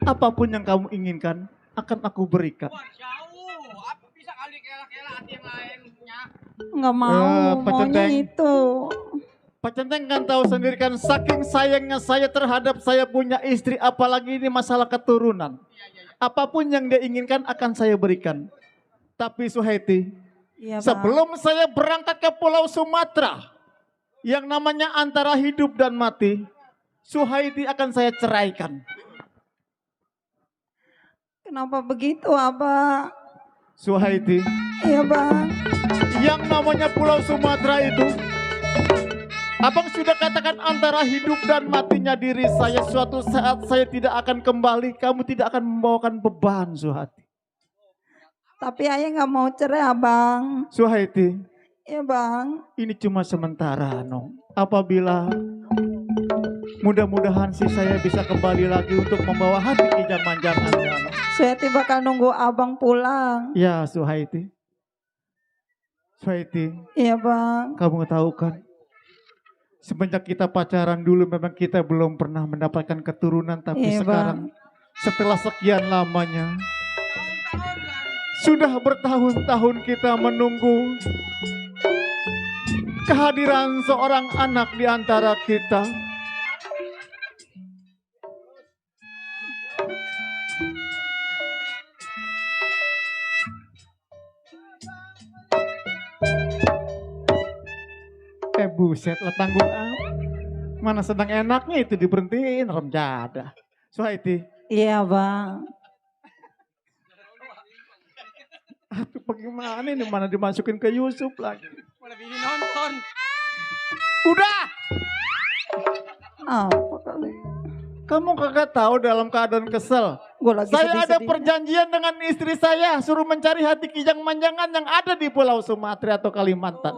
apapun yang kamu inginkan akan aku berikan. Wah jauh, apa bisa kali kela-kela hati yang lainnya? Nggak mau. Pak Maunya Centeng. itu. Pak Centeng kan tahu sendiri kan saking sayangnya saya terhadap saya punya istri, apalagi ini masalah keturunan. Apapun yang dia inginkan akan saya berikan. Tapi Suhaiti, Iya bang. sebelum saya berangkat ke Pulau Sumatera, yang namanya antara hidup dan mati, Suhaiti akan saya ceraikan. Kenapa begitu abang? Suhaiti, Iya bang. yang namanya Pulau Sumatera itu, abang sudah katakan antara hidup dan matinya diri saya. Suatu saat saya tidak akan kembali, kamu tidak akan membawakan beban, Suhaiti. Tapi ayah nggak mau cerai abang. Suhaiti, Iya bang. ini cuma sementara, Nong. Apabila mudah-mudahan sih saya bisa kembali lagi untuk membawa hati kijang manjangan, ya, Nong. Suhaiti bakal nunggu abang pulang. Ya, Suhaiti. Suhaiti, Iya bang. kamu tahu kan? Semenjak kita pacaran dulu memang kita belum pernah mendapatkan keturunan. Tapi Iya, sekarang setelah sekian lamanya, sudah bertahun-tahun kita menunggu kehadiran seorang anak di antara kita. Buset lah tanggung apa? Mana sedang enaknya itu diberhentiin rem jadah. Suhaiti, Iya bang. aduh bagaimana ini, mana dimasukin ke Yusuf lagi. Mana bini nonton? Udah, Apa kali? kamu kagak tahu dalam keadaan kesel. Gue lagi Saya ada sedih-sedihnya. perjanjian dengan istri saya, suruh mencari hati kijang manjangan yang ada di Pulau Sumatera atau Kalimantan.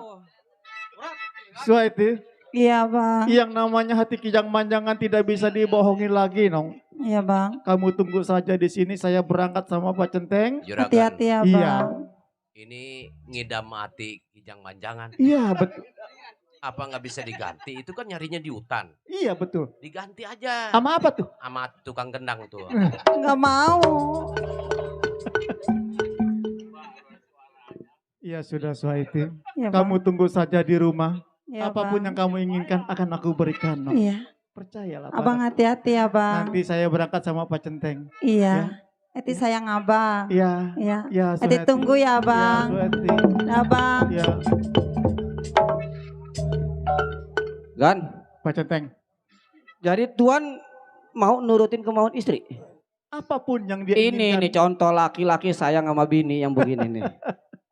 Suhaiti, Iya bang. yang namanya hati kijang manjangan tidak bisa dibohongi lagi, Nong. Iya bang. Kamu tunggu saja di sini, saya berangkat sama Pak Centeng. Juragan, Hati-hati ya bang. Iya. ini ngidam hati kijang manjangan. Iya betul. Apa nggak bisa diganti? Itu kan nyarinya di hutan. Iya betul. Diganti aja Sama apa tuh? sama tukang gendang tuh. Nggak mau. Iya sudah Suhaiti. Iya, Kamu tunggu saja di rumah. Iya, Apapun Bang. yang kamu inginkan akan aku berikan. No. Iya. Percayalah. Abang padaku. hati-hati ya bang. Nanti saya berangkat sama Pak Centeng. Iya. Eti sayang abang. Iya. Iya. Ya, Eti Suhaiti. tunggu ya bang. Ya, Suhaiti. Ya bang. Ya, Gan, Pak Centeng. jadi Tuan mau nurutin kemauan istri? Apapun yang dia Ini inginkan. nih contoh laki-laki sayang sama bini yang begini nih.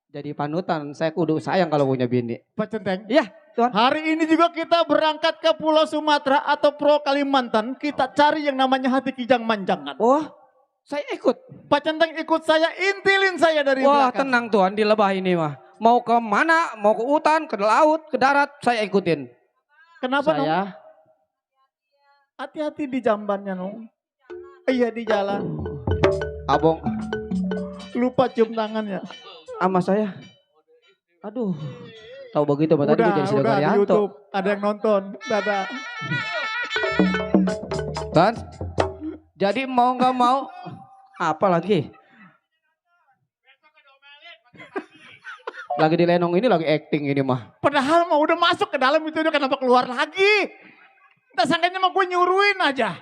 Jadi panutan, saya kudu sayang kalau punya bini. Pak Centeng. Iya, Tuan. Hari ini juga kita berangkat ke Pulau Sumatera atau Pulau Kalimantan. Kita cari yang namanya hati kijang manjangan. Oh, saya ikut. Pak Centeng ikut saya, intilin saya dari Wah, belakang. tenang Tuan, dilebah ini mah. Mau ke mana? Mau ke hutan, ke laut, ke darat, saya ikutin. Kenapa Nong? Saya Hati-hati di jambannya Nong. Iya di jalan. abong Lupa cium tangannya. sama saya. Aduh. Tahu begitu tadi Udah, gue jadi udah Sudah di Karyanto. YouTube. Ada yang nonton. Dadah. Kan? Jadi mau nggak mau apa lagi? Lagi di Lenong ini lagi acting ini mah. Padahal mau udah masuk ke dalam itu udah kenapa keluar lagi? Kita sangkanya mau gue nyuruhin aja.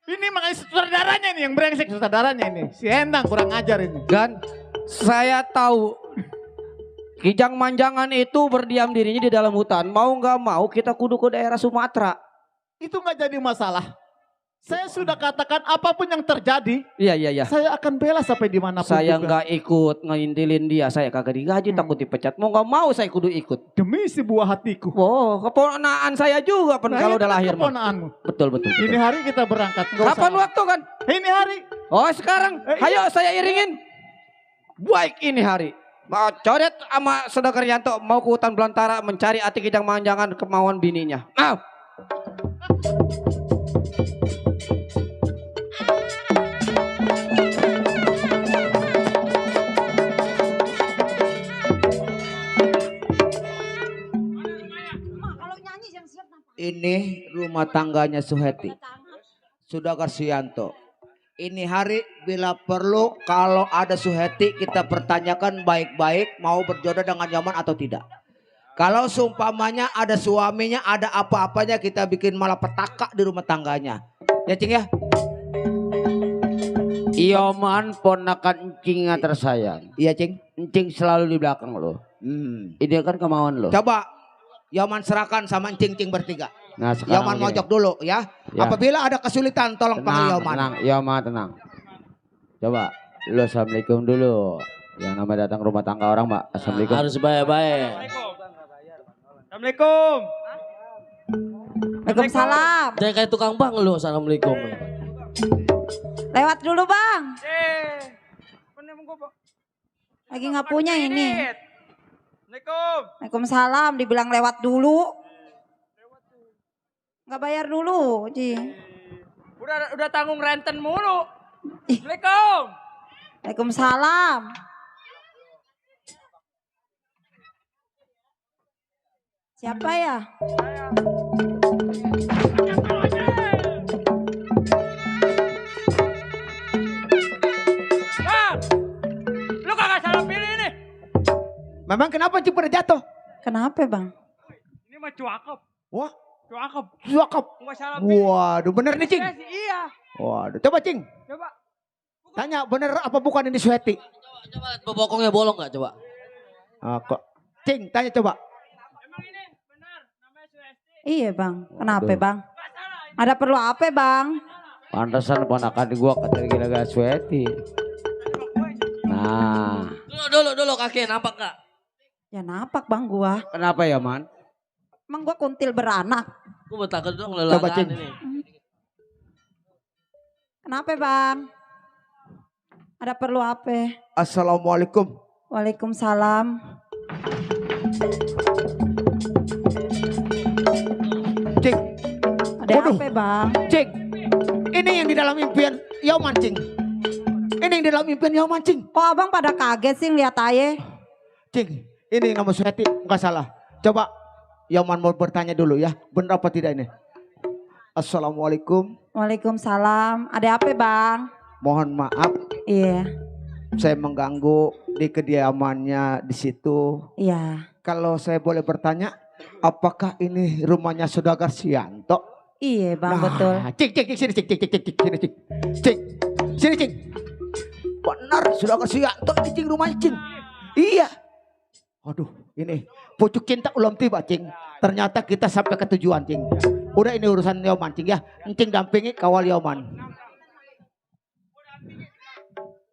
Ini makanya saudaranya nih yang brengsek saudaranya ini. Si Endang kurang ajar ini. Gan, saya tahu Kijang Manjangan itu berdiam dirinya di dalam hutan. Mau nggak mau kita kudu ke daerah Sumatera. Itu nggak jadi masalah. Saya sudah katakan apapun yang terjadi, Iya. saya akan bela sampai dimanapun Saya juga. nggak ikut ngintilin dia. Saya kagak digaji, takut dipecat. Mau nggak mau saya kudu ikut. Demi si buah hatiku. Oh, keponakan saya juga kalau udah lahir mah. Keponakanmu. Betul. Ini hari kita berangkat. Nggak Kapan usah. waktu kan? Ini hari. Oh sekarang, iya. ayo saya iringin. Baik ini hari. Mau coret sama Sudah Karyanto mau ke hutan belantara mencari Ati Kijang Manjangan kemauan bininya. Nah. Ini rumah tangganya Suheti. Sudah Karyanto. Ini hari bila perlu kalau ada Suheti kita pertanyakan baik-baik mau berjodoh dengan Yaman atau tidak. Kalau seumpamanya ada suaminya ada apa-apanya kita bikin malapetaka di rumah tangganya. Ya Cing ya. Yaman ponakan encing yang tersayang. Iya Cing. Encing selalu di belakang lo. Ini kan kemauan lo. Coba Yaman serahkan sama Cing bertiga. Nah, sekarang Yaman begini. mojok dulu ya. Ya. Apabila ada kesulitan tolong panggil Yaman. Tenang, Yaman tenang. Coba lo assalamualaikum dulu. Yang namanya datang rumah tangga orang, Mbak. Assalamualaikum. Harus baik-baik. Assalamualaikum. Waalaikumsalam. Jangan kayak tukang bang lu. Assalamualaikum. Lewat dulu bang. Assalamualaikum. Lagi nggak punya ini. Assalamualaikum. Waalaikumsalam. Dibilang lewat dulu. Nggak bayar dulu, Ji. Udah tanggung renten mulu. Assalamualaikum. Waalaikumsalam. Siapa ya? Bang, lu kagak salah pilih nih. Memang kenapa Cing pada jatuh? Kenapa bang? Ini mah cuakep. Wah, Cuakep. cakep. Nggak salah pilih. Waduh, bener nih Cing. Iya. Waduh, coba Cing. Coba. Tanya bener apa bukan ini Suheti? Coba lihat bokongnya bolong nggak coba? Kok. Cing, tanya coba. Emang ini benar namanya Suhesti. Iya bang. Kenapa Waduh. bang? Ada perlu apa bang? Pantesan ponakan gua kata gila-gila Suheti. Nah, Dulu kakek nampak nggak? Ya napak bang gua. kenapa Yaman? Emang gua kuntil beranak. Gue bertakut dong Coba, Cing. lelagaan ini. Kenapa bang? Ada perlu apa? Assalamualaikum. Waalaikumsalam. Cing, Ada Waduh. apa bang? Cing. Ini yang di dalam impian Yaman Cing. Ini yang di dalam impian Yaman Cing. Kok abang pada kaget sih lihat aja? Cing, ini nama Suheti, enggak salah. Coba Yaman mau bertanya dulu ya, benar apa tidak ini? Assalamualaikum, Waalaikumsalam. Ada apa bang? mohon maaf Iya, saya mengganggu di kediamannya di situ. iya. Kalau saya boleh bertanya, apakah ini rumahnya Sudah Karyanto? Iya bang betul. Cing, sini Cing, sini Cing. Benar, Sudah Karyanto ini Cing rumahnya Cing. Iya. Aduh, ini pucuk cinta belum tiba Cing. Ternyata kita sampai ke tujuan Cing. Udah ini urusan Yaman Cing ya. Cing dampingi kawal Yaman.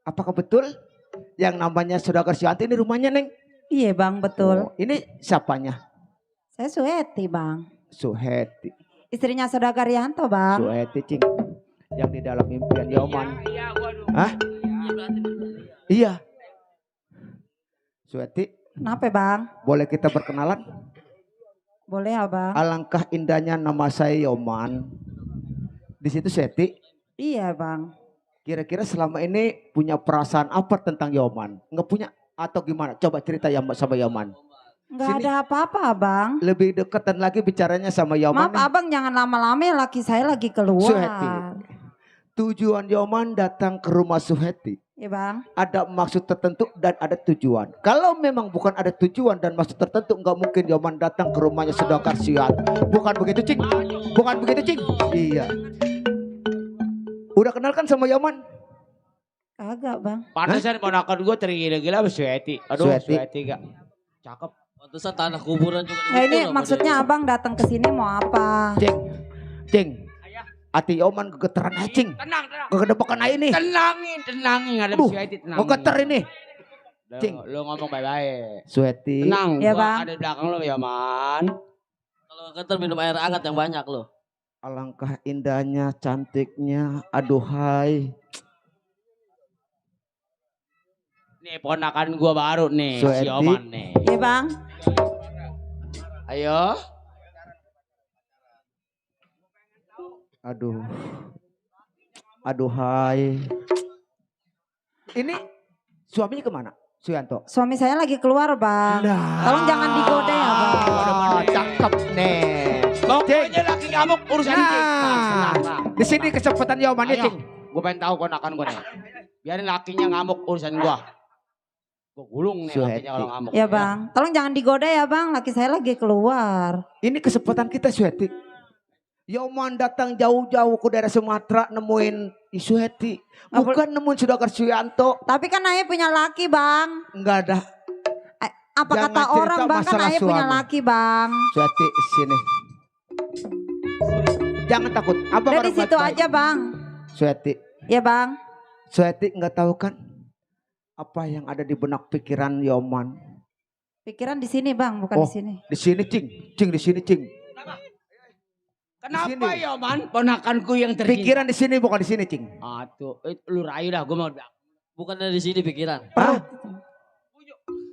Apakah betul yang namanya Sudah Karyanto ini rumahnya Neng? Iya bang betul. Oh, ini siapanya? Saya Suheti bang. Suheti. Istrinya Sudah Karyanto bang. Suheti Cing. Yang di dalam impian Yaman. Iya, waduh. Hah? Iya. Suheti, Kenapa bang? Boleh kita berkenalan? Boleh abang. Alangkah indahnya, nama saya Yoman. Di situ Seti. Iya bang. Kira-kira selama ini punya perasaan apa tentang Yoman? Nggak punya atau gimana? Coba cerita ya sama Yoman. Nggak Sini. ada apa-apa abang. Lebih deketan lagi bicaranya sama Yoman. Maaf abang jangan lama-lama ya, laki saya lagi keluar. Suheti. Tujuan Yoman datang ke rumah Suheti. Iya bang. Ada maksud tertentu dan ada tujuan. Kalau memang bukan ada tujuan dan maksud tertentu, nggak mungkin Yoman datang ke rumahnya Sudakar Sianto. Bukan begitu Cing? Bukan begitu Cing? Iya. Udah kenal kan sama Yoman? Kagak bang. Pantesan ponakan gue tergila-gila sama Suheti. Aduh, Suheti gak cakep. Pantesan tanah kuburan juga Nah ini diukur sama maksudnya dia. abang datang ke sini mau apa? Cing. Hati Yoman kegeteran aja Cing. Tenang. Kegedepakan aja ini. Tenangin. Ada Suheti tenang. Kegeter ini. Cing. Lu ngomong baik-baik. Suheti. Tenang, Ya, gua Bang. ada di belakang lu ya, Man. Kalau ngeter minum air hangat yang banyak loh. Alangkah indahnya, cantiknya, aduhai. Nih ponakan gua baru nih, si Suheti. Oman nih. Iya bang. Ayo. Aduh. Aduhai. Ini suaminya kemana? Suyanto. Suami saya lagi keluar bang. Tolong jangan digoda ya bang. Cakep nih. Pokoknya laki ngamuk urusan Cing. Nah, di sini kesempatan Yoman nih Ayo, Cing. gua pengen tahu ponakan gua nih. Biarin lakinya ngamuk urusan gua. Gua gulung nih Suheti. lakinya kalau ngamuk. Ya bang. Tolong jangan digoda ya bang. Laki saya lagi keluar. Ini kesempatan kita Suheti. Yoman datang jauh-jauh ke daerah Sumatera nemuin Suheti. Bukan nemuin Sudakar Suyanto. Tapi kan ayah punya laki bang. Enggak ada. Apa Jangan kata cerita orang bang kan masalah ayah punya suami. laki bang. Suheti sini. Jangan takut. Abang Udah orang di situ baik-baik. aja bang. Suheti. Ya bang. Suheti nggak tahu kan apa yang ada di benak pikiran Yoman. Pikiran di sini bang, bukan di sini. Di sini Cing. Cing di sini Cing. Kenapa ya, Man? Ponakanku yang tercinta. Pikiran di sini bukan di sini Cing. Ah tuh, lu rayu dah gua mau bilang. Bukan dari sini pikiran.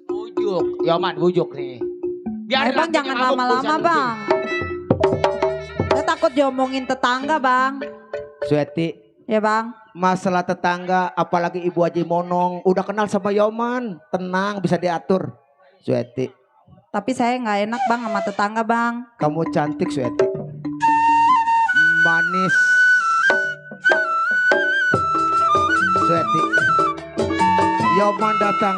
Bujuk. Ya, Man, bujuk nih. Biar bang jangan lama-lama bang. Saya takut diomongin tetangga bang. Suheti. Ya bang. Masalah tetangga, apalagi Ibu Haji Monong, udah kenal sama Yoman, tenang bisa diatur. Suheti, Tapi saya nggak enak bang sama tetangga bang. kamu cantik Suheti, manis. Suheti, Yoman datang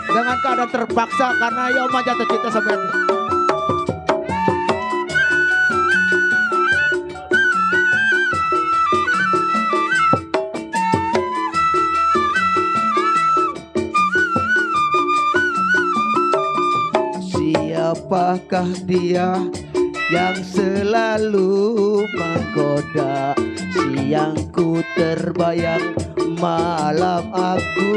dengan keadaan terpaksa karena Yoman jatuh cinta sama Suheti. Siapakah dia yang selalu menggoda? Siangku terbayang, malam aku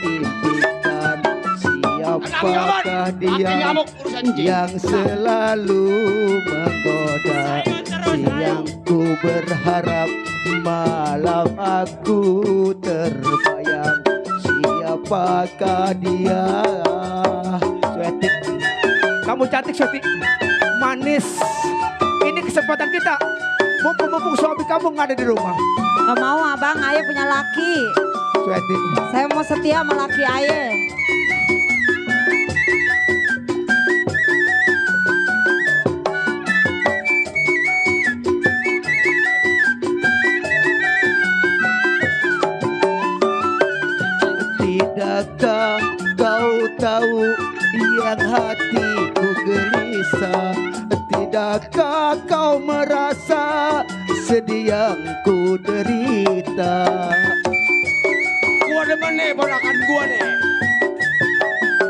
impikan. Siapakah dia yang selalu menggoda? Siangku berharap, malam aku terbayang. Siapakah dia? Suheti, kamu cantik Suheti, manis. Ini kesempatan kita. Mumpung suami kamu nggak ada di rumah. Gak mau abang, ayah punya laki. Suheti, Saya mau setia sama laki ayah. tidakkah kau tahu yang hatiku gelisah? Tidakkah kau merasa sedih yang ku derita? Gua demen nih ponakan gua nih.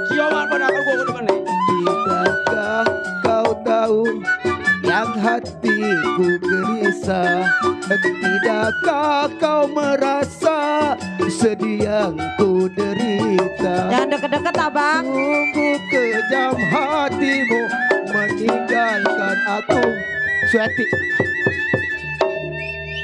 Si Yoman ponakan gua demen nih. Tidakkah kau tahu yang hatiku gelisah? Tidakkah kau merasa sedih yang ku derita? Jangan deket-deket abang. Sungguh kejam hatimu meninggalkan aku. Suheti,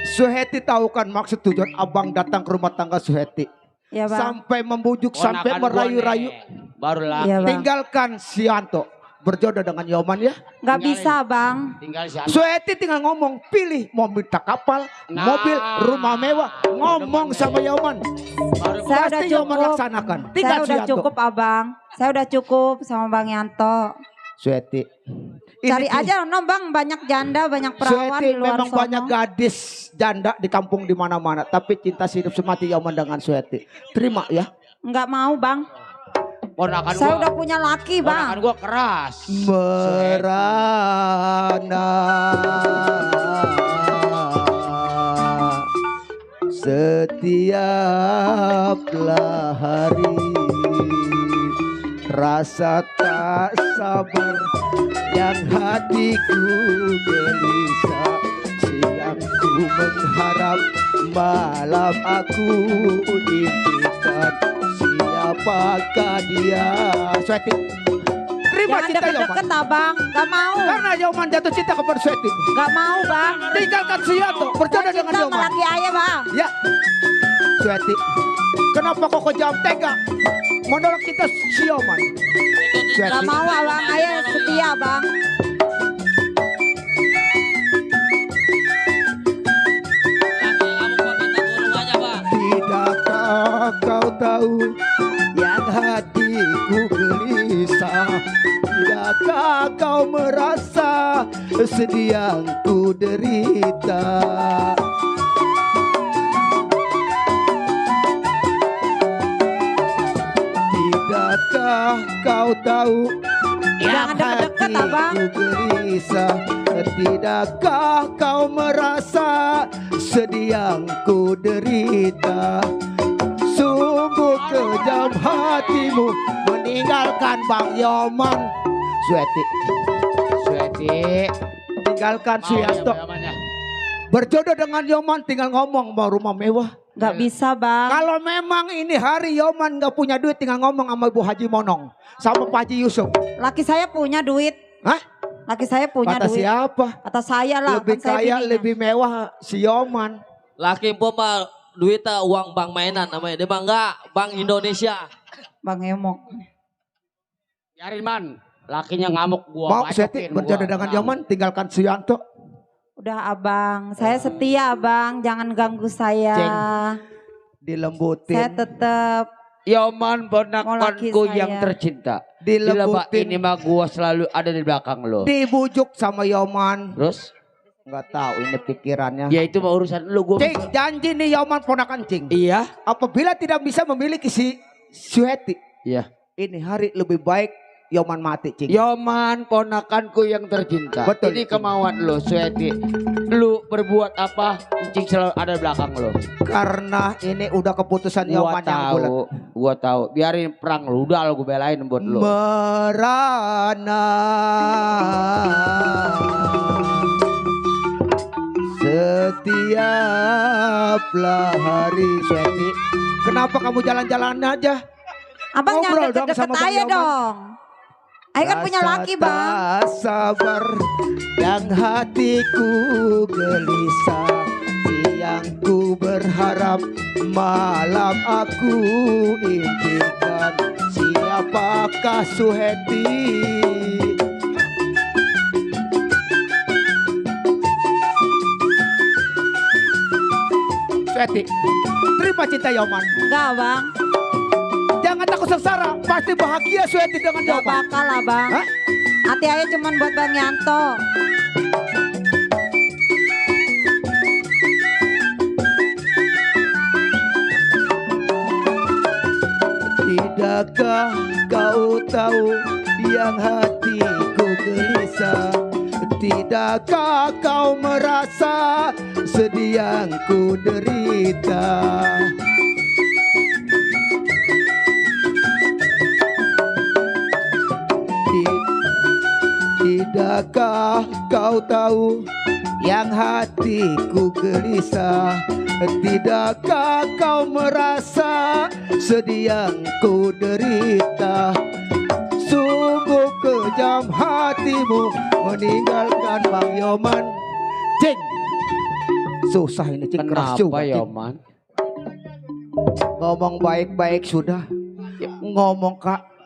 Suheti tahu kan maksud tujuan abang datang ke rumah tangga Suheti? Ya bang. Sampai membujuk, sampai Ponakan gua merayu-rayu. nih. Baru laki. Iya, Bang. Tinggalkan Sianto. Berjodoh dengan Yoman ya. Nggak bisa bang. Tinggal si Sueti tinggal ngomong, pilih mau minta kapal, Nah. mobil, rumah mewah. Ngomong sama Yoman. Saya udah Pasti Yoman cukup. laksanakan. Saya Tinggal udah Sianto. cukup abang. Saya udah cukup sama Bang Yanto. Sueti. Cari aja no bang, banyak janda, banyak perawan Sueti di luar memang sono. banyak gadis janda di kampung di mana-mana. Tapi cinta hidup semati Yoman dengan Sueti. Terima ya. Nggak mau bang. ponakan Saya gua. udah punya laki bang. Ponakan gua keras. Merana setiaplah hari rasa tak sabar yang hatiku gelisah, siang ku mengharap, malam aku impikan, siapakah dia. Sueti, terima Jangan cinta Yoman. deket-deket abang. Nggak mau. Karena Yoman jatuh cinta kepada Sueti. Nggak mau bang. Tinggalkan Sianto, berjodoh dengan Cinta sama Yoman. laki ayah bang. Ya, Sueti, kenapa kok kejam tega menolak kita si Yoman? Nggak Sueti, mau abang, ayah setia bang. tidakkah kau tahu yang hatiku gelisah? Tidakkah kau merasa sedih yang ku derita? Tidakkah kau tahu yang Jangan deket-deket, Abang. hatiku gelisah? Tidakkah kau merasa sedih yang ku derita? Sungguh kejam hatimu meninggalkan Bang Yoman. Sueti, tinggalkan Sianto. Berjodoh dengan Yoman, tinggal ngomong mau rumah mewah. Nggak bisa bang. Kalau memang ini hari Yoman nggak punya duit, tinggal ngomong sama Ibu Haji Monong, sama Pak Haji Yusuf. Laki saya punya duit. Hah? Laki saya punya Kata duit. siapa? Kata saya lah. Lebih kan saya kaya, bininya. lebih mewah si Yoman. Laki po mah duitnya uang bank mainan namanya. Dia mah enggak, Bank Indonesia. Bang Emok. Biarin man. Lakinya ngamuk gua. Mau bacokin Sueti gua. berjodoh dengan Yoman, tinggalkan Sianto. Udah abang, saya setia abang, jangan ganggu saya. Ceng. Dilembutin. Saya tetap Yoman Mau laki ponakanku saya. yang tercinta. Di lembah Dilembutin. ini mah gua selalu ada di belakang lo. Dibujuk sama Yoman. Terus? Nggak tahu ini pikirannya. Ya itu mah urusan lu gua. Cing, janji nih Yoman ponakan Cing. Iya. Apabila tidak bisa memiliki si Sueti, Iya. ini hari lebih baik Yoman mati Cing. Yoman ponakanku yang tercinta. Betul. Ini kemauan lo, Sueti. Lu berbuat apa, Cing selalu ada di belakang lo. Karena ini udah keputusan Gua Yoman yang bulat. tahu, gua tahu. Biarin perang lu, udah lo gua belain buat lo. Merana setiaplah hari. Sueti, kenapa kamu jalan-jalan aja? abang Ngobrol jangan dong deket-deket sama Bang aja Yoman. dong. Ayo kan punya Rasa laki bang. tak sabar yang hatiku gelisah, siang ku berharap, malam aku impikan, siapakah Suheti? Suheti, terima cinta Yoman. Enggak bang, Jangan takut sengsara, pasti bahagia Suheti dengan enggak Yoman. bakal lah bang. Hah? Hati ayah cuman buat Bang Yanto. Tidakkah kau tahu yang hatiku gelisah? Tidakkah kau merasa sedih yang ku derita? Tidakkah kau tahu yang hatiku gelisah? Tidakkah kau merasa sedih yang ku derita? Sungguh kejam hatimu meninggalkan Bang Yoman. Cing, susah ini Cing, keras Kenapa juga Cing. Yoman? Ngomong baik-baik sudah, ngomong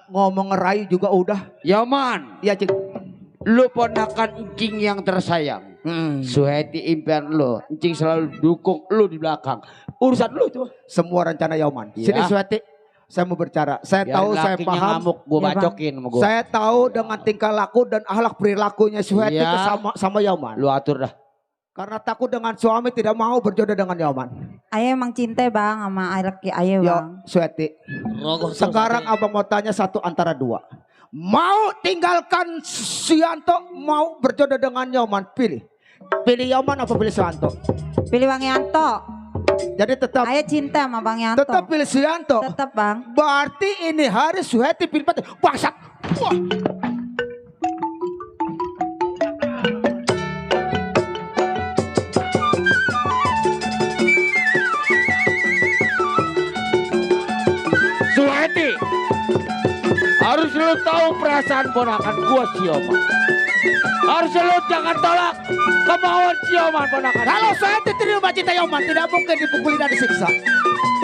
ngomong ngerayu juga udah. Yoman, Iya Cing. lu ponakan Encing yang tersayang. Suheti impian lu, Encing selalu dukung lu di belakang. Urusan lu tuh. Semua rencana Yoman. Iya. Sini Suheti, saya mau bicara. Saya Biar tahu, saya lakinya paham. ngamuk, gua Ya, Bang. bacokin sama gua. Saya tahu dengan tingkah laku dan akhlak perilakunya Suheti Iya. sama Yoman. Lu atur dah. Karena takut dengan suami tidak mau berjodoh dengan Yoman. Ayah emang cinta bang sama laki ayah Yo, bang. Suheti. Sekarang abang mau tanya satu antara dua. Mau tinggalkan Suyanto, mau berjodoh dengan Yoman, pilih. Pilih Yoman apa pilih Suyanto? Pilih Bang Yanto. Jadi tetap Ayah cinta sama Bang Yanto. tetap pilih Suyanto. Tetap bang. Berarti ini hari Suheti pilih Pati. Bangsat. Wah. Suheti, harus lu tahu perasaan ponakan gua si Yoman. Harus lu jangan tolak kemauan si Yoman ponakan. Kalau Suheti terima cinta Yoman, tidak mungkin dipukuli dan disiksa.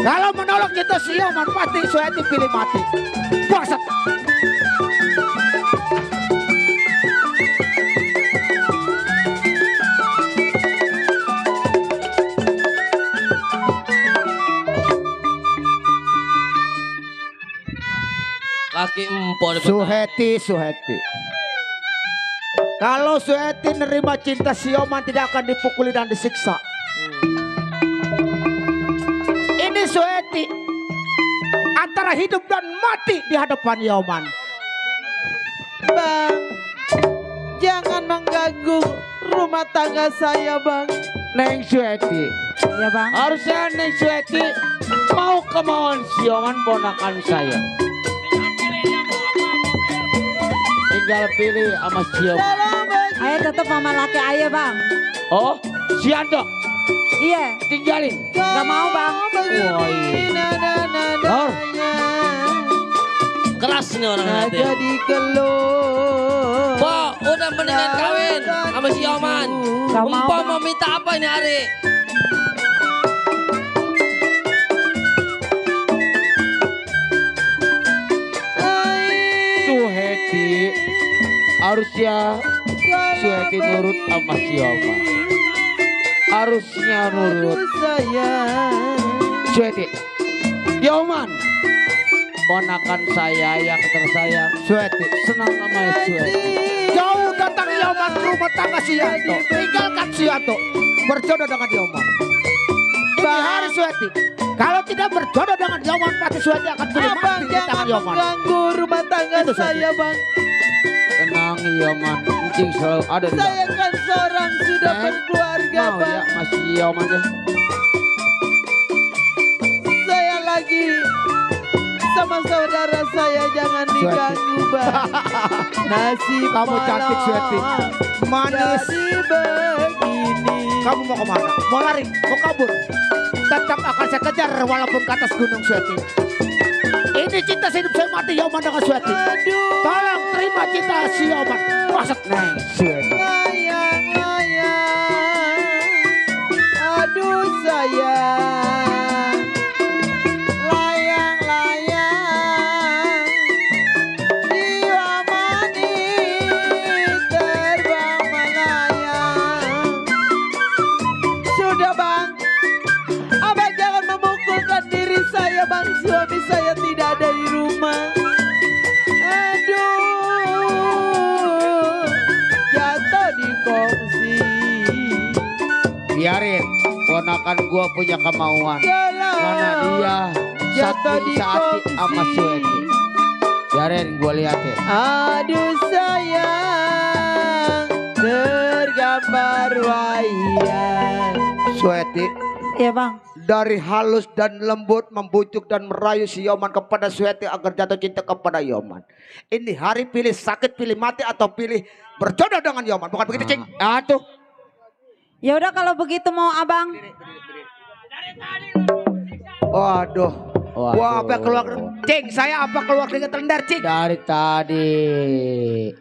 Kalau menolak cinta si Yoman, pasti Suheti pilih mati. Bangsat. Laki empor. Suheti. Kalau Suheti nerima cinta si Yoman, tidak akan dipukuli dan disiksa. Ini Suheti antara hidup dan mati di hadapan Yoman. Bang, jangan mengganggu rumah tangga saya bang. Neng Suheti, Iya bang. harusnya Neng Suheti mau kemauan si Yoman ponakan saya. Tinggal pilih sama si Yoman. Ayah tetap sama laki ayah bang. Oh, si Yanto Iya. tinggalin. Gak mau bang. Wah, iya. Lor, Keras nih orang nanti. Jadi keluh. Bo, udah mendingan kawin sama si Yoman. Gak mau, Empok Bang. mau minta apa ini hari? Suheti harusnya Suheti nurut sama si Yoman. Harusnya nurut. Suheti, Yoman, ponakan saya yang tersayang. Suheti. Senang sama Suheti. Jauh datang Yoman ke rumah tangga si Yanto. Tinggalkan si Yanto. Berjodoh dengan Yoman. Ini hari Suheti. Kalau tidak berjodoh dengan Yoman, pasti Suheti akan pilih Abang mati di tangan jangan Yoman. mengganggu rumah tangga Itu saja. saya bang. Tenang Yoman, Encing selalu ada di Saya belakang. kan seorang sudah Neng, berkeluarga mau bang. ya masih Yoman deh. Saya lagi sama saudara saya, jangan diganggu bang. Nasib Kamu cantik, Suheti. Manis. jadi begini. Kamu mau kemana? Mau lari? Mau kabur? Tetap akan saya kejar walaupun ke atas gunung Suheti. Ini cinta sehidup saya mati Yoman dengan Suheti. Aduh, Tolong terima cinta si Yoman. Masak Neng Suheti. layang layang. Aduh sayang. Layang layang. Jiwa manis terbang melayang. Sudah bang, abang jangan memukulkan diri saya bang. Suami saya tidak ada di rumah. Aduh, jatuh di kongsi. Biarin, ponakan gua punya kemauan. Karena dia Jatuh di sakit sama kongsi. Suheti. Biarin gua liatin. Aduh sayang, tergambar wayang. Suheti Iya bang. dari halus dan lembut membujuk dan merayu si Yoman kepada Suheti agar jatuh cinta kepada Yoman. Ini hari pilih sakit, pilih mati atau pilih berjodoh dengan Yoman. Bukan begitu Cing? Aduh, Ya udah kalau begitu mau abang. Waduh. Waduh. Wah, apa keluar Cing? Saya apa keluar dengan tendar Cing? dari tadi.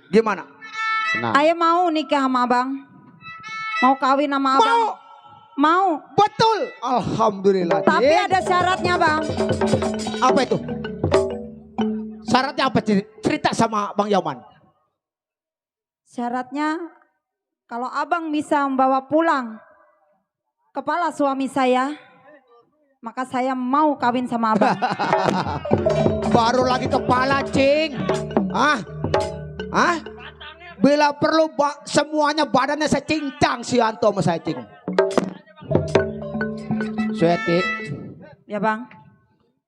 Gimana? Nah, Ayah mau nikah sama abang. Mau kawin sama abang. Mau. Betul. Alhamdulillah. Tapi Cing. ada syaratnya bang. Apa itu? Syaratnya apa? Cerita sama Bang Yaman. Syaratnya kalau abang bisa membawa pulang kepala suami saya, maka saya mau kawin sama abang. Baru lagi kepala, Cing. Bila perlu semuanya badannya saya cincang si Yanto sama saya, Cing. Suheti. Ya bang.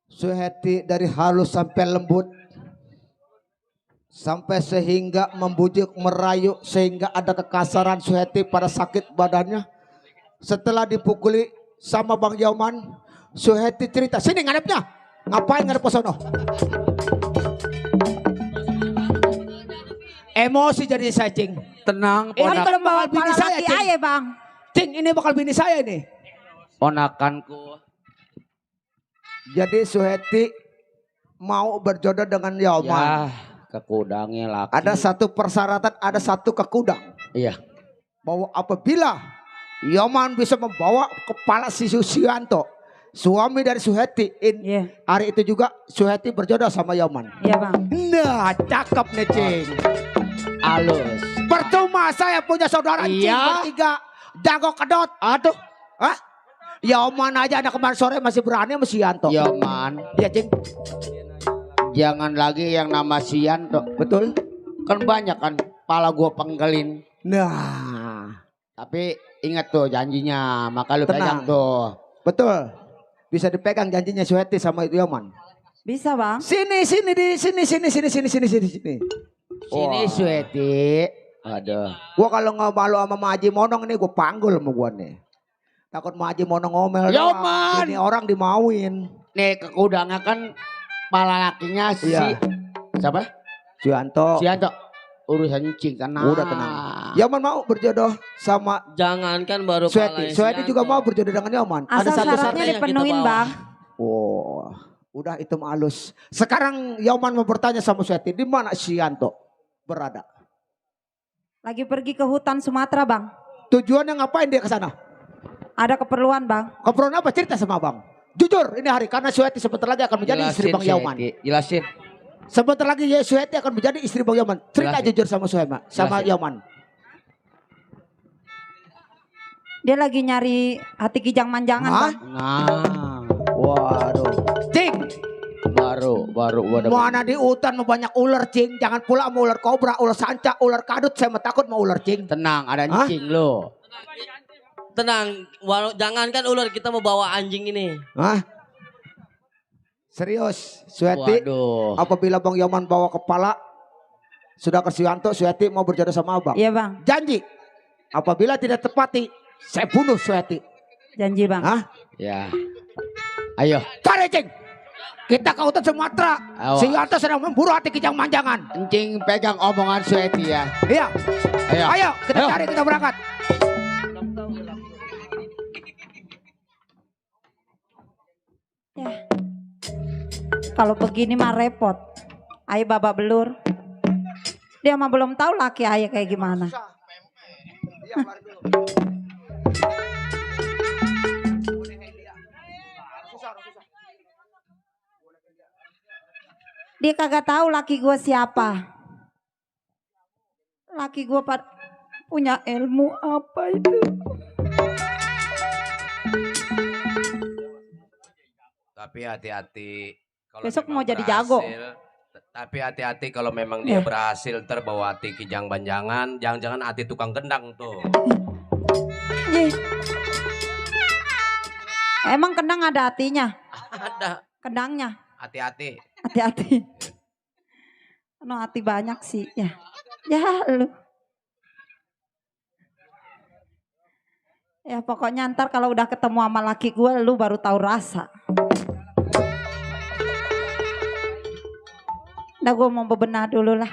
Suheti dari halus sampai lembut. Sampai sehingga membujuk, merayu, sehingga ada kekasaran Suheti pada sakit badannya. Setelah dipukuli sama Bang Yaman, Suheti cerita, sini ngadepnya. Ngapain ngadep ke sono? Emosi jadi saya, Cing. Tenang, Ini belum bawa bini kepala saya, laki Cing. ayah bang. Cing, ini bakal bini saya ini. ponakanku. Jadi Suheti mau berjodoh dengan Yaman. Ya, kekudangnya laki. Ada satu persyaratan, ada satu kekudang. Iya. Bahwa apabila Yaman bisa membawa kepala si Susianto, suami dari Suheti, hari itu juga Suheti berjodoh sama Yaman. Iya bang. Nah, cakep nih, Cing. Halus. Percuma saya punya saudara Cing bertiga, jago kedot. Aduh, Yaman aja anak kemarin sore masih berani sama Sianto. Yaman. Iya, Cing. Jangan lagi yang nama Sianto. Betul. Kan banyak kan pala gua penggelin. Nah. Tapi ingat tuh janjinya, maka lu pegang Tenang. tuh. Betul. Bisa dipegang janjinya Suheti sama itu Yaman. Bisa bang. Sini. Sini Suheti. Aduh. Gua kalau nggak malu sama Maji Monong nih, gua panggul sama gua nih. Takut Maji Monong ngomel. Yaman. Ini orang dimauin. Nih kekudangnya kan pala lakinya si siapa? Sianto. Sianto. Urusan cing tenang. Udah tenang. Yaman mau berjodoh sama Jangankan baru Suheti. Suheti juga mau berjodoh dengan Yaman. Asal syaratnya dipenuhin bang. Oh, udah itu halus. Sekarang Yaman mau bertanya sama Suheti, di mana Sianto berada? Lagi pergi ke hutan Sumatera bang. Tujuannya ngapain dia ke sana? Ada keperluan bang. Keperluan apa? Cerita sama Bang. Jujur ini hari, karena Suheti sebentar lagi akan menjadi istri Bang Yaman. Jelasin. Sebentar lagi Suheti akan menjadi istri Bang Yaman. Cerita jujur sama Yaman. Dia lagi nyari hati kijang manjangan bang. Nah. Waduh. Cing. Baru. Mana di hutan banyak ular, Cing. Jangan pula mau ular kobra, ular sanca, ular kadut. Saya takut mau ular, Cing. Tenang, ada cing lo. Tenang, jangankan ular, kita mau bawa anjing ini. Serius, Suheti. Waduh. Apabila Bang Yaman bawa kepala, sudah ke Sianto, Suheti mau berjodoh sama Abang. Iya bang. Janji. Apabila tidak tepati, saya bunuh Suheti. Janji bang. Ya. Ayo. Cari, Cing. Kita ke hutan Sumatera. Awas. Sianto sedang memburu hati kijang manjangan. Encing pegang omongan Suheti ya. Iya. Ayo, kita cari, kita berangkat. Ya. Kalau begini mah repot. Ayah babak belur. Dia mah belum tahu laki ayah kayak gimana. Dia kagak tahu laki gue siapa. Laki gue punya ilmu apa itu? Tapi hati-hati. Kalau Besok memang mau jadi jago. Tapi hati-hati kalau memang dia berhasil terbawa hati kijang banjangan. Jangan-jangan hati tukang gendang tuh. Emang kendang ada hatinya? Ada. Kendangnya? Hati-hati. Hati-hati. No, hati banyak sih. Ya lu. Ya pokoknya ntar kalau udah ketemu sama laki gue, lu baru tahu rasa. Udah gue mau bebenah dulu lah.